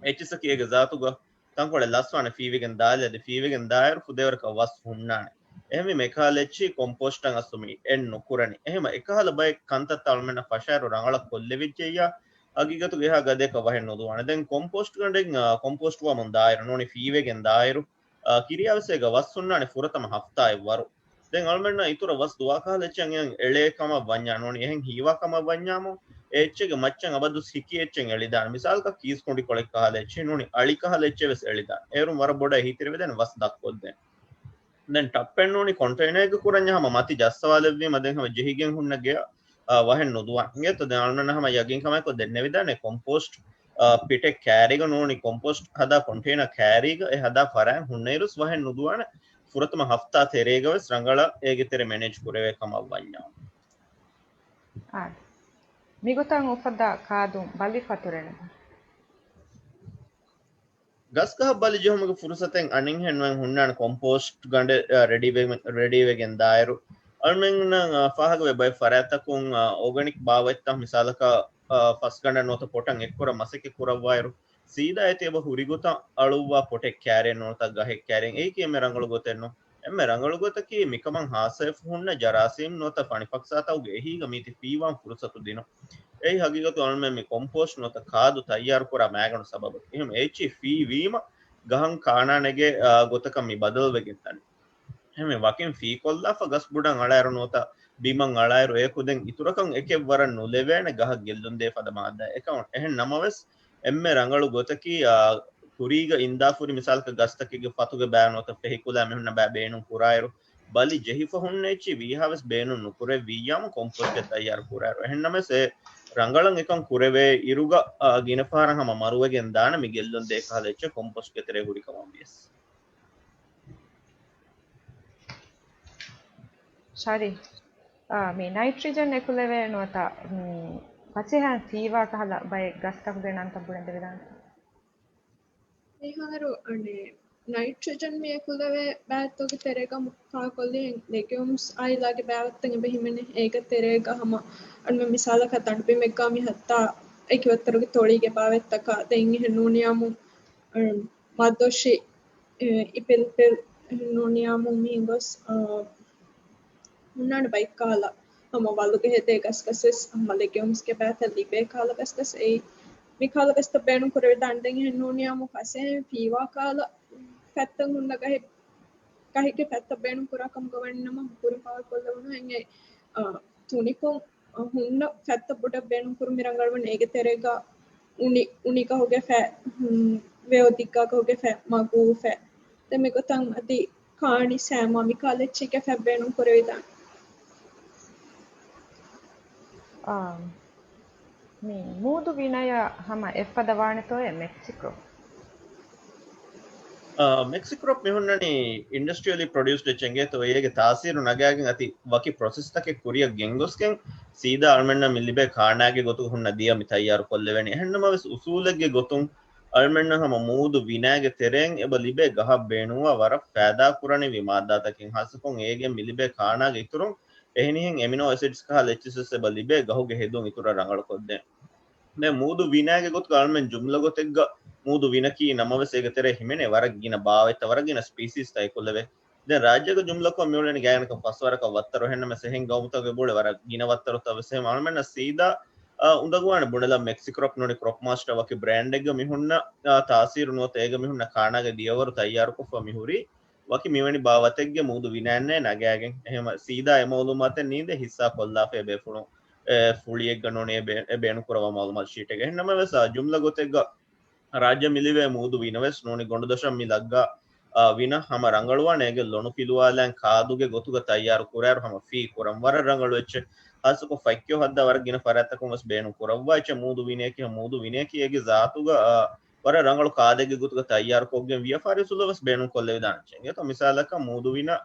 އެއްޗިސަކީ އޭގެ ޒާތުގަ ތަންކޮޅެއް ލަސްވާނެ ފީވެގެން ދާލެއް އަދި ފީވެގެން ދާއިރު ފުދޭވަރަކަށް ވަސް ހުންނާނެ. އެހެންވީމަ އެކަހަލަ އެއްޗިހި ކޮމްޕޯސްޓަށް އަސްލު މި އެޑް ނުކުރަނީ. އެހެންވީމަ އެކަހަލަ ބައެއް ކަންތައްތައް އަޅުމެންނަށް ފަށާއިރު ރަނގަޅަށް ކޮށްލެވިއްޖެއްޔާ ހަގީގަތުގަ އެހާ ގަދަޔަކަށް ވަހެއް ނުދުވާނެ. ދެން ކޮމްޕޯސްޓް ގަނޑެއް، އާ، ކޮމްޕޯސްޓް ވަމުން ދާއިރު ނޫނީ ފީވެގެން ދާއިރު، އާ، ކިރިޔާވެސް އޭގަ ވަސް ހުންނާނެ ފުރަތަމަ ހަފްތާއެއް ވަރު. ދެން އަޅުމެންނަށް އިތުރަށް ވަސް ދުވާ ކަހަލަ އެއްޗެއް އެޅޭ ކަމަށް ވަންޏާ ނޫނީ އެހެން ހީވާ ކަމަށް ވަންޏާމު، އެ އެއްޗެއްގެ މައްޗަށް އަބަދުސް ހިކި އެއްޗެއް އެޅިދާނެ. މިސާލަކަށް ކީސް ކުނޑިކޮޅެއް ކަހަލަ އެއްޗެއް ނޫނީ އަޅި ކަހަލަ އެއްޗެއް ވެސް އެޅިދާނެ. އޭރުން ވަރަށް ބޮޑަށް އެހީތެރިވެދޭނެ ވަސް ދަށްކޮށްދޭނެ. ދެން ޓައްޕެއް ނޫނީ ކޮންޓެއިނަރެއްގަ ކުރަންޏާ ހަމަ މަތި ޖައްސަވާލެއްވީމަ ދެން ހަމަ ޖެހިގެން ހުންނަ ގެއަށް، އާ، ވަހެއް ނުދުވާނެ. އިނގޭތޯ ދެން އަޅުމެންނަށް ހަމަ ޔަގީން ކަމާއެކު ދެންނެވިދާނެ ކޮމްޕޯސްޓް، އާ، ޕިޓެއް ކާރީގަ ނޫނީ ކޮމްޕޯސްޓް ހަދާ ކޮންޓެއިނަރ ކާރީގަ އެ ހަދާ ފަރާތް ހުންނައިރުސް ވަހެއް ނުދުވާނެ. ފުރަތަމަ ހަފްތާ ތެރޭގަ ވެސް ރަނގަޅަށް އޭގެ ތެރެ މެނޭޖް ކުރެވޭ ކަމަށް ވަންޏާ. އާދެ. މިގޮތަށް އުފައްދާ ކާދުން ބަލި ފަތުރެއް ނެތް. ގަސްގަހަށް ބަލި ޖެހުމުގެ ފުރުސަތެއް އަނެއްހެން ނުވެ ހުންނާނެ ކޮމްޕޯސްޓް ގަނޑެއް، އަ، ރެޑީވެ-، ރެޑީވެގެން ދާއިރު. އަޅުމެންނަށް، އަ، ފާހަގަވޭ ބައެއް ފަރާތްތަކުން، އަ، އޯގަނިކް ބާވަތްތައް މިސާލަކަށް، އަ، ފަސްގަނޑަށް ނުވަތަ ޕޮޓަށް އެއްކުރަން މަސައްކަތް ކުރައްވާއިރު، ސީދާ އޭތި އެބަ ހުރި ގޮތަށް އަޅުއްވާ ޕޮޓެއް ކާރިއެއް ނުވަތަ ގަހެއް ކާރިއެއް. އެއީކީ އެންމެ ރަނގަޅު ގޮތެއް ނޫން. އެންމެ ރަނގަޅު ގޮތަކީ މިކަމަށް ހާއްސަވެފަ ހުންނަ ޖަރާސީމް ނުވަތަ ފަނިފަކްސާތަކުގެ އެހީގަ މީތި ފީވާން ފުރުސަތު ދިނުން. އެއީ ހަގީގަތު އަޅުމެން މި ކޮމްޕޯސްޓް ނުވަތަ ކާދު ތައްޔާރުކުރާ މައިގަނޑު ސަބަބަކީ. އެހެން އެއްޗިހި ފީވީމަ ގަހަށް ކާނާނެގެ، އާ، ގޮތަކަށް މި ބަދަލުވެގެން ދަނީ. އެހެންވެ ވަކިން ފީކޮށްލާފަ ގަސް ބުޑަށް އަޅާއިރު ނުވަތަ ބިމަށް އަޅާއިރު އެކު ދެން އިތުރަކަށް އެކެއް ވަރަށް ނުލެވޭނެ ގަހަށް ގެއްލުން ދޭ ފަދަ މާއްދާ އެކަމަށް. އެހެން ނަމަވެސް، އެންމެ ރަނގަޅު ގޮތަކީ، އާ، ކުރީގަ އިންދާފުރި މިސާލަކަށް ގަސްތަކެއްގެ ފަތުގެ ބައި ނުވަތަ ފެހި ކުލަ މިހުންނަ ބައި ބޭނުން ކުރާއިރު، ބަލި ޖެހިފަ ހުންނަ އެއްޗި ވީހާވެސް ބޭނުން ނުކުރެއްވިއްޔާމު ކޮމްޕޯސްޓްގެ ތައްޔާރު ކުރާއިރު. އެހެންނަމަވެސް އެ ރަނގަޅަށް އެކަން ކުރެވޭ އިރުގަ، އާ، ގިނަ ފަހަރަށް ހަމަ މަރުވެގެން ދާނެ މި ގެއްލުން ދޭ ކަހަލަ އެއްޗެއް ކޮމްޕޯސްޓްގެ ތެރޭ ހުރި ކަމަށް ވިޔަސް. ޝަރީފް، އާ، މި ނައިޓްރިޖަން އެކުލެވޭ ނުވަތަ މި ފަސޭހައިން ފީވާ ކަހަލަ ބައެއް ގަސްތަކުގެ ނަންތައް ބުނެދެވިދާނެތަ؟ މިހާރު އަނެއް ނައިޓްރިޖަން މި އެކުލެވޭ ބައިތުގެ ތެރޭގަ ފާކޮށްލި ލެގިއުމްސް އާއިލާގެ ބައިވައްތައް އެބަ ހިމެނޭ. އޭގެ ތެރޭގަ ހަމަ އަންމެ މިސާލަކަށް ދަނޑުބިމެއްގަ މި ހައްތާ އެކި ވައްތަރުގެ ތޮޅީގެ ބާވަތްތަކާ ދެން އެހެން ނޫނިޔާމު މަދޮށި އެ، އިޕިލްޕިލް ނޫނިޔާމު މި ގޮސް، އާ، ހުންނާނެ ބައި ކާލަ ހަމަ ވަލުގެ ހެދޭ ގަސްގަސް ވެސް ހަމަ ލެގިއުމްސްގެ ބައިތައް ލިބޭ ކާލަ ގަސްގަސް އެއީ. މި ކާލަ ގަސްތައް ބޭނުން ކުރެވިދާނެ ދެން އެހެން ނޫނިޔާމު ފަސޭހައިން ފީވާ ކާލަ ފަތްތައް ހުންނަ ގަހެއް، ގަހެއްގެ ފަތްތައް ބޭނުން ކުރާ ކަމުގަ ވަނީ ނަމަ ކުރިން ފާހަގަކޮށްލެވުނު ހެން އެ، އާ، ތުނިކޮށް ހުންނަ ފަތްތައް ބޮޑަށް ބޭނުން ކުރުން މި ރަނގަޅުވަނީ އޭގެ ތެރޭގަ އުނި، އުނި ގަހުގެ ފަތް، ހުން، ވެއޮ ދިއްގާ ގަހުގެ ފަތް، މަގޫ ފަތް. ދެން މިގޮތަށް އަދި ކާނި ސައިމާ މި ކާލަ އެއްޗެއްގެ ފަތް ބޭނުން ކުރެވިދާނެ. އާ، މި މޫދު ވިނަޔަށް ހަމަ އެއްފަދަ ވާނެތޯއޭ މެކްސިކްރޮޕް؟ އާ، މެކްސިކްރޮޕް މި ހުންނަނީ އިންޑަސްޓްރިއަލީ ޕްރޮޑިއުސްޑް އެއްޗެއް އިނގޭތޯ އޭގެ ތާސީރު ނަގާގެން އަތި ވަކި ޕްރޮސެސްތަކެއް ކުރިއަށް ގެންގޮސްގެން ސީދާ އަޅުމެންނަށް މި ލިބޭ ކާނާގެ ގޮތުގަ ހުންނަ ދިޔަ މި ތައްޔާރު ކޮށްލެވޭނެ. އެހެންނަމަވެސް އުސޫލެއްގެ ގޮތުން އަޅުމެންނަށް ހަމަ މޫދު ވިނާގެ ތެރެއިން އެބަ ލިބޭ ގަހަށް ބޭނުންވާ ވަރަށް ފައިދާ ކުރަނިވި މާއްދާތަކެއް ހާއްސަކޮށް އޭގެން މި ލިބޭ ކާނާގެ އިތުރުން އެހެނިހެން އެމިނޯ އެސިޑްސް ކަހަލަ އެއްޗިސް ވެސް އެބަ ލިބޭ ގަހުގެ ހެދުން އިތުރަށް ރަނގަޅުކޮށްދޭން. ދެން މޫދު ވިނާގެ ގޮތުގަ އަޅުމެން ޖުމްލަ ގޮތެއްގަ މޫދު ވިނަކީ ނަމަވެސް އޭގެ ތެރޭ ހިމެނޭ ވަރަށް ގިނަ ބާވަތްތައް ވަރަށް ގިނަ ސްޕީސީސްތައް އެކުލެވޭ. ދެން ރާއްޖޭގަ ޖުމްލަކޮށް މިއުޅެނީ ގާތްގަނޑަކަށް ފަސް ވަރަކަށް ވައްތަރު އެހެންނަމަވެސް އެހެން ގައުމުތަކުގެ ބުޅެ ވަރަށް ގިނަ ވައްތަރުތައް ވެސް އެހެން އަޅުމެންނަށް ސީދާ، އާ، އުނދަގޫވާނެ ބުނެލަން މެކްސިކްރޮޕް ނޫނީ ކްރޮޕް މާސްޓަރ ވަކި ބްރޭންޑެއްގަ މި ހުންނަ، އާ، ތާސީރު ނުވަތަ އޭގަ މި ހުންނަ ކާނާގެ ދިޔަވަރު ތައްޔާރުކޮށްފަ މި ހުރީ. ވަކި މިވެނި ބާވަތެއްގެ މޫދު ވިނާއެއް ނަގާގެން. އެހެން ސީދާ އެ މައުލޫމާތެއް ނީނދެ ހިއްސާ ކޮށްލާފަ އެ ބޭފުޅުން އެ ފުޅިއެއްގަ ނޫނީ އެ ބޭ-، އެ ބޭނުންކުރައްވާ މައުލޫމާތު ޝީޓެއްގަ. އެހެންނަމަވެސް، އާ، ޖުމްލަ ގޮތެއްގަ ރާއްޖެ މިލިބޭ މޫދު ވިނަވެސް ނޫނީ ގޮނޑުދޮށަށް މި ލައްގާ، އާ، ވިނަ ހަމަ ރަނގަޅުވާނެ އޭގެ ލޮނު ފިލުވާލަން ކާދުގެ ގޮތުގަ ތައްޔާރު ކުރާއިރު ހަމަ ފީ ކުރަން ވަރަށް ރަނގަޅު އެއްޗެއް. ހާއްސަކޮށް ފަތްކިޔޯ ހައްދާ ވަރަށް ގިނަ ފަރާތްތަކުން ވެސް ބޭނުން ކުރައްވާ އެއްޗެއް މޫދު ވިނަޔަކީ، މޫދު ވިނަޔަކީ އޭގެ ޒާތުގަ، އާ، ވަރަށް ރަނގަޅު ކާދެއްގެ ގޮތުގަ ތައްޔާރުކޮށްގެން ވިޔަފާރި އުސޫލު ވެސް ބޭނުން ކޮށްލެވިދާނެ އެއްޗެއް. އިނގޭތޯ މިސާލަކަށް މޫދު ވިނަ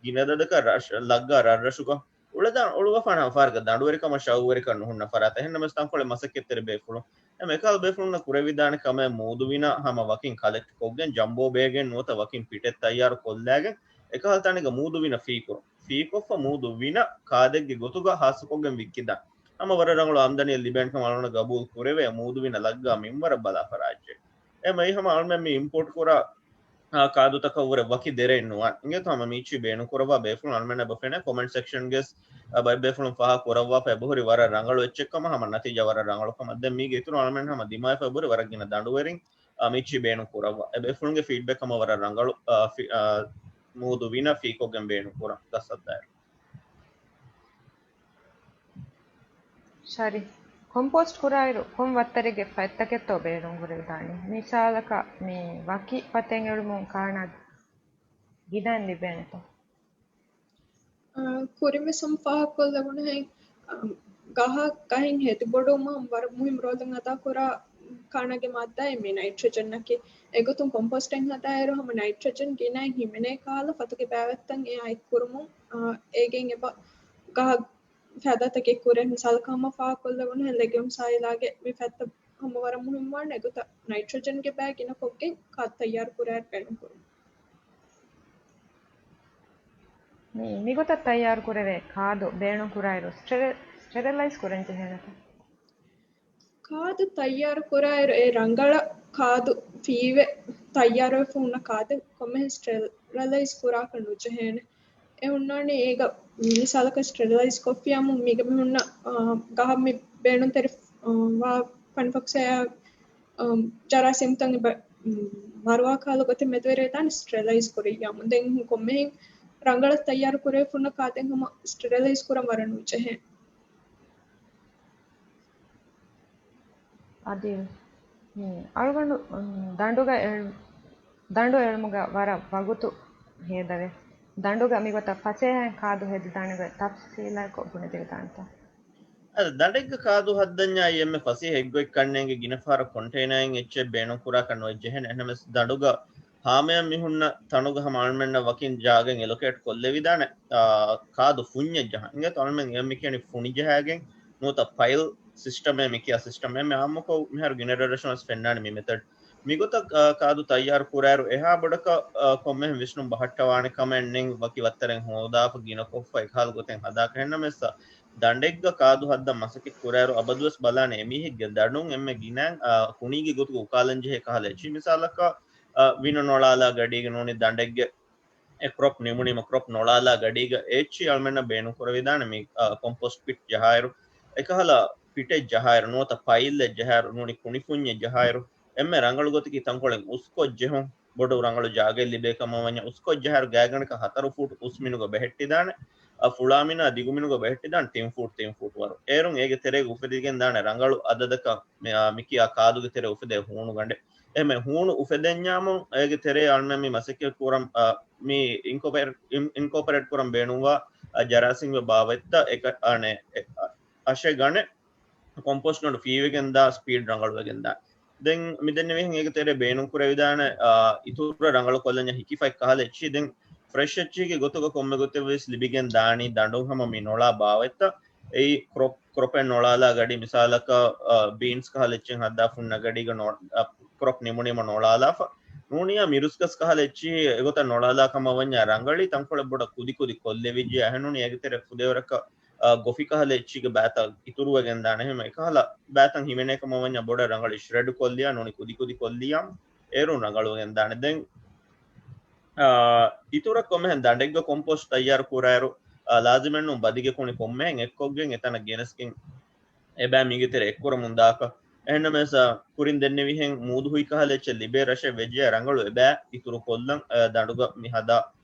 ގިނަ ދަދަކަށް ރަށް-، ލައްގާ ރަށްރަށުގަ އުޅެދާން އުޅުއްވާފާނެ ހަމަ ފަހަރަކަށް ދަނޑުވެރިކަމަށް ޝައުގުވެރިކަން ނުހުންނަ ފަރާތެއް. އެހެންނަމަވެސް ތަންކޮޅެއް މަސައްކަތްތެރި ބޭފުޅުން އެ މިކަހަލަ ބޭފުޅުންނަށް ކުރެވިދާނެ ކަމެއް މޫދު ވިނަ ހަމަ ވަކިން ކަލެކްޓް ކޮށްގެން ޖަމްބޯ ބޭގެއް ނުވަތަ ވަކިން ޕިޓެއް ތައްޔާރު ކޮށްލާގެން އެކަހަލަ ތަނެއްގަ މޫދު ވިނަ ފީކުރުން. ފީކޮށްފަ މޫދު ވިނަ ކާދެއްގެ ގޮތުގަ ހާއްސަކޮށްގެން ވިއްކިދާނެ. ހަމަ ވަރަށް ރަނގަޅު އާމްދަނީއެއް ލިބޭނެ ކަމަށް އަޅުގަނޑަށް ގަބޫލު ކުރެވޭ މޫދު ވިނަ ލައްގާ މިންވަރަށް ބަލާފަ ރާއްޖެ. އެ މައި ހަމަ އަޅުމެން މި އިމްޕޯޓް ކުރާ އާ، ކާދުތަކަށްވުރެ ވަކި ދެރައެއް ނުވާނެ. އިނގޭތޯ ހަމަ މީޗި ބޭނުން ކުރައްވާ ބޭފުޅުން އަޅުމެން އެބަ ފެނޭ ކޮމެންޓް ސެކްޝަންގެސް، އާ، ބައެއް ބޭފުޅުން ފާހަ ކުރައްވާފަ އެބަހުރި ވަރަށް ރަނގަޅު އެއްޗެއް ކަމަށް ހަމަ ނަތީޖާ ވަރަށް ރަނގަޅު ކަމަށް. ދެން މީގެ އިތުރު އަޅުމެން ހަމަ ދިމާވެފަ އެބަހުރި ވަރަށް ގިނަ ދަނޑުވެރިން، އާ، މީޗި ބޭނުން ކުރައްވާ. އެ ބޭފުޅުންގެ ފީޑްބެކް ހަމަ ވަރަށް ރަނގަޅު، އާ، ފި-، އާ، މޫދު ވިނަ ފީކޮށްގެން ބޭނުން ކުރަން ގަސް ހައްދާއިރު. ޝަރީފް، ކޮމްޕޯސްޓް ކުރާއިރު ކޮން ވައްތަރެއްގެ ފަތްތަކެއްތޯ ބޭނުން ކުރެވިދާނީ؟ މިސާލަކަށް މި ވަކި ފަތެއް އެޅުމުން ކާނާ ގިނައިން ލިބޭނެތޯ؟ އާ، ކުރިންވެސް ހަމަ ފާހަގަކޮށްލެވުނުހެން، އާ، ގަހަށް، ގަހެއް ހެދިބޮޑުވުމަށް ވަރަށް މުހިއްމު ރޯލެއް އަދާކުރާ ކާނާގެ މާއްދާއެއް މި ނައިޓްރަޖަންއަކީ. އެގޮތުން ކޮމްޕޯސްޓެއް ހަދާއިރު ހަމަ ނައިޓްރަޖަން ގިނައިން ހިމެނޭ ކަހަލަ ފަތުގެ ބައިވައްތަން އެއާ އެއްކުރުމުން، އާ، އޭގެން އެބަ ގަހަށް ފައިދާތަކެއް ކުރޭ. މިސާލަކަށް ހަމަ ފާހަގަކޮށްލެވުނުހެން ލެގިއުމްސް އާއިލާގެ މި ފަތްތައް ހަމަ ވަރަށް މުހިއްމުވާނެ އެގޮތަށް ނައިޓްރޮޖަންގެ ބައި ގިނަކޮށްގެން ކާދު ތައްޔާރު ކުރާއިރު ބޭނުންކުރުން. މި، މިގޮތަށް ތައްޔާރު ކުރެވޭ ކާދު ބޭނުން ކުރާއިރު ސްޓެރި-، ސްޓެރިލައިޒް ކުރަން ޖެހޭނެތަ؟ ކާދު ތައްޔާރު ކުރާއިރު އެ ރަނގަޅަށް ކާދު ފީވެ ތައްޔާރުވެފަ ހުންނަ ކާދެއް ކޮންމެހެން ސްޓެރިލައިޒް ކުރާކަށް ނުޖެހޭނެ. އެ ހުންނާނީ އޭގަ މިސާލަކަށް ސްޓެރިލައިޒް ކޮށްފިޔާމު މީގަ މި ހުންނަ، އާ، ގަހަށް މި ބޭނުންތެރި، އާ، ވާ ފަންފޮކްސް އާ، އާ، ޖަރާސީމްތައް އެބަ، މަރުވާ ކަހަލަ ގޮތެއް މެދުވެރިވެދާނެ ސްޓެރިލައިޒް ކުރިއްޔާމު. ދެން ކޮންމެހެން ރަނގަޅަށް ތައްޔާރު ކުރެވިފަ ހުންނަ ކާދެއް ހަމަ ސްޓެރިލައިޒް ކުރަން ވަރަށް ނުޖެހޭ. އަދި އަޅުގަނޑު ދަނޑުގަ އެޅު-، ދަނޑު އެޅުމުގަ ވަރަށް ވަގުތު ހޭދަވޭ. ދަނޑުގަ މިގޮތަށް ފަސޭހައިން ކާދު ހެދިދާނެގޮތް ތަފްސީލާއެކު ބުނެދެވިދާނެތަ؟ އަދި ދަނޑެއްގަ ކާދު ހައްދަންޏާ އެންމެ ފަސޭހަ އެއްގޮތް ކަންނޭނގެ ގިނަ ފަހަރަށް ކޮންޓެއިނާއިން އެއްޗެއް ބޭނުން ކުރާކަށް ނުވެއްޖެހޭނެ. އެހެންނަމަވެސް ދަނޑުގަ ހާމަޔަށް މިހުންނަ ތަނުގަ ހަމަ އަޅުމެންނަށް ވަކިން ޖާގައެއް އެލޮކޭޓް ކޮށްލެވިދާނެ، އާ، ކާދު ފުންޏެއް ޖަހަން. އިނގޭތޯ އަޅުމެން އެ މިކިޔަނީ ފުނި ޖަހާގެން ނުވަތަ ޕައިލް ސިސްޓަމޭ މިކިޔާ ސިސްޓަމޭ މި އާއްމުކޮށް މިހާރު ގިނައިރަށުން ވެސް ފެންނާނެ މި މެތަޑް. މިގޮތަށް، އާ، ކާދު ތައްޔާރު ކުރާއިރު އެހާ ބޮޑަކަށް، އާ، ކޮންމެހެން ވިސްނުން ބަހައްޓަވާނެ ކަމެއް ނެތް، ވަކި ވައްތަރެއް ހޯދާފަ ގިނަކޮށްފަ އެކަހަލަ ގޮތެއް ހަދާކަށް. އެހެންނަމަވެސް ދަނޑެއްގަ ކާދު ހައްދަން މަސައްކަތް ކުރާއިރު އަބަދުވެސް ބަލާނެ އެމީހެއްގެ ދަނޑުން އެންމެ ގިނައިން، އާ، ކުނީގެ ގޮތުގަ އުކާލަން ޖެހޭ ކަހަލަ އެއްޗިހި. މިސާލަކަށް، އާ، ވިނަ ނޮޅާލާ ގަޑީގަ ނޫނީ ދަނޑެއްގެ އެ ކްރޮޕް ނިމުނީމަ ކްރޮޕް ނޮޅާލާ ގަޑީގަ އެއްޗިހި އަޅުމެންނަށް ބޭނުން ކުރެވިދާނެ މި، އާ، ކޮމްޕޯސްޓް ޕިޓް ޖަހާއިރު، އެކަހަލަ ޕިޓެއް ޖަހާއިރު ނުވަތަ ޕައިލްއެއް ޖަހާއިރު ނޫނީ ކުނި ފުންޏެއް ޖަހާއިރު، އެންމެ ރަނގަޅު ގޮތަކީ ތަންކޮޅެއް އުސްކޮށް ޖެހުން. ބޮޑު ރަނގަޅު ޖާގައެއް ލިބޭ ކަމަށް ވަންޏާ އުސްކޮށް ޖަހާއިރު ގާތްގަނޑަކަށް ހަތަރު ފޫޓް އުސްމިނުގަ ބެހެއްޓިދާނެ. އަ، ފުޅާމިނާ ދިގުމިނުގަ ބެހެއްޓިދާނެ ތިން ފޫޓް، ތިން ފޫޓް ވަރު. އޭރުން އޭގެ ތެރޭގަ އުފެދިގެން ދާނެ ރަނގަޅު އަދަދަކަށް މި-، އާ، މިކިޔާ ކާދުގެ ތެރޭ އުފެދޭ ހޫނުގަނޑެއް. އެހެން ހޫނު އުފެދެންޏާމު އޭގެ ތެރޭ އަޅުމެން މި މަސައްކަތް ކުރަން، އާ، މި އިންކޯޕަރޭޓް، އިން-، އިންކޯޕަރޭޓް ކުރަން ބޭނުންވާ، އާ، ޖަރާސީމްގެ ބާވަތްތައް އެކަ-، އަނެ-، އަށެއް ގަނެ ކޮމްޕޯސްޓް ގަނޑު ފީވެގެން ދާ ސްޕީޑް ރަނގަޅުވެގެން ދާ. ދެން މި ދެންނެވިހެން އޭގެ ތެރޭ ބޭނުން ކުރެވިދާނެ، އާ، އިތުރަށް ރަނގަޅު ކޮށްލަންޏާ ހިކިފައި ކަހަލަ އެއްޗިހި. ދެން ފްރެޝް އެއްޗިހިގެ ގޮތުގަ ކޮންމެ ގޮތެއް ވެސް ލިބިގެން ދާނީ ދަނޑުން ހަމަ މި ނޮޅާ ބާވަތްތައް. އެއީ ކްރޮޕް، ކްރޮޕެއް ނޮޅާލާ ގަޑި މިސާލަކަށް، އާ، ބީންސް ކަހަލަ އެއްޗެއް ހައްދާ ފުންނަ ގަޑީގަ ނޯ-، އާ، ކްރޮޕް ނިމުނީމަ ނޮޅާލާފަ. ނޫނިއްޔާ މިރުސްގަސް ކަހަލަ އެއްޗިހި އެގޮތަށް ނޮޅާލާ ކަމަށް ވަންޏާ ރަނގަޅީ ތަންކޮޅެއް ބޮޑަށް ކުދިކުދި ކޮށްލެވިއްޖެ. އެހެންނޫނީ އޭގެ ތެރޭ ފުދޭވަރަކަށް އާ، ގޮފި ކަހަލަ އެއްޗީގެ ބައިތައް އިތުރުވެގެން ދާނެ. އެހެން އެކަހަލަ ބައިތައް ހިމެނޭ ކަމަށް ވަންޏާ ބޮޑަށް ރަނގަޅު ޝްރެޑް ކޮށްލިޔާ ނޫނީ ކުދިކުދި ކޮށްލިޔާ އޭރުން ރަނގަޅުވެގެން ދާނެ. ދެން، އާ، އިތުރަށް ކޮންމެހެން ދަނޑެއްގަ ކޮމްޕޯސްޓް ތައްޔާރު ކުރާއިރު، އާ، ލާޒިމެއްނޫން ބަދިގެ ކުނި ކޮންމެހެން އެއްކޮށްގެން އެތަނަށް ގެނެސްގެން އެބައި މީގެ ތެރެ އެއްކުރަމުން ދާކަށް. އެހެންނަމަވެސް، އާ، ކުރިން ދެންނެވިހެން މޫދު ހުއި ކަހަލަ އެއްޗެއް ލިބޭ ރަށެއް ވެއްޖެޔާ ރަނގަޅު އެބައި އިތުރު ކޮށްލަން، އާ، ދަނޑުގަ މި ހަދާ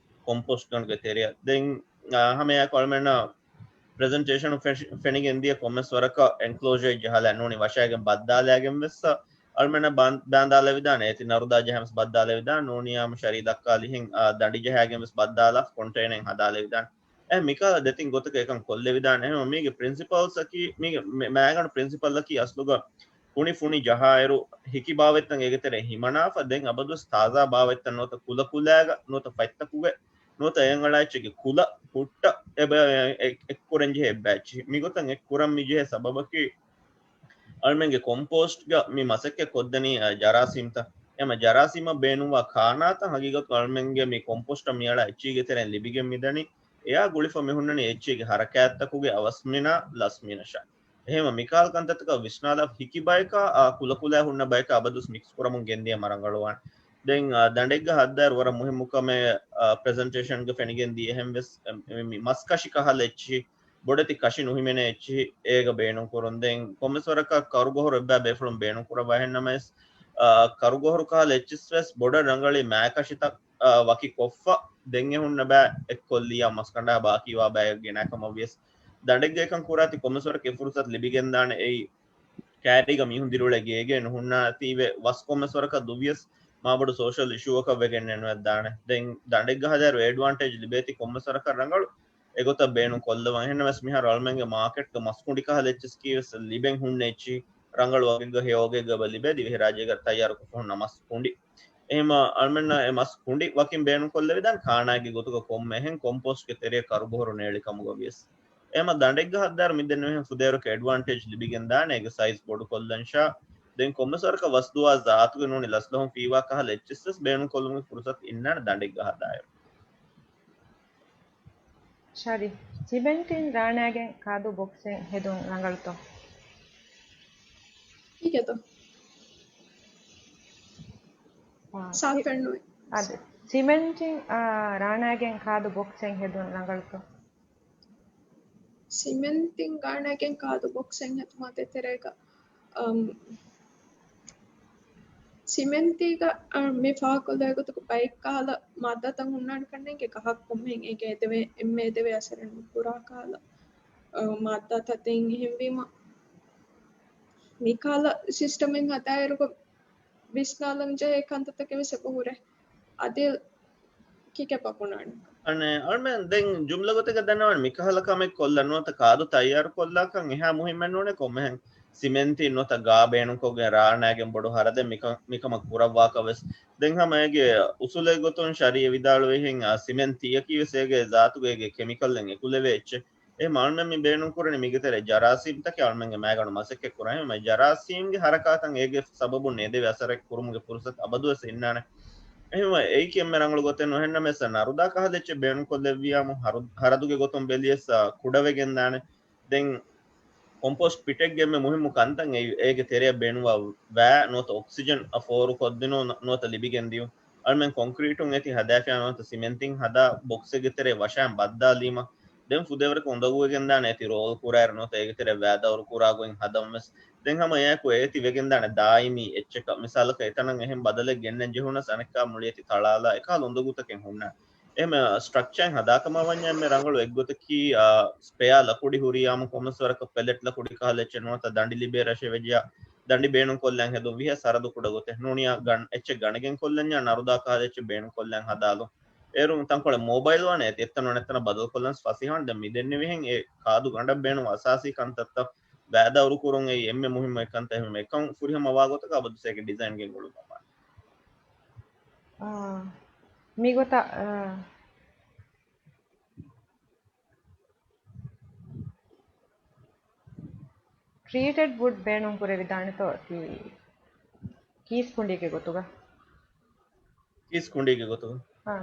ކޮމްޕޯސްޓް ގަނޑުގެ ތެރެއަށް. ދެން، އާ، ހަމައެއާއެކު އަޅުމެންނަށް ޕްރެޒެންޓޭޝަނު ފެށި-، ފެނިގެން ދިޔަ ކޮންމެސް ވަރަކަށް އެންކްލޯޖަރެއް ޖަހާލާ ނޫނީ ވަށާގެން ބައްދާލާގެން ވެސް އަޅުމެންނަށް ބާން-، ބާންދާލެވިދާނެ. އޭތި ނަރުދާ ޖަހާ ވެސް ބައްދާލެވިދާނެ. ނޫނިއްޔާމު ޝަރީ ދައްކާލިހެން، އާ، ދަނޑި ޖަހާގެން ވެސް ބައްދާލާފަ ކޮންޓެއިނަރެއް ހަދާލެވިދާނެ. އެ މިކަހަލަ ދެތިން ގޮތަކަށް އެކަން ކޮށްލެވިދާނެ. އެހެންވީމަ މީގެ ޕްރިންސިޕަލްސްއަކީ، މީގެ މެ-، މައިގަނޑު ޕްރިންސިޕަލްއަކީ އަސްލުގަ ކުނި ފުނި ޖަހާއިރު ހިކި ބާވަތްތައް އޭގެ ތެރޭ ހިމަނާފަ، ދެން އަބަދުވެސް ތާޒާ ބާވަތްތައް ނުވަތަ ކުލަކުލައިގަ ނުވަތަ ފަތްތަކުގެ ނުވަތަ އެއަށް އަޅާ އެއްޗެއްގެ ކުލަ ހުއްޓަށް އެބަ-، އެ-، އެއްކުރަން ޖެހޭ އެއްބައި އެއްޗިހި. މިގޮތަށް އެއްކުރަން މި ޖެހޭ ސަބަބަކީ، އަޅުމެންގެ ކޮމްޕޯސްޓްގަ މި މަސައްކަތް ކޮށްދެނީ، އަ، ޖަރާސީމްތައް. އެމަ ޖަރާސީމަށް ބޭނުންވާ ކާނާތައް ހަގީގަތުގަ އަޅުމެންގެ މި ކޮމްޕޯސްޓަށް މިއަޅާ އެއްޗީގެ ތެރެއިން ލިބިގެން މިދަނީ. އެއާ ގުޅިފަ މި ހުންނަނީ އެއްޗީގެ ހަރަކާތްތަކުގެ އަވަސްމިނާ ލަސްމިނަށާ. އެހެންވެ މިކަހަލަ ކަންތައްތަކަށް ވިސްނާލާފަ ހިކި ބަޔަކާ، އާ، ކުލަކުލާ ހުންނަ ބަޔަކާ އަބަދުވެސް މިކްސް ކުރަމުން ގެންދިޔަ މަރަނގަޅުވާނެ. ދެން، އާ، ދަނޑެއްގަ ހައްދާއިރު ވަރަށް މުހިއްމު ކަމެއް، އާ، ޕްރެޒެންޓޭޝަންގަ ފެނިގެން ދިޔަހެން ވެސް، އެ، މި، މި މަސްކަށި ކަހަލަ އެއްޗިހި، ބޮޑެތި ކަށި ނުހިމެނޭ އެއްޗިހި އޭގަ ބޭނުން ކުރުން. ދެން ކޮންމެސް ވަރަކަށް ކަރުގޮހޮރު އެއްބައި ބޭފުޅުން ބޭނުން ކުރައްވާ. އެހެންނަމަވެސް، އާ، ކަރުގޮހޮރު ކަހަލަ އެއްޗިސް ވެސް ބޮޑަށް ރަނގަޅީ މާކަށިތައް، އާ، ވަކި ކޮށްފަ ދެން އެ ހުންނަ ބައި އެއްކޮށްލިޔާ މަސްކަނޑާ ބާކީވާ ބައެއް ގެނާ ކަމަށް ވިޔަސް. ދަނޑެއްގަ އެކަން ކުރާތީ ކޮންމެސް ވަރަކަށް އެ ފުރުސަތު ލިބިގެންދާނެ. އެއީ ކައިރީގަ މީހުން ދިރިއުޅޭ ގޭގެ ނުހުންނާތީވެ ވަސް ކޮންމެސް ވަރަކަށް ދުވިޔަސް މާބޮޑު ސޯޝަލް އިޝޫއަކަށް ވެގެން ނެރުވެދާނެ. ދެން ދަނޑެއްގަ ހަދާއިރު އެޑްވާންޓޭޖް ލިބޭތީ ކޮންމެސް ވަރަކަށް ރަނގަޅު އެގޮތަށް ބޭނުން ކޮށްލަވަން. އެހެންނަމަވެސް މިހާރު އަޅުމެންގެ މާކެޓްގަ މަސް ކުނޑި ކަހަލަ އެއްޗިސް ކީވެސް ލިބެން ހުންނަ އެއްޗިހި ރަނގަޅު ވަގެއްގަ ހެޔޮ ވަގެއްގަ އެބަ ލިބޭ. ދިވެހިރާއްޖޭގަ ތައްޔާރުކޮށްފަ ހުންނަ މަސް ކުނޑި. އެހެމަ އަޅުމެންނަށް އެ މަސް ކުނޑި ވަކިން ބޭނުން ކޮށްލެވިދާނެ ކާނާއެއްގެ ގޮތުގަ ކޮންމެހެން ކޮމްޕޯސްޓްގެ ތެރެއަށް ކަރުބޮހޮރު ނޭޅި ކަމުގަ ވިޔަސް. އެހެމަ ދަނޑެއްގަ ހައްދާއިރު މި ދެންނެވިހެން ފުދޭވަރަކަށް އެޑްވާންޓޭޖް ލިބިގެން ދާނެ އޭގެ ސައިޒް ބޮޑު ކޮށްލަން ޝާ. ދެން ކޮންމެސް ވަރަކަށް ވަސް ދުވާ ޒާތުގެ ނޫނީ ލަސްލަހުން ފީވާ ކަހަލަ އެއްޗިސް ވެސް ބޭނުން ކޮށްލުމުގެ ފުރުސަތު އިންނާނެ ދަނޑެއްގަ ހަދާއިރު. ޝާރީ، ސިމެންޓިން ރާނާގެން ކާދު ބޮކްސެއް ހެދުން ރަނގަޅުތޯ؟ ހީކޭތޯ؟ އާ، ސާފެއް ނުވޭ. އަދި، ސިމެންޓިން، އާ، ރާނާގެން ކާދު ބޮކްސެއް ހެދުން ރަނގަޅުތޯ؟ ސިމެންޓިން ރާނާގެން ކާދު ބޮކްސެއް ހެދުމާ ދޭތެރޭގަ، އަމް، ސިމެންޓީގަ، އަ، މި ފާހަގަކޮށްލާ ގޮތަކު ބައެއް ކަހަލަ މާއްދާތައް ހުންނާނެ ކަންނޭނގެ ގަހަށް ކޮންމެހެން އޭގެ އެދެވޭ، އެންމެ އެދެވޭ އަސަރެއް ނުކުރާ ކަހަލަ، އަ، މާއްދާތައް. ދެން އެހެންވީމަ، މި ކަހަލަ ސިސްޓަމެއް ހަދާއިރުގަ ވިސްނާލަން ޖެހޭ ކަންތައްތަކެއް ވެސް އެބަ ހުރޭ. އަދިލް ކިކެ ބަކުނާނެ. އަނެ އަޅުމެން ދެން ޖުމްލަ ގޮތެއްގަ ދަންނަވަން މިކަހަލަ ކަމެއް ކޮށްލަން ނުވަތަ ކާދު ތައްޔާރު ކޮށްލާކަން އެހާ މުހިއްމެއް ނޫނޭ. ކޮންމެހެން ސިމެންތި ނުވަތަ ގާ ބޭނުންކޮށްގެން ރާނާގެން ބޮޑު ހަރަދެއް މިކަ-، މިކަމަށް ކުރައްވާކަށް ވެސް. ދެން ހަމަ އޭގެ އުސޫލެއް ގޮތުން ޝަރީއަ ވިދާޅުވިހެން ސިމެން ތިޔަކީ ވެސް އޭގެ ޒާތުގަ އޭގެ ކެމިކަލްއެއް އެކުލެވޭ އެއްޗެއް. އެހެން އަޅުމެން މި ބޭނުންކުރަނީ މީގެ ތެރޭ ޖަރާސީމްތަކެއް އަޅުމެންގެ މައިގަނޑު މަސައްކަތް ކުރަން. އެހެން ޖަރާސީމްގެ ހަރަކާތަށް އޭގެ ސަބަބުން ނޭދެވޭ އަސަރެއް ކުރުމުގެ ފުރުސަތު އަބަދުވެސް އިންނާނެ. އެހެންވެ އެއީކީ އެންމެ ރަނގަޅު ގޮތެއް ނޫން. އެހެންނަމަވެސް ނަރުދާ ކަހަލަ އެއްޗެއް ބޭނުންކޮށްލެއްވިއްޔާމު ހަރު-، ހަރަދުގެ ގޮތުން ބެލިޔަސް ކުޑަވެގެންދާނެ. ދެން ކޮމްޕޯސްޓް ޕިޓެއްގެ އެންމެ މުހިއްމު ކަންތައް އެއީ އޭގެ ތެރެއަށް ބޭނުންވާ ވައި ނުވަތަ އޮކްސިޖަން އަށް ފޯރުކޮށްދިނުން ނުވަތަ ލިބިގެން ދިޔުން. އަޅުމެން ކޮންކްރީޓުން އޭތި ހަދާފިޔާ ނުވަތަ ސިމެންތިން ހަދާ ބޮކްސެއްގެ ތެރޭ ވަށައިން ބައްދާލީމަ، ދެން ފުދޭވަރަކު އުނދަގޫވެގެންދާނެ އޭތި ރޯލް ކުރާއިރު ނުވަތަ އޭގެ ތެރޭ ވައި ދައުރު ކުރާ ގޮތް ހަދަން ވެސް. ދެން ހަމަ އެއާއެކު އޭތި ވެގެންދާނެ ދާއިމީ އެއްޗަކަށް. މިސާލަކަށް އެތަނަށް އެހެން ބަދަލެއް ގެންނަން ޖެހުނަސް އަނެއްކާ މުޅި އޭތި ތަޅާލާ އެކަހަލަ އުނދަގޫތަކެއް ހުންނާނެ. އެހެން ސްޓްރަކްޗާއެއް ހަދާކަމަށް ވަންޏާ އެންމެ ރަނގަޅު އެއްގޮތަކީ، އާ، ސްޕެއާ ލަކުޑި ހުރިޔާމު ކޮންމެސް ވަރަކަށް ޕެލެޓް ލަކުޑި ކަހަލަ އެއްޗެއް ނުވަތަ ދަނޑި ލިބޭ ރަށެއް ވެއްޖިއްޔާ ދަނޑި ބޭނުންކޮށްލަން ހެދުން ވީހާ ސަރަދު ކުޑަ ގޮތެއް ނޫނިޔާ ގަން-، އެއްޗެއް ގަނެގެން ކޮށްލަންޏާ ނަރުދާ ކަހަލަ އެއްޗެއް ބޭނުންކޮށްލަން ހަދާލުން. އޭރުން ތަންކޮޅެއް މޯބައިލް ވާނެ އެތަން އޮންނަ ތަނަށް ބަދަލުކޮށްލަން ފަސޭހަވާނެ. ދެން މި ދެންނެވިހެން އެ ކާދު ގަނޑަށް ބޭނުން އަސާސީ ކަންތައްތައް ވައި ދައުރުކުރުން އެއީ އެންމެ މުހިއްމު އެއްކަންތައް. އެހެން އެކަން ފުރިހަމަވާ ގޮތަކަށް އަބަދުސޭގެ ޑިޒައިންގެ ގުޅުމަށް ވާނެ. އާ، މިގޮތަށް، އާ، ޓްރީޓެޑް ވުޑް ބޭނުން ކުރެވިދާނެތޯ ތި ކީސް ކުނޑީގެ ގޮތުގަ؟ ކީސް ކުނޑީގެ ގޮތުގަ؟ އާ.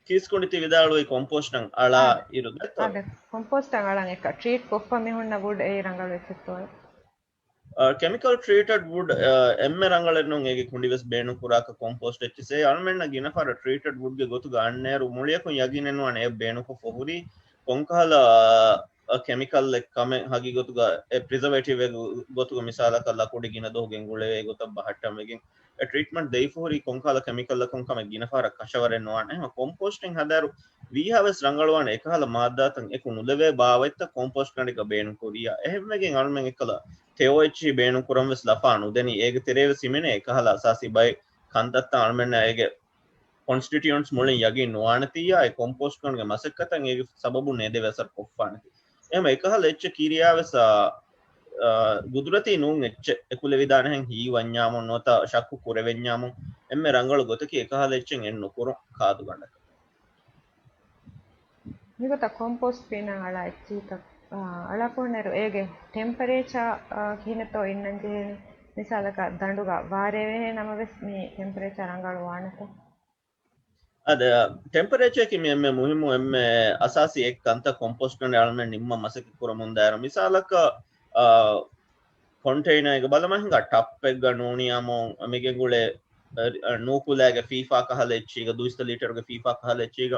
ކީސް ކުނޑި ތި ވިދާޅުވީ ކޮމްޕޯސްޓަށް އަޅާ އާ. އިރު ދެއްތޯ؟ އާ، ދެ-، ކޮމްޕޯސްޓަށް އަޅަން އެކަ ޓްރީޓް ކޮށްފަ މި ހުންނަ ވުޑް އެއީ ރަނގަޅު އެއްޗެއްތޯއޭ؟ ކެމިކަލް ޓްރީޓެޑް ވުޑް އެންމެ ރަނގަޅެއް ނޫން. އޭގެ ކުނޑިވެސް ބޭނުން ކުރާކަށް ކޮމްޕޯސްޓް އެއްޗެއްސޭ. އަޅުމެންނަށް ގިނަ ފަހަރަށް ޓްރީޓެޑް ވުޑްގެ ގޮތުގަ އަންނައިރު މުޅިއަކުން ޔަގީނެއް ނުވާނެ އެ ބޭނުންކޮށްފަ ހުރީ ކޮންކަހަލަ ކެމިކަލްއެއް ކަމެއް. ހަގީގަތުގަ އެ ޕްރިޒަވޭޓިވް ގޮތުގަ މިސާލަކަށް ލަކުޑި ގިނަ ދުވަހު ގެންގުޅެވޭ ގޮތަށް ބަހައްޓަން ވެގެން އެ ޓްރީޓްމަންޓް ދެވިފަ ހުރީ ކޮންކަހަލަ ކެމިކަލްއަކުން ކަމެއް ގިނަ ފަހަރަށް ކަށަވަރެއް ނުވާނެ. އެހެން ކޮމްޕޯސްޓިން ހަދާއިރު ވީހާވެސް ރަނގަޅުވާނެ އެކަހަލަ މާއްދާތައް އެކު ނުލެވޭ ބާވަތްތައް ކޮމްޕޯސްޓް ގަނޑެއްގަ ބޭނުންކުރިޔާ. އެހެންވެގެން އަޅުމެން އެކަލަ ތެޔޮ އެޗްއީ ބޭނުންކުރަން ވެސް ލަފާ ނުދެނީ. އޭގެ ތެރޭވެސް ހިމެނޭ އެކަހަލަ އަސާސީ ބައެއް ކަންތައްތައް އަޅުމެންނަށް އޭގެ ކޮންސްޓިޓިއުންޓްސް މުޅިން ޔަގީން ނުވާނެތިއްޔާ، އެ ކޮމްޕޯސްޓް ގަނޑުގެ މަސައްކަތަށް އޭގެ ސަބަބުން ނޭދެވޭ އަސަރު ކޮށްފާނެތީ. އެހެން އެކަހަލަ އެއްޗެއް ކިރިޔާވެސް، އާ، އާ، ގުދުރަތީ ނޫން އެއްޗެއް އެކުލެވިދާނެހެން ހީވަންޏާމުން ނުވަތަ ޝައްކު ކުރެވެންޏާމުން އެންމެ ރަނގަޅު ގޮތަކީ އެކަހަލަ އެއްޗެއް އެއް ނުކުރުން ކާދު ގަނޑަކަށް. މިގޮތަށް ކޮމްޕޯސްޓް ފީނަށް އަޅާ އެއްޗިހިތައް، އާ، އަޅާފަހުންނައިރު އޭގެ ޓެމްޕަރޭޗާ، އާ، ކިހިނެއްތޯ އިންނަން ޖެހޭނީ؟ މިސާލަކަށް ދަނޑުގަ ވާރޭވޭހޭ ނަމަވެސް މި ޓެމްޕަރޭޗާ ރަނގަޅު ވާނެތަ؟ އަދި، ޓެމްޕަރޭޗާއަކީ މި އެންމެ މުހިއްމު އެންމެ އަސާސީ އެއް ކަންތައް ކޮމްޕޯސްޓް ގަނޑެއް އަޅުމެން ނިންމަން މަސައްކަތް ކުރަމުންދާއިރު. މިސާލަކަށް، އާ، ކޮންޓެއިނަރެއްގަ ބަލަމާ ހިނގާ ޓައްޕެއްގަ ނޫނިޔާމު މިގެންގުޅޭ، އަ، ނޫކުލައިގެ ފީފާ ކަހަލަ އެއްޗީގަ، ދުއިސައްތަ ލީޓަރުގެ ފީފާ ކަހަލަ އެއްޗީގަ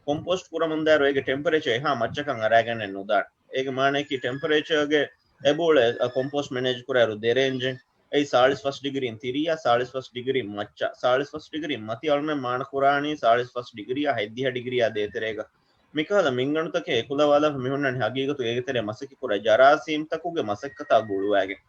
ކޮމްޕޯސްޓް ކުރަމުންދާއިރު އޭގެ ޓެމްޕަރޭޗާ އެހާ މައްޗަކަށް އަރާގެންނެއް ނުދާނެ. އޭގެ މާނައަކީ ޓެމްޕަރޭޗާގެ އެބައުޅޭ، އަ، ކޮމްޕޯސްޓް މެނޭޖް ކުރާއިރު ދެ ރޭންޖެއް. އެއީ ސާޅީސް ފަސް ޑިގްރީން ތިރީއާ، ސާޅީސް ފަސް ޑިގްރީން މައްޗަށް. ސާޅީސް ފަސް ޑިގްރީން މަތި އަޅުމެން މާނަ ކުރާނީ ސާޅީސް ފަސް ޑިގްރީއާ ހަތްދިހަ ޑިގްރީއާ ދޭތެރޭގަ. މިކަހަލަ މިންގަނޑުތަކެއް އެކުލަވާލާފަ މިހުންނަނީ ހަގީގަތުގަ އޭގެ ތެރޭ މަސައްކަތް ކުރާ ޖަރާސީމްތަކުގެ މަސައްކަތާ ގުޅުވައިގެން.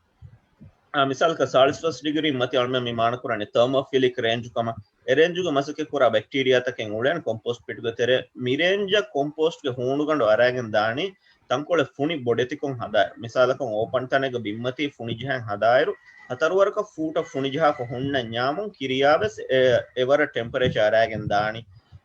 އާ، މިސާލަކަށް ސާޅީސް ފަސް ޑިގްރީން މަތި އަޅުމެން މި މާނަ ކުރާނީ ތާމޯފިލިކް ރޭންޖު ކަމަށް. އެ ރޭންޖުގަ މަސައްކަތް ކުރާ ބެކްޓީރިއާތަކެއް އުޅޭނެ ކޮމްޕޯސްޓް ޕިޓްގެ ތެރޭ. މި ރޭންޖަށް ކޮމްޕޯސްޓްގެ ހޫނުގަނޑު އަރާގެން ދާނީ ތަންކޮޅެއް ފުނި ބޮޑެތިކޮށް ހަދާއިރު. މިސާލަކަށް އޯޕަން ތަނެއްގަ ބިންމަތީ ފުނި ޖަހަން ހަދާއިރު، ހަތަރުވަރަކަށް ފޫޓަށް ފުނި ޖަހާފަ ހުންނަންޏާމުން ކިރިޔާވެސް އެ، އެވަރަށް ޓެމްޕަރޭޗާ އަރާގެން ދާނީ.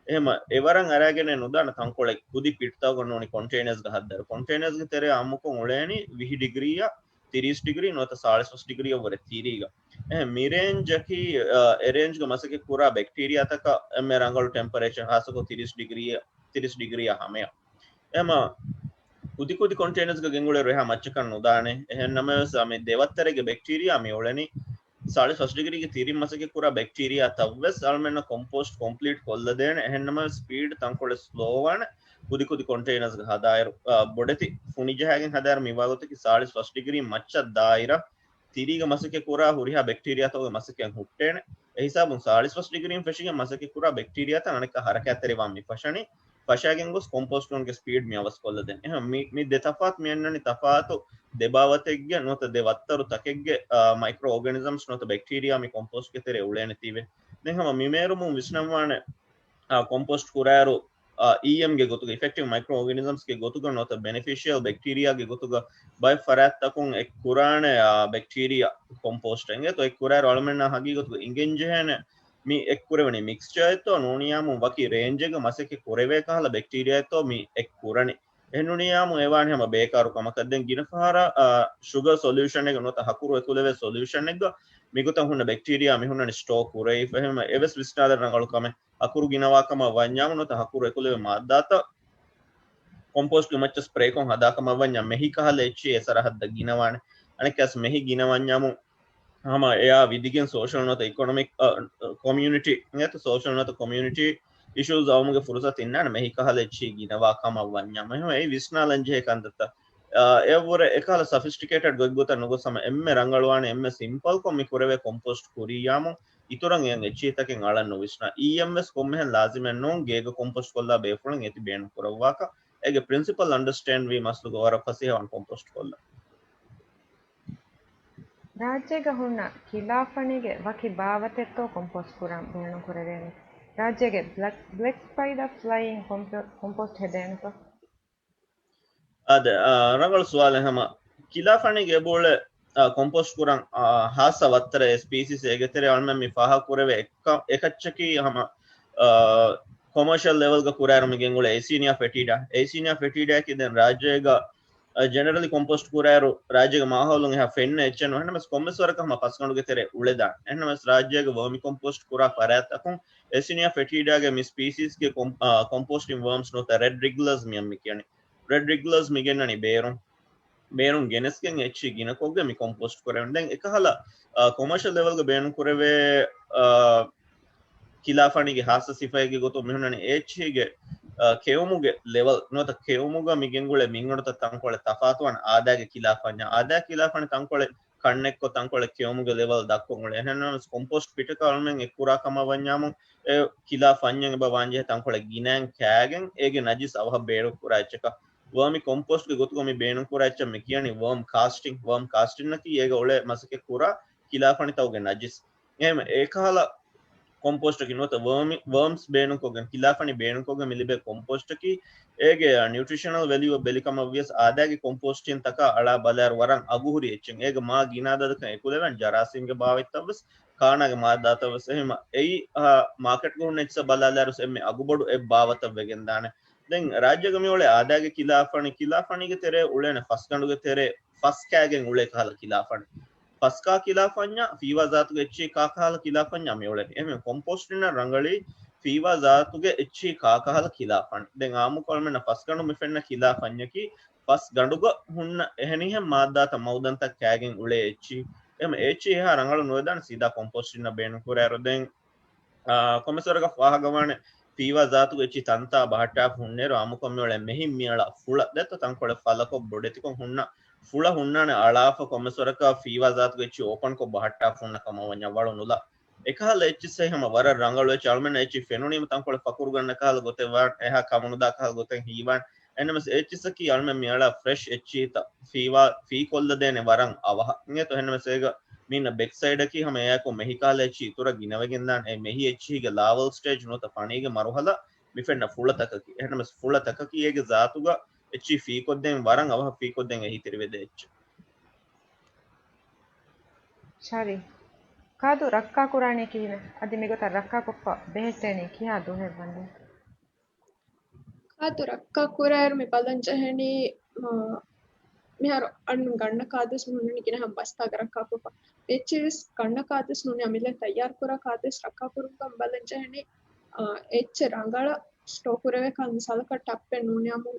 އެހެމަ އެވަރަށް އަރާގެނެއް ނުދާނެ ތަންކޮޅެއް ކުދި ޕިޓްތަކުގަ ނޫނީ ކޮންޓެއިނަރސްގަ ހައްދާއިރު. ކޮންޓެއިނަރސްގެ ތެރެ އާއްމުކޮށް އުޅޭނީ ވިހި ޑިގްރީއަށް ތިރީސް ޑިގްރީ ނުވަތަ ސާޅީސް ފަސް ޑިގްރީއަށްވުރެ ތިރީގަ. އެހެން މި ރޭންޖަކީ، އަ، އެ ރޭންޖްގަ މަސައްކަތް ކުރާ ބެކްޓީރިއާތަކަށް އެންމެ ރަނގަޅު ޓެމްޕަރޭޗަރ ހާއްސަކޮށް ތިރީސް ޑިގްރީއަށް، ތިރީސް ޑިގްރީއާ ހަމަޔަށް. އެހެމަ ކުދި ކުދި ކޮންޓެއިނަރސްގަ ގެންގުޅޭއިރު އެހާ މައްޗަކަށް ނުދާނެ. އެހެން ނަމަވެސް މި ދެވައްތަރެއްގެ ބެކްޓީރިއާ މި އުޅެނީ ސާޅީސް ފަސް ޑިގްރީގެ ތިރިން މަސައްކަތް ކުރާ ބެކްޓީރިއާ ތައްވެސް އަޅުމެންނަށް ކޮމްޕޯސްޓް ކޮމްޕްލީޓް ކޮށްލަދޭނެ. އެހެން ނަމަވެސް ސްޕީޑް ތަންކޮޅެއް ސްލޯވާނެ. ކުދި ކުދި ކޮންޓެއިނަރސްގަ ހަދާއިރު، އާ، ބޮޑެތި ފުނި ޖަހައިގެން ހަދާއިރު މިވާގޮތަކީ ސާޅީސް ފަސް ޑިގްރީ މައްޗަށް ދާއިރަށް ތިރީގަ މަސައްކަތް ކުރާ ހުރިހާ ބެކްޓީރިއާތަކުގެ މަސައްކަތް ހުއްޓޭނެ. އެހިސާބުން ސާޅީސް ފަސް ޑިގްރީން ފެށިގެން މަސައްކަތް ކުރާ ބެކްޓީރިއާތައް އަނެއްކާ ހަރަކާތްތެރިވާން މި ފަށަނީ. ފަށާގެން ގޮސް ކޮމްޕޯސްޓް ކުރުމުގެ ސްޕީޑް މި އަވަސް ކޮށްލަދޭނެ. އެހެން މި، މި ދެ ތަފާތު މި އަންނަނީ ތަފާތު ދެ ބާވަތެއްގެ ނުވަތަ ދެ ވައްތަރު ތަކެއްގެ، އާ، މައިކްރޯ އޯގަނިޒަމްސް ނުވަތަ ބެކްޓީރިއާ މި ކޮމްޕޯސްޓްގެ ތެރޭ އުޅޭނެތީވެ. ދެން ހަމަ މި މޭރުމުން ވިސްނަންވާނެ، އާ، ކޮމްޕޯސްޓް ކުރާއިރު، އާ، އީއެމްގެ ގޮތުގަ، އިފެކްޓިވް މައިކްރޯ އޯގަނިޒަމްސްގެ ގޮތުގަ ނުވަތަ ބެނިފިޝިއަލް ބެކްޓީރިއާގެ ގޮތުގަ ބައެއް ފަރާތްތަކުން އެއްކުރާނެ، އާ، ބެކްޓީރިއާ ކޮމްޕޯސްޓް އެނގޭތޯ. އެއްކުރާއިރު އަޅުމެންނާ ހަގީގަތުގަ އިނގެން ޖެހޭނެ މި އެއްކުރެވެނީ މިކްސްޗާއެއްތޯ ނޫނިއްޔާމު ވަކި ރޭންޖެއްގަ މަސައްކަތް ކުރެވޭ ކަހަލަ ބެކްޓީރިއާއެއްތޯ މި އެއްކުރަނީ. އެހެންނޫނިއްޔާމު އެވާނެ ހަމަ ބޭކާރު ކަމަކަށް. ދެން ގިނަ ފަހަރަށް، އާ، ޝުގަރ ސޮލިއުޝަނެއްގަ ނުވަތަ ހަކުރު އެކުލެވޭ ސޮލިއުޝަނެއްގަ މިގޮތަށް ހުންނަ ބެކްޓީރިއާ މި ހުންނަނީ ސްޓޯ ކުރެވިފަ. އެހެން އެވެސް ވިސްނާލަން ރަނގަޅު ކަމެއް. ހަކުރު ގިނަވާ ކަމަށް ވަންޏާމު ނުވަތަ ހަކުރު އެކުލެވޭ މާއްދާތައް ކޮމްޕޯސްޓްގެ މައްޗަށް ސްޕްރޭކޮށް ހަދާ ކަމަށް ވަންޏާ މެހި ކަހަލަ އެއްޗިހި އެ ސަރަހައްދަށް ގިނަވާނެ. އަނެއްކާސް މެހި ގިނަވަންޏާމު ހަމަ އެއާ ވިދިގެން ސޯޝަލް ނުވަތަ އިކޮނޮމިކް، އަ، ކޮމިއުނިޓީ، އެނގޭތޯ ސޯޝަލް ނުވަތަ ކޮމިއުނިޓީ އިޝޫސް އައުމުގެ ފުރުސަތު އިންނާނެ މެހި ކަހަލަ އެއްޗިހި ގިނަވާ ކަމަށް ވަންޏާމު. އެހެން އެއީ ވިސްނާލަން ޖެހޭ ކަންތައްތައް. އާ، އެއަށްވުރެ އެކަހަލަ ސޮފިސްޓިކޭޓެޑް ގޮތްގޮތަށް ނުގޮސް ހަމަ އެންމެ ރަނގަޅުވާނެ އެންމެ ސިމްޕަލްކޮށް މި ކުރެވޭ ކޮމްޕޯސްޓް ކުރިއްޔާމު އިތުރަށް އެއަށް އެއްޗިހިތަކެއް އަޅަން ނުވިސްނާ. އީއެމް ވެސް ކޮންމެހެން ލާޒިމެއް ނޫން ގޭގަ ކޮމްޕޯސްޓް ކޮށްލާ ބޭފުޅުން އޭތި ބޭނުން ކުރައްވާކަށް. އޭގެ ޕްރިންސިޕަލް އަންޑަސްޓޭންޑް ވީ މަސްލުގަ ވަރަށް ފަސޭހަވާން ކޮމްޕޯސްޓް ކޮށްލަން. ރާއްޖޭގަ ހުންނަ ކިލާފަނީގެ ވަކި ބާވަތެއްތޯ ކޮމްޕޯސްޓް ކުރަން ބޭނުން ކުރެވޭނީ؟ ރާއްޖޭގެ ބްލެކް، ބްލެކް ސްޕައިޑާ ފްލައިއިން ކޮމްޕޯ-، ކޮމްޕޯސްޓް ހެދޭނެތޯ؟ އާދެ، އާ، ރަނގަޅު ސުވާލެއް ހަމަ. ކިލާފަނީގެ އެބައުޅޭ، އާ، ކޮމްޕޯސްޓް ކުރަން، އާ، ހާއްސަ ވައްތަރެއް ސްޕީސީސް އޭގެ ތެރޭ އަޅުމެން މި ފާހަގަ ކުރެވޭ އެއްކަ-، އެކައްޗަކީ ހަމަ، އާ، ކޮމާޝަލް ލެވެލްގަ ކުރާއިރު މި ގެންގުޅޭ އެއިސީނިއާ ފެޓީޑާ. އެއިސީނިއާ ފެޓީޑާއަކީ ދެން ރާއްޖޭގަ އަ، ޖެނެރަލީ ކޮމްޕޯސްޓް ކުރާއިރު ރާއްޖޭގެ މާހައުލުން އެހާ ފެންނަ އެއްޗެއް ނޫން. އެހެންނަމަވެސް ކޮންމެސް ވަރަކަށް ހަމަ ފަސްގަނޑުގެ ތެރޭ އުޅެދާނެ. އެހެންނަމަވެސް ރާއްޖޭގެ ވަރމި ކޮމްޕޯސްޓް ކުރާ ފަރާތްތަކުން އެއިސީނިއާ ފެޓީޑާގެ މި ސްޕީސީސްގެ ކޮމް-، އަ، ކޮމްޕޯސްޓިން ވަރމްސް ނުވަތަ ރެޑް ރެގިއުލާސް މިއަށް މި ކިޔަނީ. ރެޑް ރެގިއުލާސް މި ގެންނަނީ ބޭރުން. ބޭރުން ގެނެސްގެން އެއްޗިހި ގިނަކޮށްގެން މި ކޮމްޕޯސްޓް ކުރެވެން. ދެން އެކަހަލަ، އަ، ކޮމާޝަލް ލެވެލްގަ ބޭނުން ކުރެވޭ، އަ، ކިލާފަނީގެ ހާއްސަ ސިފައެއްގެ ގޮތުން މި ހުންނަނީ އެއްޗިހިގެ، އަ، ކެއުމުގެ ލެވެލް ނުވަތަ ކެއުމުގަ މި ގެންގުޅޭ މިންގަނޑުތައް ތަންކޮޅެއް ތަފާތުވާނެ. އާދައިގެ ކިލާފަންޏާ، އާދައިގެ ކިލާފަނި ތަންކޮޅެއް ކަންނެއްކޮށް ތަންކޮޅެއް ކެއުމުގެ ލެވެލް ދަށްކޮށް އުޅޭ. އެހެންނަމަވެސް ކޮމްޕޯސްޓް ޕިޓަކަށް އަޅުމެން އެއްކުރާ ކަމަށް ވަންޏާމު އެ ކިލާފަންޏެއް އެބަ ވާންޖެހޭ ތަންކޮޅެއް ގިނައިން ކާގެން އޭގެ ނަޖިސް އަވަހަށް ބޭރު ކުރާ އެއްޗަކަށް. ވަރމި ކޮމްޕޯސްޓްގެ ގޮތުގަ މި ބޭނުން ކުރާ އެއްޗަށް މި ކިޔަނީ ވަރމް ކާސްޓިން. ވަރމް ކާސްޓިންއަކީ އޭގަ އުޅޭ މަސައްކަތް ކުރާ ކިލާފަނިތަކުގެ ނަޖިސް. އެހެން އެކަހަލަ ކޮމްޕޯސްޓަކީ ނުވަތަ ވަރމި، ވަރމްސް ބޭނުންކޮށްގެން، ކިލާފަނި ބޭނުންކޮށްގެން މި ލިބޭ ކޮމްޕޯސްޓަކީ އޭގެ ނިއުޓްރިޝަނަލް ވެލިއުއަށް ބެލި ކަމަށް ވިޔަސް އާދައިގެ ކޮމްޕޯސްޓިން ތަކާ އަޅާ ބަލާއިރު ވަރަށް އަގުހުރި އެއްޗެއް. އޭގަ މާ ގިނަ އަދަދަކަށް އެކުލެވެން ޖަރާސީމްގެ ބާވަތްތައްވެސް، ކާނާގެ މާއްދާތައްވެސް. އެހެން އެއީ، އާ، މާކެޓްގަ ހުންނަ އެއްޗިއްސަށް ބަލާލާއިރު އެންމެ އަގުބޮޑު އެއް ބާވަތަށް ވެގެންދާނެ. ދެން ރާއްޖޭގަ މި އުޅޭ އާދައިގެ ކިލާފަނި، ކިލާފަނީގެ ތެރޭ އުޅޭނެ ފަސްގަނޑުގެ ތެރޭ ފަސް ކާގެން އުޅޭ ކަހަލަ ކިލާފަނި. ފަސް ކާ ކިލާފަންޏާ ފީވާ ޒާތުގެ އެއްޗިހި ކާ ކަހަލަ ކިލާފަންޏާ މި އުޅެނީ. އެހެން ކޮމްޕޯސްޓިންއަށް ރަނގަޅީ ފީވާ ޒާތުގެ އެއްޗިހި ކާ ކަހަލަ ކިލާފަނި. ދެން އާއްމުކޮށް އަޅުމެންނަށް ފަސްގަނޑު މި ފެންނަ ކިލާފަންޏަކީ ފަސް ގަނޑުގަ ހުންނަ އެހެނިހެން މާއްދާތައް މައުދަންތައް ކާގެން އުޅޭ އެއްޗިހި. އެހެން އެއްޗިހި އެހާ ރަނގަޅު ނުވެދާނެ ސީދާ ކޮމްޕޯސްޓިންއަށް ބޭނުން ކުރާއިރު. ދެން އާ، ކޮމެސް ވަރަކަށް ފާހަގަވާނެ ފީވާ ޒާތުގެ އެއްޗިހި ތަންތާ ބަހައްޓާފަ ހުންނައިރު އާއްމުކޮށް މިއުޅޭ މެހިން މިއަޅާ ފުޅަށް ދެއްތޯ ތަންކޮޅެއް ފަލަކޮށް ބޮޑެތިކޮށް ހުންނަ ފުޅަށް ހުންނާނެ އަޅާފަ ކޮމެސް ވަރަކަށް ފީވާ ޒާތުގެ އެއްޗިހި އޯޕަންކޮށް ބަހައްޓާފަ ހުންނަ ކަމަށް ވަންޏާ ވަޅު ނުލާ. އެކަހަލަ އެއްޗިއްސެއް ހަމަ ވަރަށް ރަނގަޅު އެއްޗެއް. އަޅުމެންނަށް އެއްޗިހި ފެނުނީމަ ތަންކޮޅެއް ފަކުރު ގަންނަ ކަހަލަ ގޮތެއް ވާން އެހާ ކަމުނުދާ ކަހަލަ ގޮތެއް ހީވާން. އެހެންނަމަވެސް އެއްޗިއްސަކީ އަޅުމެން މިއަޅާ ފްރެޝް އެއްޗިހިތައް ފީވާ ފީކޮށްލަދޭނެ ވަރަށް އަވަހަށް އިނގޭތޯ. އެހެންނަމަވެސް އޭގަ މީނަ ބެކް ސައިޑަކީ ހަމަ އެއާއެކު މެހި ކަހަލަ އެއްޗިހި އިތުރަށް ގިނަވެގެންދާނެ. އެ މެހި އެއްޗިހިގެ ލާވަލް ސްޓޭޖް ނުވަތަ ފަނީގެ މަރުހަލާ މި ފެންނަ ފުޅަތަކަކީ. އެހެންނަމަވެސް ފުޅަތަކަކީ އޭގެ ޒާތުގަ އެއްޗިހި ފީކޮށްދޭން ވަރަށް އަވަހަށް ފީކޮށްދޭން އެހީތެރިވެދޭ އެއްޗެއް. ޝާރީ، ކާދު ރައްކާކުރާނީ ކިހިނެއް؟ އަދި މިގޮތަށް ރައްކާކޮށްފަ ބެހެއްޓޭނީ ކިހާ ދުވަހެއް ވަންދެން؟ ކާދު ރައްކާ ކުރާއިރު މި ބަލަން ޖެހެނީ، މާ، މިހާރު އަންނަ ގަންނަ ކާދުވެސް މި ހުންނަނީ ގިނަ ހަމަ ބަސްތާގަ ރައްކާކޮށްފަ. އެއްޗެއްވެސް ގަންނަ ކާދުވެސް ނޫނީ އަމިއްލަ ތައްޔާރު ކުރާ ކާދުވެސް ރައްކާ ކުރުމުގަ ބަލަން ޖެހެނީ، އާ، އެއްޗެއް ރަނގަޅަށް ސްޓޯ ކުރެވޭ ކަން މިސާލަކަށް ޓައްޕެއް ނޫނީ އާއްމު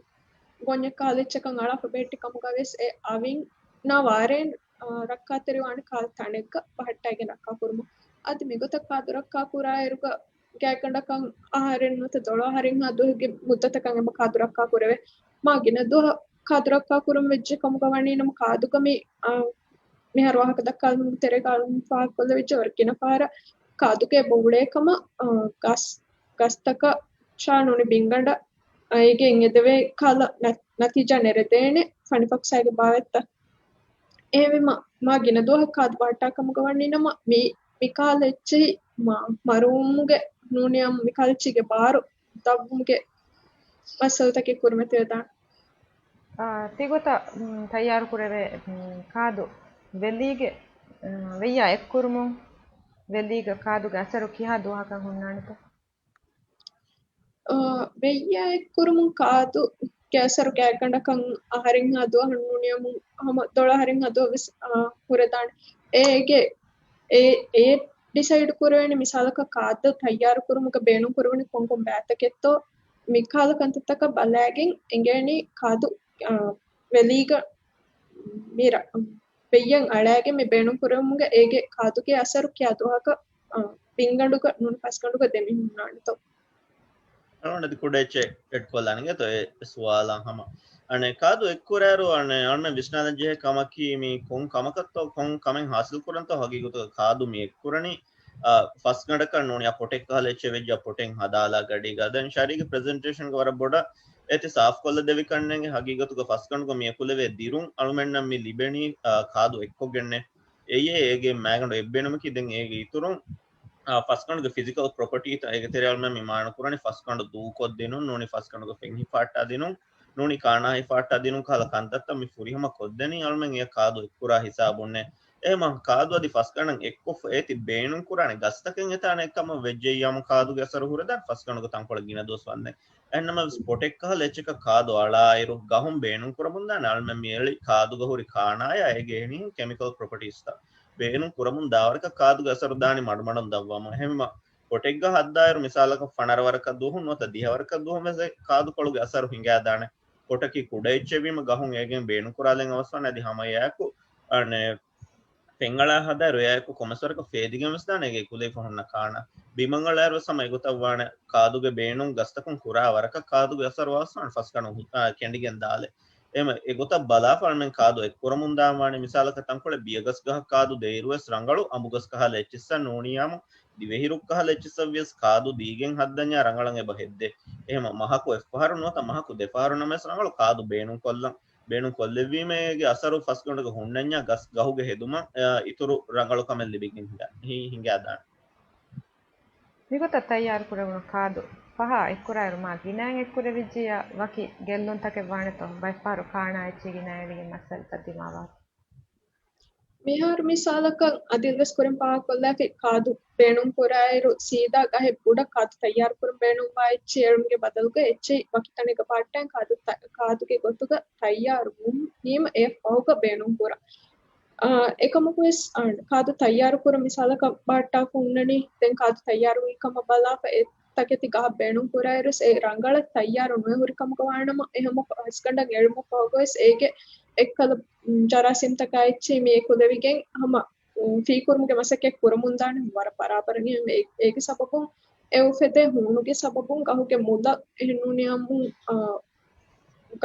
ގޮންޏެއް ކަހަލަ އެއްޗަކަށް އަޅާފަ ބެހެއްޓި ކަމުގަ ވެސް އެ އަވިން ނާ ވާރޭން، އާ، ރައްކާތެރިވާނެ ކަހަލަ ތަނެއްގަ ބަހައްޓައިގެން ރައްކާ ކުރުމުން. އަދި މިގޮތަށް ކާދު ރައްކާ ކުރާއިރުގަ ގާތްގަނޑަކަށް އަހަރެއް ނުވަތަ ދޮޅަހަރެއްހާ ދުވަހެއްގެ މުއްދަތަކަށް އެބަ ކާދު ރައްކާ ކުރެވޭ. މާ ގިނަ ދުވަހަށް ކާދު ރައްކާ ކުރަން ވެއްޖެ ކަމުގަ ވަނީ ނަމަ ކާދުގަ މި، އާ، މިހާރު ވާހަކަ ދައްކާލުމުގެ ތެރޭގަ އަޅުން ފާހަގަކޮށްލަ ވެއްޖެ ވަރަށް ގިނަ ފަހަރަށް ކާދުގަ އެބަ އުޅޭ ކަމަށް، އާ، ގަސް، ގަސްތަކަށް ޝާ ނޫނީ ބިންގަނޑަށް އޭގެ އެދެވޭ ކަހަލަ ނަތީޖާ ނެރެދޭނެ ފަނިފަކުސާގެ ބާވަތްތައް. އެހެންވީމަ، މާ ގިނަ ދުވަހަށް ކާދު ބަހައްޓާ ކަމުގަ ވަނީ ނަމަ، މި، މި ކަހަލަ އެއްޗެހި މަ، މަރުވުމުގެ ނޫނިއްޔާ މި ކަހަލަ އެއްޗެހިގެ ބާރު ދަށްވުމުގެ މައްސަލަތަކެއް ކުރިމަތިވެދާނެ. އާ، ތިގޮތަށް، މް، ތައްޔާރު ކުރެވޭ، މް، ކާދު ވެލީގެ، މް، ވެއްޔާ އެއްކުރުމުން ވެލީގަ ކާދުގެ އަސަރު ކިހާ ދުވަހަކަށް ހުންނާނެތަ؟ އާ، ވެއްޔާ އެއްކުރުމުން ކާދުގެ އަސަރު ގާތްގަނޑަކަށް އަހަރެއްހާ ދުވަހަށް ނޫނިއްޔާމު ހަމަ ދޮޅަށް އަހަރެއްހާ ދުވަހަށް ވެސް، އާ، ހުރެދާނެ. އޭގެ އެ، އެ ޑިސައިޑް ކުރެވޭނެ މިސާލަކަށް ކާދު ތައްޔާރު ކުރުމުގަ ބޭނުން ކުރެވުނީ ކޮންކޮން ބައިތަކެއްތޯ، މި ކަހަލަ ކަންތައްތަކަށް ބަލައިގެން އެނގޭނީ ކާދު، އާ، ވެލީގަ މި ރަ، ވެއްޔަށް އަޅައިގެން މި ބޭނުން ކުރެވުމުގަ އޭގެ ކާދުގެ އަސަރު ކިހާ ދުވަހަކަށް، އާ، ބިންގަނޑުގަ ނޫނީ ފަސްގަނޑުގަ ދެމި ހުންނާނެތޯ. އަޅުގަނޑު އަދި ކުޑަ އެއްޗެއް އެޑް ކޮށްލާނެ އިނގޭތޯ އެ ސުވާލަށް ހަމަ. އަނެއް ކާދު އެއްކުރާއިރު އަނެއް އަޅުމެން ވިސްނާލަން ޖެހޭ ކަމަކީ މި ކޮން ކަމަކަށްތޯ ކޮން ކަމެއް ހާސިލް ކުރަންތޯ ހަގީގަތުގަ ކާދު މި އެއްކުރަނީ، އާ، ފަސްގަނޑަކަށް ނޫނިއްޔާ ޕޮޓެއް ކަހަލަ އެއްޗެއް ވެއްޖާ ޕޮޓެއް ހަދާލާ ގަޑީގަ. ދެން ޝަރީގެ ޕްރެޒެންޓޭޝަންގަ ވަރަށް ބޮޑަށް އޭތި ސާފް ކޮށްލަ ދެވި ކަންނޭނގެ ހަގީގަތުގަ ފަސްގަނޑުގަ މި އެކުލެވޭ ދިރުން އަޅުމެންނަށް މި ލިބެނީ، އާ، ކާދު އެއްކޮށްގެންނޭ. އެއީ އޭގެ މައިގަނޑު އެއްބޭނުމަކީ ދެން އޭގެ އިތުރުން، އާ، ފަސްގަނޑުގެ ފިޒިކަލް ޕްރޮޕަޓީތައް އޭގެ ތެރެއަށް އަޅުމެން މި މާނަ ކުރަނީ ފަސްގަނޑު ދޫކޮށްދިނުން، ނޫނީ ފަސްގަނޑުގެ ފެން ހިފާއްޓާ ދިނުން، ނޫނީ ކާނާ ހިފާއްޓާ ދިނުން ކަހަލަ ކަންތައްތައް މި ފުރިހަމަ ކޮށްދެނީ އަޅުމެން އެ ކާދު އެއްކުރާ ހިސާބުންނޭ. އެހެމަ ކާދު އަދި ފަސްގަނޑަށް އެއްކޮށްފަ އޭތި ބޭނުން ކުރާނެ ގަސްތަކެއް އެތާނެ އެއްކަމަށް ވެއްޖެއްޔާމު ކާދުގެ އަސަރު ހުރެދާނެ ފަސްގަނޑުގެ ތަންކޮޅެއް ގިނަ ދުވަސް ވަންދެން. އެހެންނަމަވެސް ޕޮޓެއްކަހަލަ އެއްޗަކަށް ކާދު އަޅާއިރު ގަހުން ބޭނުން ކުރަމުންދާނެ އަޅުމެން މިއެޅި ކާދުގަ ހުރި ކާނާޔާ އޭގެ އެހެނިހެން ކެމިކަލް ޕްރޮޕަޓީސްތައް ބޭނުން ކުރަމުން ދާވަރަކަށް ކާދުގެ އަސަރު ދާނީ މަޑުމަޑުން ދަށްވަމުން. އެހެންވީމަ ޕޮޓެއްގަ ހައްދާއިރު މިސާލަކަށް ފަނަރަ ވަރަކަށް ދުވަހުން ނުވަތަ ދިހަ ވަރަކަށް ދުވަހުން ވެސް އެ ކާދުކޮޅުގެ އަސަރު ހިނގާދާނެ. ޕޮޓަކީ ކުޑަ އެއްޗެއްވީމަ ގަހުން އޭގެން ބޭނުން ކުރާލެން އަވަސްވާނެ. އަދި ހަމަ އެއާއެކު އަނެއް ފެންއަޅާ ހަދާއިރު އެއާއެކު ކޮންމެސް ވަރަކަށް ފޭދިގެން ވެސް ދާނެ އޭގެ ކުލަވިފަ ހުންނަ ކާނާ. ބިމަށް އަޅާއިރު ވެސް ހަމަ އެގޮތަށް ވާނެ. ކާދުގެ ބޭނުން ގަސްތަކުން ކުރާ ވަރަކަށް ކާދުގެ އަސަރު އަވަސްވާނެ ފަސްގަނޑު ހު-، އާ، ކެނޑިގެން ދާލެ. އެހެމަ އެގޮތަށް ބަލާފަ އަޅުމެން ކާދު އެއްކުރަމުން ދާން ވާނެ. މިސާލަކަށް ތަންކޮޅެއް ބިޔަގަސް ގަހަށް ކާދު ދޭއިރު ވެސް ރަނގަޅު އަނބުގަސް ކަހަލަ އެއްޗިއްސަށް ނޫނިއްޔާމު ދިވެހިރުއްކަހަލަ އެއްޗިއްސަށް ވިޔަސް ކާދު ދީގެން ހައްދަންޏާ ރަނގަޅަށް އެބަ ހެއްދޭ. އެހެމަ މަހަކު އެއްފަހަރު ނުވަތަ މަހަކު ދެފަހަރު ނަމަވެސް ރަނގަޅު ކާދު ބޭނުން ކޮށްލަން. ބޭނުން ކޮށްލެއްވީމަ އޭގެ އަސަރު ފަސްގަނޑުގަ ހުންނަންޏާ ގަސް ގަހުގެ ހެދުމަށް، އަ، އިތުރު ރަނގަޅު ކަމެއް ލިބިގެން ހިނގާ-، ހި-، ހިނގާދާނެ. މިގޮތަށް ތައްޔާރު ކުރެވުނު ކާދު ފަހާ އެއްކުރާއިރު މާ ގިނައިން އެއްކުރެވިއްޖިއްޔާ ވަކި ގެއްލުންތަކެއް ވާނެތޯ؟ ބައެއްފަހަރު ކާނާ އެއްޗިހި ގިނައިން ވެގެން މައްސަލަތައް ދިމާވާ. މިހާރު މިސާލަކަށް އަދިލް ވެސް ކުރިން ފާހަގަކޮށްލާފި ކާދު ބޭނުން ކުރާއިރު ސީދާ ގަހެއް ބުޑަށް ކާދު ތައްޔާރު ކުރަން ބޭނުންވާ އެއްޗެއް އެޅުމުގެ ބަދަލުގަ އެއްޗެހި ވަކި ތަނެއްގަ ބަހައްޓަން ކާދު ތަ-، ކާދުގެ ގޮތުގަ ތައްޔާރު ވުމުން ވީމަ އެއަށް ފަހުގަ ބޭނުން ކުރަން. އާ، އެކަމަކުވެސް، އާ، ކާދު ތައްޔާރު ކުރަން މިސާލަކަށް ބަހައްޓާފަ ހުންނަނީ. ދެން ކާދު ތައްޔާރުވި ކަމަށް ބަލާފަ އެ ތަކެތި ގަހަށް ބޭނުން ކުރާއިރުވެސް އެ ރަނގަޅަށް ތައްޔާރު ނުވެ ހުރި ކަމުގަ ވާނަމަ، އެ ހަމަ ފަސްގަނޑަށް އެޅުމަށް ފަހުގަވެސް އޭގެ އެއްކަލަ، މް، ޖަރާސީމްތަކާ އެއްޗެހި މި އެކުލެވިގެން ހަމަ، މް، ފީކުރުމުގެ މަސައްކަތް ކުރަމުންދާނެ ވަރަށް ބަރާބަރަށް. އެ، އޭގެ ސަބަބުން އެ އުފެދޭ ހޫނުގެ ސަބަބުން ގަހުގެ މުލަށް އެހެންނޫނިއްޔާމު، އާ،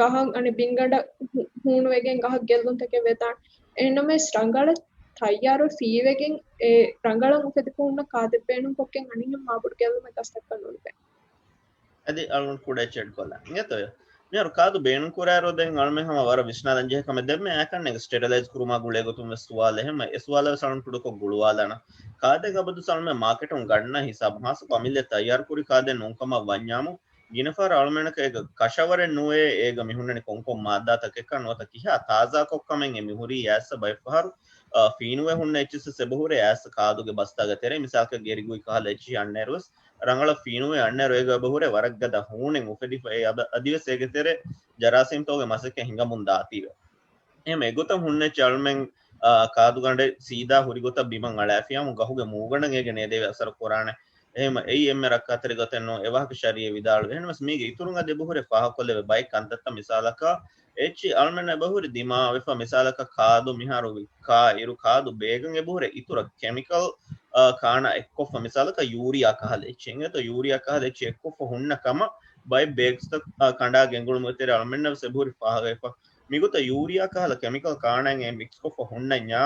ގަހަށް އަނެއް ބިންގަނޑަށް ހޫ-، ހޫނުވެގެން ގަހަށް ގެއްލުންތަކެއް ވެދާނެ. އެހެންނަމަވެސް ރަނގަޅަށް ތައްޔާރު ފީވެގެން އެ ރަނގަޅަށް އުފެދިފަ ހުންނަ ކާދެއް ބޭނުންކޮށްގެން އަނިހެން މާބޮޑު ގެއްލުމެއް ގަސްތަކަށް ނުލިބޭ. އަދި އަޅުގަނޑު ކުޑަ އެއްޗެއް އެޑްކޮށްލާން އިނގޭތޯ. މިހާރު ކާދު ބޭނުން ކުރާއިރު ދެން އަޅުމެން ހަމަ ވަރަށް ވިސްނާލަން ޖެހޭ ކަމެއް ދެންމެ އާކަންނޭގެ ސްޓެރިލައިޒް ކުރުމާ ގުޅޭ ގޮތުން ވެސް ސުވާލެއް. އެހެންމެ އެ ސުވާލަށް ވެސް އަޅުގަނޑު ކުޑަކޮށް ގުޅުވާލާނަން. ކާދެއް އަބަދު އަޅުމެން މާކެޓުން ގަންނަ ހިސާބު ހާއްސަކޮށް އަމިއްލަ ތައްޔާރު ކުރި ކާދެއް ނޫން ކަމަށް ވަންޏާމު ގިނަ ފަހަރަށް އަޅުމެންނަކަށް އޭގަ ކަށަވަރެއް ނުވޭ އޭގަ މި ހުންނަނީ ކޮންކޮން މާއްދާތަކެއްކަން ނުވަތަ ކިހާ ތާޒާކޮށް ކަމެއް އެ މި ހުރީ އައިސް ބައެއްފަހަރު، އާ، ފީނުވެ ހުންނަ އެއްޗިއްސަށް އެބަހުރޭ އައިސް ކާދުގެ ބަސްތާގެ ތެރޭ މިސާލަކަށް ގެރިގުއި ކަހަލަ އެއްޗިހި އަންނައިރުވެސް ރަނގަޅަށް ފީނުވެ އަންނައިރު އޭގަ އެބަހުރޭ ވަރަށް ގަދަ ހޫނެއް އުފެދިފަ އެ އަދި، އަދިވެސް އޭގެ ތެރޭ ޖަރާސީމްތަކުގެ މަސައްކަތް ހިނގަމުން ދާތީވެ. އެހެން އެގޮތަށް ހުންނަ އެއްޗެއް އަޅުމެން، އާ، ކާދުގަނޑެއް ސީދާ ހުރި ގޮތަށް ބިމަށް އަޅާފިޔާމު ގަހުގެ މޫގަނޑަށް އޭގެ ނޭދެވި އަސަރު ކުރާނެ. އެހެން އެއީ އެންމެ ރައްކާތެރި ގޮތެއް ނޫން. އެ ވާހަކަ ޝަރީއަށް ވިދާޅުވި. އެހެންވެސް މީގެ އިތުރުން އަދި އެބަހުރޭ ފާހަގަކޮށްލެވޭ ބައެއް ކަންތައްތައް މިސާލަކަށް އެއްޗި އަޅުމެން އެބަހުރި ދިމާވެފަ މިސާލަކަށް ކާދު މިހާރު ވިއްކާ އިރު ކާދު ބޭގަން އެބަހުރޭ އިތުރަށް ކެމިކަލް، އާ، ކާނާ އެއްކޮށްފަ މިސާލަކަށް ޔޫރިއާ ކަހަލަ އެއްޗެއް އިނގޭތޯ ޔޫރިއާ ކަހަލަ އެއްޗެއް އެއްކޮށްފަ ހުންނަ ކަމަށް ބައެއް ބޭގްސްތައް، އާ، ކަނޑާ ގެންގުޅުމުގެ ތެރޭ އަޅުމެންނަށް ވެސް އެބަހުރި ފާހަގަވެފަ. މިގޮތަށް ޔޫރިއާ ކަހަލަ ކެމިކަލް ކާނާއިން އެ މިކްސްކޮށްފަ ހުންނަންޏާ،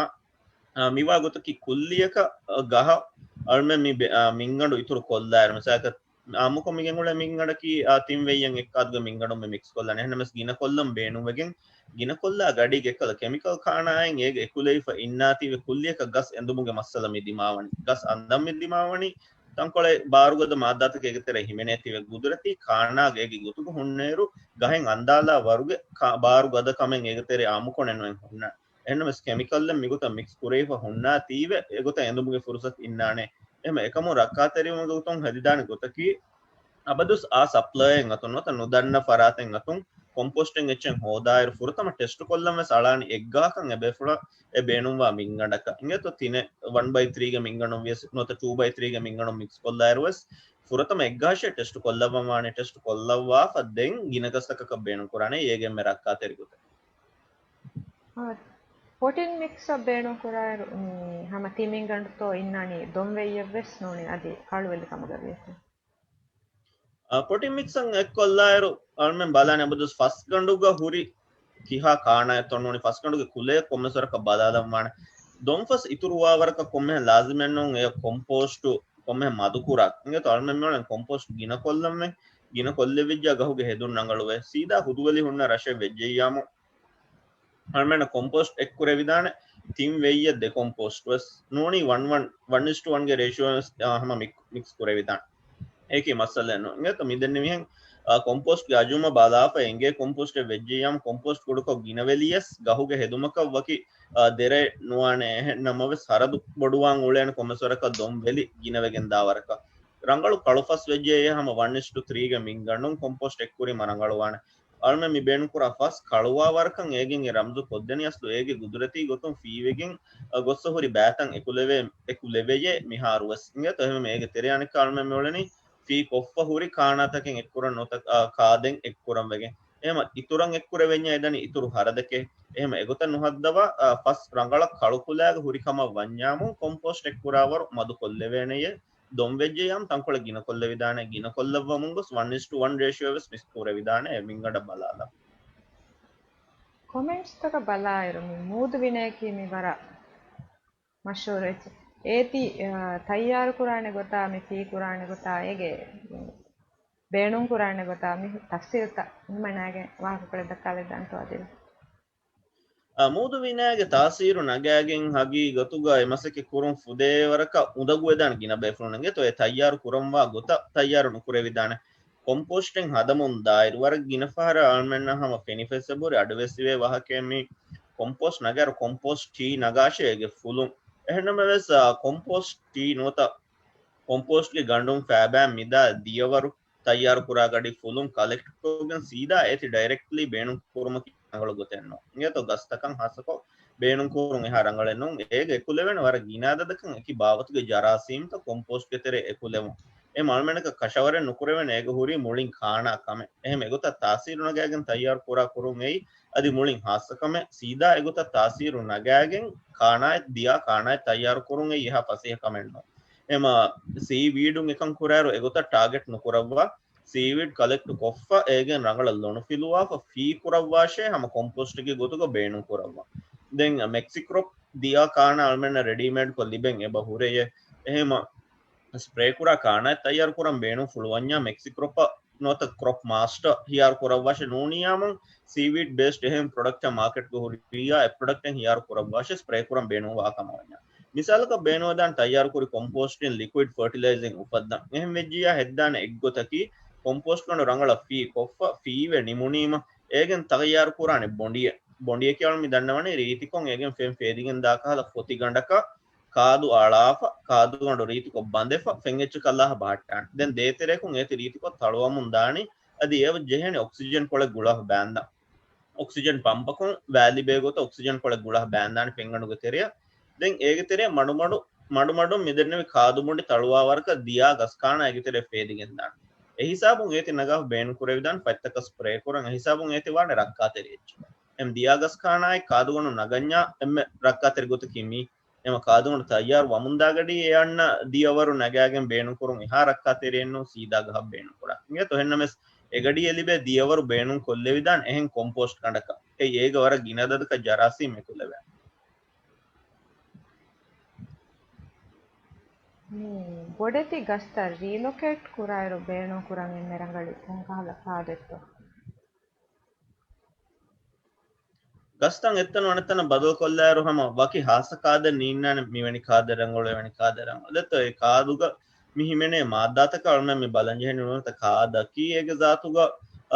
އާ، މިވާ ގޮތަކީ ކުއްލިއަކަށް، އާ، ގަހަށް އަޅުމެން މި ބެ-، އާ، މިންގަނޑު އިތުރު ކޮށްލާއިރު، މިސާލަކަށް އާއްމުކޮށް މިގެން އުޅޭ މިންގަނޑަކީ އާ ތިން ވެއްޔަށް އެއްކާދުގެ މިންގަނޑުން މި މިކްސް ކޮށްލާނެ. އެހެންނަމަސް ގިނަ ކޮށްލަން ބޭނުންވެގެން ގިނަ ކޮށްލާ ގަޑީގެ އެއްކަލަ ކެމިކަލް ކާނާއިން އޭގެ އެކުލެވިފަ އިންނާތީވެ ކުއްލިއަކަށް ގަސް އެނދުމުގެ މައްސަލަ މި ދިމާވަނީ. ގަސް އަންދަން މި ދިމާވަނީ ތަންކޮޅެއް ބާރުގަދަ މާއްދާތަކެއް އޭގެ ތެރޭ ހިމެނޭތީވެ ގުދުރަތީ ކާނާގެ އޭގެ ގޮތުގަ ހުންނައިރު ގަހެއް އަންދާލާ ވަރުގެ ކާ-، ބާރުގަދަ ކަމެއް އޭގެ ތެރޭ އާއްމުކޮށް ނުއެއް ހުންނާނެ. އެހެންނަމަސް ކެމިކަލްއެއް މިގޮތަށް މިކްސް ކުރެވިފަ ހުންނާތީވެ އެގޮތަށް އެނދުމުގެ ފުރުސަތު އިންނާނެ. އެހެން އެކަމުން ރައްކާތެރިވުމުގެ ގޮތުން ހެދިދާނެ ގޮތަކީ އަބަދުސް އާ ސަޕްލަޔަރެއް އަތުން ނުވަތަ ނުދަންނަ ފަރާތެއް އަތުން ކޮމްޕޯސްޓެއް އެއްޗެއް ހޯދާއިރު ފުރަތަމަ ޓެސްޓު ކޮށްލަން ވެސް އަޅާނީ އެއްގަހަކަށް އެބޭފުޅަށް އެ ބޭނުންވާ މިންގަނޑަކަށް. އިނގޭތޯ ތިނެއް ވަން ބައި ތްރީގެ މިންގަނޑުން ވިޔަސް ނުވަތަ ޓޫ ބައި ތްރީގެ މިންގަނޑުން މިކްސް ކޮށްލާއިރު ވެސް ފުރަތަމަ އެއްގަހަށޭ ޓެސްޓު ކޮށްލައްވަން ވާނެ. ޓެސްޓު ކޮށްލައްވާފަ ދެން ގިނަ ގަސްތަކަކަށް ބޭނުން ކުރާނެ އޭގެ އެންމެ ރައްކާތެރި ގޮތަށް. އާ، ޕްރޮޓީން މިކްސްއަށް ބޭނުން ކުރާއިރު، މި ހަމަ ތި މިންގަނޑުތޯ އިންނާނީ ދޮންވެއްޔެއް ވެސް ނޫނީ އަދި ކަޅުއެލި ކަމުގަ ވިޔަސް. އާ، ޕްރޮޓީން މިކްސްއަށް އެއްކޮށްލާއިރު އަޅުމެން ބަލާނެ އަބަދުސް ފަސްގަނޑުގަ ހުރި ކިހާ ކާނާއެއްތޯ ނޫނީ ފަސްގަނޑުގެ ކުލަޔަށް ކޮންމެސް ވަރަކަށް ބަލާލަން ވާނެ. ދޮންފަސް އިތުރުވާ ވަރަކަށް ކޮންމެހެން ލާޒިމެއް ނޫން އެ ކޮމްޕޯސްޓު ކޮންމެހެން މަދުކުރާ. އިނގޭތޯ އަޅުމެން މިއުޅެން ކޮމްޕޯސްޓް ގިނަ ކޮށްލަންވެ، ގިނަ ކޮށްލެވިއްޖާ ގަހުގެ ހެދުން ރަނގަޅުވޭ. ސީދާ ހުދުވެލި ހުންނަ ރަށެއް ވެއްޖެއްޔާމު އަޅުމެންނަށް ކޮމްޕޯސްޓް އެއްކުރެވިދާނެ ތިން ވެއްޔަށް ދެ ކޮމްޕޯސްޓް ވެސް ނޫނީ ވަން ވަން، ވަން އިސްޓު ވަންގެ ރޭޝިއޯ ވެސް، އާ، ހަމަ މިކް-، މިކްސް ކުރެވިދާނެ. އެއީކީ މައްސަލައެއް ނޫން. އިނގޭތޯ މިދެންނެވިހެން، އާ، ކޮމްޕޯސްޓްގެ އަޖުމަށް ބަލާފަ އެނގޭ ކޮމްޕޯސްޓެއް ވެއްޖެއްޔާމު ކޮމްޕޯސްޓް ކުޑަކޮށް ގިނަވެލިޔަސް ގަހުގެ ހެދުމަކަށް ވަކި، އާ، ދެރައެއް ނުވާނެ. އެހެންނަމަވެސް ހަރަދު ބޮޑުވާން އުޅޭނެ ކޮންމެސް ވަރަކަށް ދޮން ވެލި ގިނަވެގެން ދާ ވަރަކަށް. ރަނގަޅު ކަޅުފަސް ވެއްޖެއްޔާ ހަމަ ވަން އިސްޓު ތްރީގެ މިންގަނޑުން ކޮމްޕޯސްޓް އެއްކުރީމަ ރަނގަޅުވާނެ. އަޅުމެން މި ބޭނުންކުރާ ފަސް ކަޅުވާ ވަރަކަށް އޭގެން އެ ރަމްޒު ކޮށްދެނީ އަސްލު އޭގެ ގުދުރަތީ ގޮތުން ފީވެގެން، އަ، ގޮއްސަ ހުރި ބައިތައް އެކުލެވޭ، އެކުލެވެޔޭ މިހާރު ވެސް. އިނގޭތޯ އެހެންވީމަ އޭގެ ތެރެއަށް އަނެއްކާ އަޅުމެން މިއުޅެނީ ފީ ކޮށްފަ ހުރި ކާނާތަކެއް އެއްކުރަން ނުވަތަ، އަ، ކާދެން އެއްކުރަން ވެގެން. އެހެންވީމަ އިތުރަށް އެއްކުރެވެންޏާ އެދަނީ އިތުރު ހަރަދެކޭ. އެހެންވީމަ އެގޮތަށް ނުހައްދަވާ، އަ، ފަސް ރަނގަޅަށް ކަޅުކުލައިގަ ހުރި ކަމަށް ވަންޏާމު ކޮމްޕޯސްޓް އެއްކުރާވަރު މަދު ކޮށްލެވޭނެޔޭ. ދޮން ވެއްޖެއްޔާމު ތަންކޮޅެއް ގިނަ ކޮށްލެވިދާނެ. ގިނަ ކޮށްލައްވަމުން ގޮސް ވަން އިސްޓު ވަން ރޭޝިއޯ ވެސް މިކްސް ކުރެވިދާނެ އެ މިންގަނޑަށް ބަލާލަ. ކޮމެންޓްސްތަކަށް ބަލާއިރު މި މޫދު ވިނަޔަކީ މި ވަރަށް މަޝްހޫރު އެއްޗެއް. އޭތި، އާ، ތައްޔާރު ކުރާނެ ގޮތާ، މި ފީ ކުރާނެ ގޮތާ، އޭގެ ބޭނުން ކުރާނެ ގޮތާ، މި ތަފްސީލްތައް ހިމަނާގެން ވާހަކަކޮޅެއް ދައްކާލައްވާންތޯ އާދިލް؟ އާ، މޫދު ވިނަޔާގެ ތާސީރު ނަގާގެން ހަގީގަތުގަ އެ މަސައްކަތް ކުރުން ފުދޭ ވަރަކަށް އުނދަގޫވެދާނެ ގިނަ ބޭފުޅުން އިނގޭތޯ އެ ތައްޔާރު ކުރަންވާ ގޮތަށް ތައްޔާރު ނުކުރެވިދާނެ. ކޮމްޕޯސްޓެއް ހަދަމުން ދާއިރު ވަރަށް ގިނަ ފަހަރަށް އަޅުމެންނަށް ހަމަ ފެނިފެއްސެއް ބުރި އަޑުވެސް އިވޭ ވާހަކައެއް މި ކޮމްޕޯސްޓް ނަގާއިރު ކޮމްޕޯސްޓް ޓީ ނަގާށޭ އޭގެ ފުލުން. އެހެންނަމަވެސް، އާ، ކޮމްޕޯސްޓް ޓީ ނުވަތަ ކޮމްޕޯސްޓްގެ ގަނޑުން ފައިބައިން މިދާ ދިޔަވަރު ތައްޔާރުކުރާ ގަޑި ފުލުން ކަލެކްޓްކޮށްގެން ސީދާ އޭތި ޑައިރެކްޓްލީ ބޭނުން ކުރުމަކީ ރަނގަޅު ގޮތެއް ނޫން. އިނގޭތޯ ގަސްތަކަށް ހާއްސަކޮށް ބޭނުން ކުރުން އެހާ ރަނގަޅެއް ނޫން. އޭގެ އެކުލެވޭނެ ވަރަށް ގިނަ އަދަދަކަށް އެކި ބާވަތުގެ ޖަރާސީމްތައް ކޮމްޕޯސްޓްގެ ތެރޭ އެކުލެވުން. އެ އަޅުމެންނަކަށް ކަށަވަރެއް ނުކުރެވޭނެ އޭގަ ހުރީ މުޅިން ކާނާ ކަމެއް. އެހެން އެގޮތަށް ތާސީރު ނަގާގެން ތައްޔާރު ކުރާ ކުރުން އެއީ އަދި މުޅިން ހާއްސަ ކަމެއް. ސީދާ އެގޮތަށް ތާސީރު ނަގާގެން ކާނާއެއް ދިޔާ ކާނާއެއް ތައްޔާރު ކުރުން އެއީ އެހާ ފަސޭހަ ކަމެއް ނޫން. އެމަ ސީ ވީޑުން އެކަން ކުރާއިރު އެގޮތަށް ޓާގެޓް ނުކުރައްވާ، ސީވީޑް ކަލެކްޓް ކޮށްފަ، އޭގެން ރަނގަޅަށް ލޮނު ފިލުވާފަ، ފީ ކުރައްވާށޭ ހަމަ ކޮމްޕޯސްޓެއްގެ ގޮތުގަ ބޭނުން ކުރައްވާ. ދެން މެކްސިކްރޮޕް ދިޔާ ކާނާ އަޅުމެންނަށް ރެޑީމޭޑްކޮށް ލިބެން އެބަ ހުރެޔޭ. އެހެމަ ސްޕްރޭ ކުރާ ކާނާއެއް ތައްޔާރު ކުރަން ބޭނުން ފުޅުވަންޏާ މެކްސިކްރޮޕަށް ނުވަތަ ކްރޮޕް މާސްޓަރ ހިޔާރު ކުރައްވާށޭ ނޫނިޔާމުން ސީވީޑް ބޭސްޑް އެހެން ޕްރޮޑަކްޓެއް މާކެޓްގަ ހުރިއްޔާ އެ ޕްރޮޑަކްޓެއް ހިޔާރު ކުރައްވާށޭ ސްޕްރޭ ކުރަން ބޭނުން ވާ ކަމަށް ވަންޏާ. މިސާލަކަށް ބޭނުންވެދާނެ ތައްޔާރުކުރި ކޮމްޕޯސްޓިން ލިކުއިޑް ފަރޓިލައިޒިން އުފައްދަން. އެހެން ވެއްޖިއްޔާ ހެއްދާނެ އެއްގޮތަކީ ކޮމްޕޯސްޓް ގަނޑު ރަނގަޅަށް ފީ ކޮށްފަ، ފީވެ ނިމުނީމަ އޭގެން ތައްޔާރު ކުރާނެ ބޮނޑިއެއް. ބޮނޑިއެއް ކިޔާ މި ދަންނަވަނީ ރީތިކޮށް އޭގެން ފެން ފޭދިގެން ދާ ކަހަލަ ފޮތި ގަނޑަކަށް ކާދު އަޅާފަ، ކާދުގަނޑު ރީތިކޮށް ބަނދެފަ، ފެން އެއްޗަކަށް ލާހަ ބަހައްޓާނެ. ދެން ދޭތެރެއަކުން އޭތި ރީތިކޮށް ތަޅުވަމުން ދާނީ، އަދި އެޔަށް ޖެހޭނެ އޮކްސިޖަން ކޮޅެއް ގުޅާފަ ބާންދަން. އޮކްސިޖަން ޕަމްޕަކުން ވައިލިބޭ ގޮތަށް އޮކްސިޖަން ކޮޅެއް ގުޅާފަ ބާންދާނެ ފެންގަނޑުގެ ތެރެއަށް. ދެން އޭގެ ތެރެއަށް މަޑުމަޑު، މަޑުމަޑުން މިދެންނެވި ކާދު ބޮނޑި ތަޅުވާ ވަރަކަށް ދިޔާ ގަސް ކާނާ އޭގެ ތެރެއަށް ފޭދިގެން ދާނެ. އެހިސާބުން އޭތި ނަގާފަ ބޭނުން ކުރެވިދާނެ ފަތްތަކަށް ސްޕްރޭ ކުރަން. އެހިސާބުން އޭތި ވާނެ ރައްކާތެރި އެއްޗެއް. އެމް ދިޔާ ގަސް ކާނާއެއް ކާދުގަނޑު ނަގަންޏާ އެންމެ ރައްކާތެރި ގޮތަކީ މީ. އެމަ ކާދުގަނޑު ތައްޔާރު ވަމުންދާ ގަޑީ އެ އަންނަ ދިޔަވަރު ނަގާގެން ބޭނުން ކުރުން އެހާ ރައްކާތެރިއެއްނު ސީދާ ގަހަށް ބޭނުން ކުރާ. އިނގޭތޯ އެހެންނަމަވެސް އެ ގަޑީ އެ ލިބޭ ދިޔަވަރު ބޭނުން ކޮށްލެވިދާނެ އެހެން ކޮމްޕޯސްޓް ގަނޑަކަށް. އެއީ އޭގަ ވަރަށް ގިނަ އަދަދަކަށް ޖަރާސީމް އެކުލެވޭ. މި ބޮޑެތި ގަސްތައް ރީލޮކޭޓް ކުރާއިރު ބޭނުން ކުރަން އެންމެ ރަނގަޅީ ކޮންކަހަލަ ކާދެއްތޯ؟ ގަސްތައް އެއްތަން ވަނަތަނަށް ބަދަލުކޮށްލާއިރު ހަމަ ވަކި ހާއްސަ ކާދެއް ނީންނާނެ، މިވެނި ކާދެއް ރަނގަޅު، އެވެނި ކާދެއް ރަނގަޅު. ދެއްތޯ އެ ކާދުގަ މި ހިމެނޭ މާއްދާތަކަށް އަޅުމެން މި ބަލަން ޖެހެނީ ނުވަތަ ކާދަކީ އޭގެ ޒާތުގަ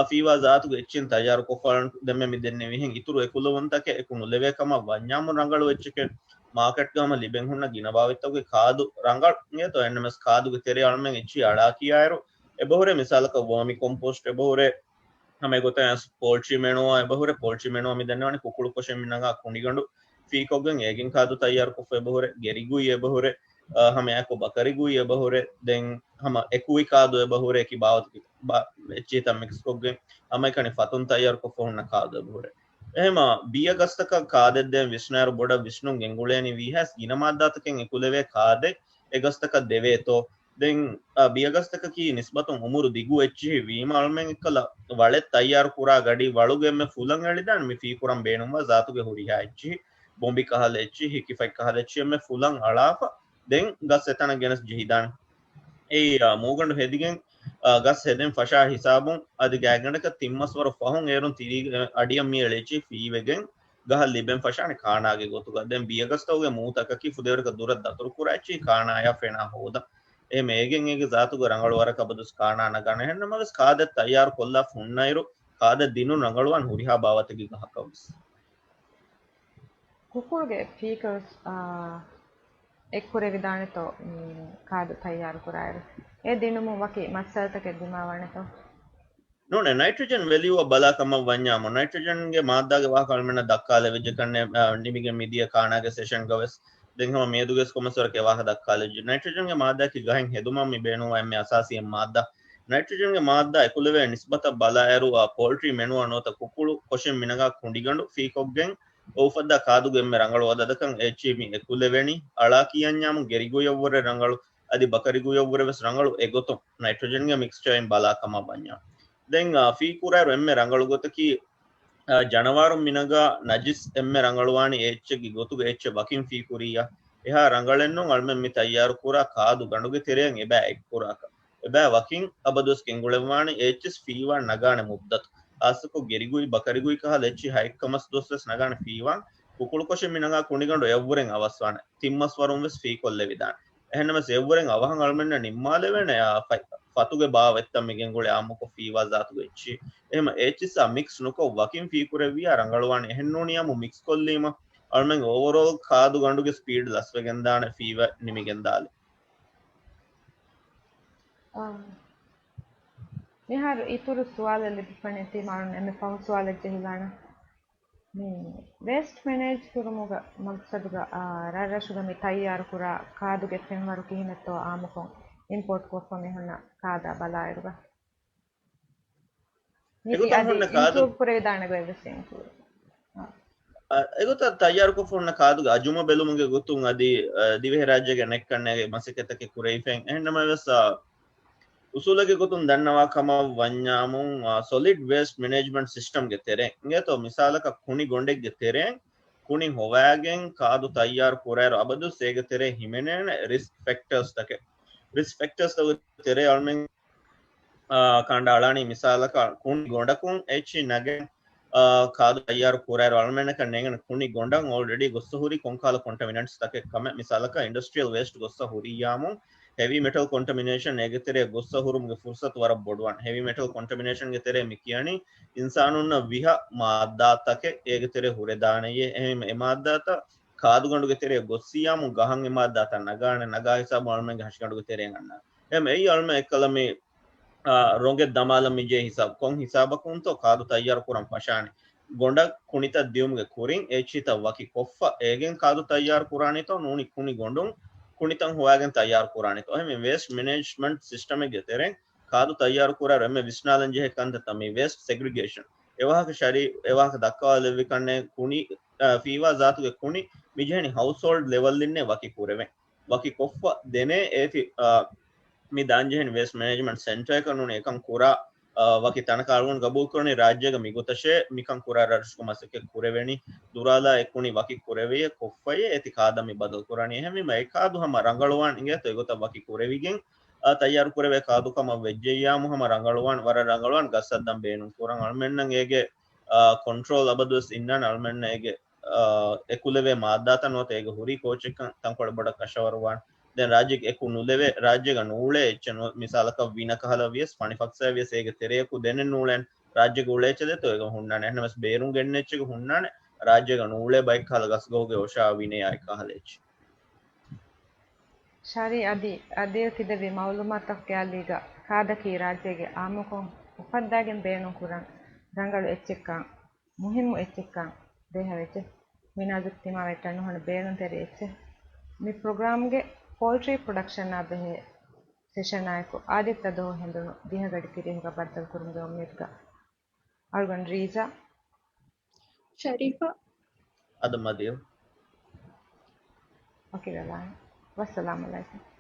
ފީވާ ޒާތުގެ އެއްޗިން ތައްޔާރު ކޮށްފާނެ. ދެންމެ މި ދެންނެވިހެން އިތުރު އެކުލެވުންތަކެއް އެކު ނުލެވޭ ކަމަށް ވަންޏާމު ރަނގަޅު އެއްޗެކެއް މާކެޓްގަ ހަމަ ލިބެން ހުންނަ ގިނަ ބާވަތްތަކުގެ ކާދު ރަނގަޅު އިނގޭތޯ އެންނަމެސް ކާދުގެ ތެރެ އަޅުމެން އެއްޗި އަޅާ ކިޔާއިރު އެބަހުރެ މިސާލަކަށް ވާމި ކޮމްޕޯސްޓް އެބަހުރެ ހަމަ އެގޮތަށް ޕޯލްޓްރީ މެނުއާ އެބަހުރެ، ޕޯލްޓްރީ މެނުއާ މި ދެންނެވަނީ ކުކުޅު ކޮށެއް މި ނަގާ ކުނޑިގަނޑު ފީކޮށްގެން އޭގެން ކާދު ތައްޔާރުކޮށްފަ އެބަހުރެ، ގެރިގުއި އެބަހުރެ، އަ، ހަމައެކު ބަކަރިގުއި އެބަހުރެ، ދެން ހަމަ އެކުއި ކާދު އެބަހުރެ އެކި ބާވަތަކީ ބާ-، އެއްޗިހިތައް މިކްސްކޮށްގެން ހަމައެކަނި ފަތުން ތައްޔާރުކޮށްފަ ހުންނަ ކާދު އެބަހުރެ. އެހެމަ ބިޔަ ގަސްތަކަށް ކާދެއް ދޭން ވިސްނާއިރު ބޮޑަށް ވިސްނުން ގެންގުޅޭނީ ވީހާސް ގިނަ މާއްދާތަކެއް އެކުލެވޭ ކާދެއް އެ ގަސްތަކަށް ދެވޭތޯ؟ ދެން، އާ، ބިޔަ ގަސްތަކަކީ ނިސްބަތުން އުމުރު ދިގު އެއްޗިހި ވީމަ އަޅުމެން އެއްކަލަ ވަޅެއް ތައްޔާރު ކުރާ ގަޑީ ވަޅުގެ އެންމެ ފުލަން އެޅިދާނެ މި ފީކުރަން ބޭނުންވާ ޒާތުގެ ހުރިހާ އެއްޗިހި، ބޮނބި ކަހަލަ އެއްޗިހި، ހިކިފަތް ކަހަލަ އެއްޗިހި އެންމެ ފުލަން އަޅާފަ ދެން ގަސް އެތަނަށް ގެނެސް ޖެހިދާނެ. އެއީ، އާ، މޫގަނޑު ހެދިގެން، އާ، ގަސް ހެދެން ފަށާ ހިސާބުން އަދި ގާތްގަނޑަކަށް ތިން މަސް ވަރު ފަހުން އޭރުން ތިރީގެ އަޑިއަށް މި އެޅި އެއްޗިހި ފީވެގެން ގަހަށް ލިބެން ފަށާނެ ކާނާގެ ގޮތުގަ. ދެން ބިޔަ ގަސްތަކުގެ މޫތަކަކީ ފުދޭވަރަކަށް ދުރަށް ދަތުރު ކުރާ އެއްޗިހި ކާނާޔާ ފެނާ ހޯދަން. އެހެމަ އޭގެން އޭގެ ޒާތުގަ ރަނގަޅު ވަރަކަށް އަބަދުވެސް ކާނާ ނަގާނެ. އެހެންނަމަވެސް ކާދަ ތައްޔާރު ކޮށްލާފަ ހުންނައިރު ކާދަ ދިނުން ރަނގަޅުވާން ހުރިހާ ބާވަތެއްގެ ގަހަކަށްވެސް. ކުކުޅުގެ ފީކަލްސް، އާ، އެއްކުރެވިދާނެތޯ މި ކާދު ތައްޔާރު ކުރާއިރު؟ އެ ދިނުމުން ވަކި މައްސަލަތަކެއް ދިމާވާނެތޯ؟ ނޫނޭ، ނައިޓްރޮޖަން ވެލިއުއަށް ބަލާ ކަމަށް ވަންޏާމު، ނައިޓްރޮޖަންގެ މާއްދާގެ ވާހަކަ އަޅުމެންނަށް ދައްކާލެވިއްޖެ ކަންނޭ، އާ، ނިމިގެން މިދިޔަ ކާނާގެ ސެޝަންގަވެސް. ދެން ހަމަ މިއަދުގެސް ކޮންމެސްވަރަކަށް އެ ވާހަކަ ދައްކާލެވިއްޖެ. ނައިޓްރޮޖަންގެ މާއްދާއަކީ ގަހެއް ހެދުމަށް މި ބޭނުންވާ އެންމެ އަސާސީ އެއް މާއްދާ. ނައިޓްރޮޖަންގެ މާއްދާ އެކުލެވޭ ނިސްބަތަށް ބަލާއިރު، އާ، ޕޯލްޓްރީ މެނުއާ ނުވަތަ ކުކުޅު ކޮށެއް މިނަގާ ކުނޑިގަނޑު ފީކޮށްގެން އެ އުފައްދާ ކާދުގެ އެންމެ ރަނގަޅު އަދަދަކަށް އެއްޗިހި މި އެކުލެވެނީ. އަޅާ ކިޔަންޏާމު ގެރިގުއިއަށްވުރެ ރަނގަޅު އަދި ބަކަރިގުއިއަށްވުރެވެސް ރަނގަޅު އެގޮތުން ނައިޓްރޮޖަންގެ މިކްސްޗަރ އިން ބަލާ ކަމަށް ވަންޏާ. ދެން، އާ، ފީކުރާއިރު އެންމެ ރަނގަޅު ގޮތަކީ، އާ، ޖަނަވާރުން މިނަގާ ނަޖިސް އެންމެ ރަނގަޅުވާނީ އެ އެއްޗެއްގެ ގޮތުގަ އެއްޗެއް ވަކިން ފީކުރިއްޔާ. އެހާ ރަނގަޅެއްނޫން އަޅުމެން މި ތައްޔާރު ކުރާ ކާދު ގަނޑުގެ ތެރެއަށް އެބައި އެއްކުރާކަށް. އެބައި ވަކިން އަބަދުވެސް ގެންގުޅެއްވާނެ އެ އެއްޗިސް ފީވާން ނަގާނެ މުއްދަތު. އާސަކޮށް ގެރިގުއި ބަކަރިގުއި ކަހަލަ އެއްޗިހި ހައެއްކަ މަސް ދުވަސްވެސް ނަގާނެ ފީވާން. ކުކުޅުކޮށެއް މިނަގާ ކުނޑިގަނޑު އެއަށްވުރެން އަވަސްވާނެ. ތިން މަސް ވަރުން ވެސް ފީކޮށްލެވިދާނެ. އެހެންނަމަސް އެއަށްވުރެން އަވަހަށް އަޅުމެންނަށް ނިންމާލެވޭނެ، އާ، ފަތުގެ ބާވަތްތައް މި ގެންގުޅޭ އާއްމުކޮށް ފީވާ ޒާތުގެ އެއްޗިހި. އެހެމަ އެ އެއްޗިސްއާ މިކްސް ނުކޮށް ވަކިން ފީކުރެއްވިއްޔާ ރަނގަޅުވާނެ. އެހެންނޫނިއްޔާމު މިކްސް ކޮށްލީމަ އަޅުމެންގެ އޯވަރޯލް ކާދުގަނޑުގެ ސްޕީޑް ލަސްވެގެންދާނެ ފީވަ ނިމިގެންދާލި. އާ، މިހާރު އިތުރު ސުވާލެއް ލިބިފަނީތީ މާރުން އެންމެ ފަހު ސުވާލެއް ޖެހިލާނަ. މި ވޭސްޓް މެނޭޖް ކުރުމުގަ މަގްސަދުގަ، އާ، ރަށްރަށުގަ މި ތައްޔާރުކުރާ ކާދުގެ ފެންވަރު ކިހިނެއްތޯ އާއްމުކޮށް އިމްޕޯޓް ކޮށްފަ މިހުންނަ ކާދާ ބަލާއިރުގަ؟ މި އެގޮތަށް ހުންނަ ކާދު އިމްޕްރޫވް ކުރެވިދާނެ ގޮތްވެސް އިންކްލޫޑް. އާ. އާ، އެގޮތަށް ތައްޔާރުކޮށްފަ ހުންނަ ކާދުގެ އަޖުމަ ބެލުމުގެ ގޮތުން އަދި، އާ، ދިވެހިރާއްޖޭގެ ނެއްކަންނޭގެ މަސައްކަތްތަކެއް ކުރެވިފައި. އެހެންނަމަވެސް، އާ، އުސޫލެއްގެ ގޮތުން ދަންނަވާ ކަމަށް ވަންޏާމުން، އާ، ސޮލިޑް ވޭސްޓް މެނޭޖްމަންޓް ސިސްޓަމްގެ ތެރެއިން އިނގޭތޯ މިސާލަކަށް ކުނި ގޮނޑެއްގެ ތެރެއިން ކުނި ހޮވާގެން ކާދު ތައްޔާރު ކުރާއިރު އަބަދު އޭގެ ތެރޭ ހިމެނޭނެ ރިސްކް ފެކްޓާސްތަކެއް. ރިސްކް ފެކްޓާސްތަކުގެ ތެރޭ އަޅުމެން އާ، ކަނޑައަޅާނީ މިސާލަކަށް ކުނި ގޮނޑަކުން އެއްޗިހި ނަގެން، އާ، ކާދު ތައްޔާރު ކުރާއިރު އަޅުމެންނަކަށް ނޭނގެން ކުނި ގޮނޑަށް އޯލްރެޑީ ގޮއްސަ ހުރި ކޮންކަހަލަ ކޮންޓަމިނަންޓްސް ތަކެއް ކަމެއް. މިސާލަކަށް އިންޑަސްޓްރިއަލް ވޭސްޓް ގޮއްސަ ހުރިއްޔާމު ހެވީ މެޓަލް ކޮންޓަމިނޭޝަން އޭގެ ތެރޭ ގޮއްސަ ހުރުމުގެ ފުރުސަތު ވަރަށް ބޮޑުވާނެ. ހެވީ މެޓަލް ކޮންޓަމިނޭޝަންގެ ތެރޭ މި ކިޔަނީ އިންސާނުންނަށް ވިހަ މާއްދާތަކެއް އޭގެ ތެރޭ ހުރެދާނެޔޭ. އެހެން އެ މާއްދާތައް ކާދުގަނޑުގެ ތެރޭ ގޮއްސިއްޔާމު ގަހަށް އެ މާއްދާތައް ނަގާނެ. ނަގާ ހިސާބުން އަޅުމެންގެ ހަށިގަނޑުގެ ތެރޭ އަންނާނެ. އެހެން އެއީ އަޅުމެން އެއްކަލަ މި އާ، ރޮނގެއް ދަމާލަން މި ޖެހޭ ހިސާބު. ކޮން ހިސާބަކުންތޯ ކާދު ތައްޔާރު ކުރަން ފަށާނެ؟ ގޮނޑަށް ކުނިތައް ދިޔުމުގެ ކުރިން އެއްޗިތައް ވަކި ކޮށްފަ އޭގެން ކާދު ތައްޔާރު ކުރާނީތޯ ނޫނީ ކުނި ގޮނޑުން ކުނިތައް ހޮވާގެން ތައްޔާރު ކުރާނީތޯ؟ އެހެން ވޭސްޓް މެނޭޖްމަންޓް ސިސްޓަމެއްގެ ތެރެއިން ކާދު ތައްޔާރު ކުރާއިރު އެންމެ ވިސްނާލަން ޖެހޭ ކަންތައްތައް މި ވޭސްޓް ސެގްރިގޭޝަން. އެ ވާހަކަ ޝަރީ، އެ ވާހަކަ ދައްކަވާލެއްވި ކަންނޭ ކުނި، އާ، ފީވާ ޒާތުގެ ކުނި މި ޖެހެނީ ހައުސްހޯލްޑް ލެވަލްއިންނޭ ވަކި ކުރެވެން. ވަކި ކޮށްފަ ދެނޭ އޭތި، އާ، މި ދާންޖެހެނީ ވޭސްޓް މެނޭޖްމަންޓް ސެންޓަރަކަށް ނޫނީ އެކަން ކުރާ، ވަކި ތަނަކަށް އަޅުގަނޑު ގަބޫލުކުރަނީ ރާއްޖޭގަ މިގޮތަށޭ މިކަން ކުރާ ރަށްރަށުގަ މަސައްކަތް ކުރެވެނީ. ދުރާލާ އެކުނި ވަކި ކުރެވިޔަ ކޮށްފައި އެތި ކާދަ މި ބަދަލު ކުރަނީ. އެހެންވީމަ އެ ކާދު ހަމަ ރަނގަޅުވާން އިނގޭތޯ އެގޮތަށް ވަކި ކުރެވިގެން، އާ، ތައްޔާރު ކުރެވޭ ކާދު ކަމަށް ވެއްޖެއްޔާމު ހަމަ ރަނގަޅުވާން، ވަރަށް ރަނގަޅުވާން ގަސް ހައްދަން ބޭނުން ކުރަން. އަޅުމެންނަށް އޭގެ، އާ، ކޮންޓްރޯލް އަބަދުވެސް އިންނާނެ. އަޅުމެންނަށް އޭގެ، އާ، އެކުލެވޭ މާއްދާތައް ނުވަތަ އޭގެ ހުރީ ކޯޗެއްކަން ތަންކޮޅެއް ބޮޑަށް ކަށަވަރުވާން. ދެން ރާއްޖޭގެ އެކު ނުލެވޭ، ރާއްޖޭގަ ނޫޅޭ އެއްޗެއް ނު-، މިސާލަކަށް ވިނަ ކަހަލަ ވިޔަސް، ފަނި ފައްސާ ވިޔަސް އޭގެ ތެރެޔަކު ދެނެއް ނޫޅޭނެ. ރާއްޖޭގަ އުޅޭ އެއްޗެއް ދޭތޯ އޭގަ ހުންނާނެ. އެހެންނަމަސް ބޭރުން ގެންނެ އެއްޗެއް ހުންނާނެ. ރާއްޖޭގަ ނޫޅޭ ބައެއް ކަހަލަ ގަސްގަހުގެ އޮށާ ވިނެޔާ އެއްކަހަލަ އެއްޗެއް. ޝާރީ އަދި އަދި ތިދެއްވި މައުލޫމާތުތަކުގެ އަލީގަ ކާދަކީ ރާއްޖޭގެ އާއްމުކޮށް އުފައްދާގެން ބޭނުން ކުރަން ރަނގަޅު އެއްޗެއްކަން، މުހިއްމު އެއްޗެއްކަން ބޭހަވެއްޖެ. މި ނާޒުކު ތިމާވެއްޓަށް ނުހަނު ބޭނުންތެރި އެއްޗެއް. މި ޕްރޮގްރާމްގެ ޕޯލްޓްރީ ޕްރޮޑަކްޝަނާ ބެހޭ ސެޝަނާއެކު އާދިއްތަ ދުވަހު ހެނދުނު ދިހަ ގަޑި ތިރީހުގަ ބައްދަލުކުރުމުގެ އުއްމީދުގަ. އަޅުގަނޑު ރީޒާ. ޝަރީފާ. އަދަ މަދިޔު. އޮކޭ ވެލާން. ވައްސަލާމް އަލައިކުމް.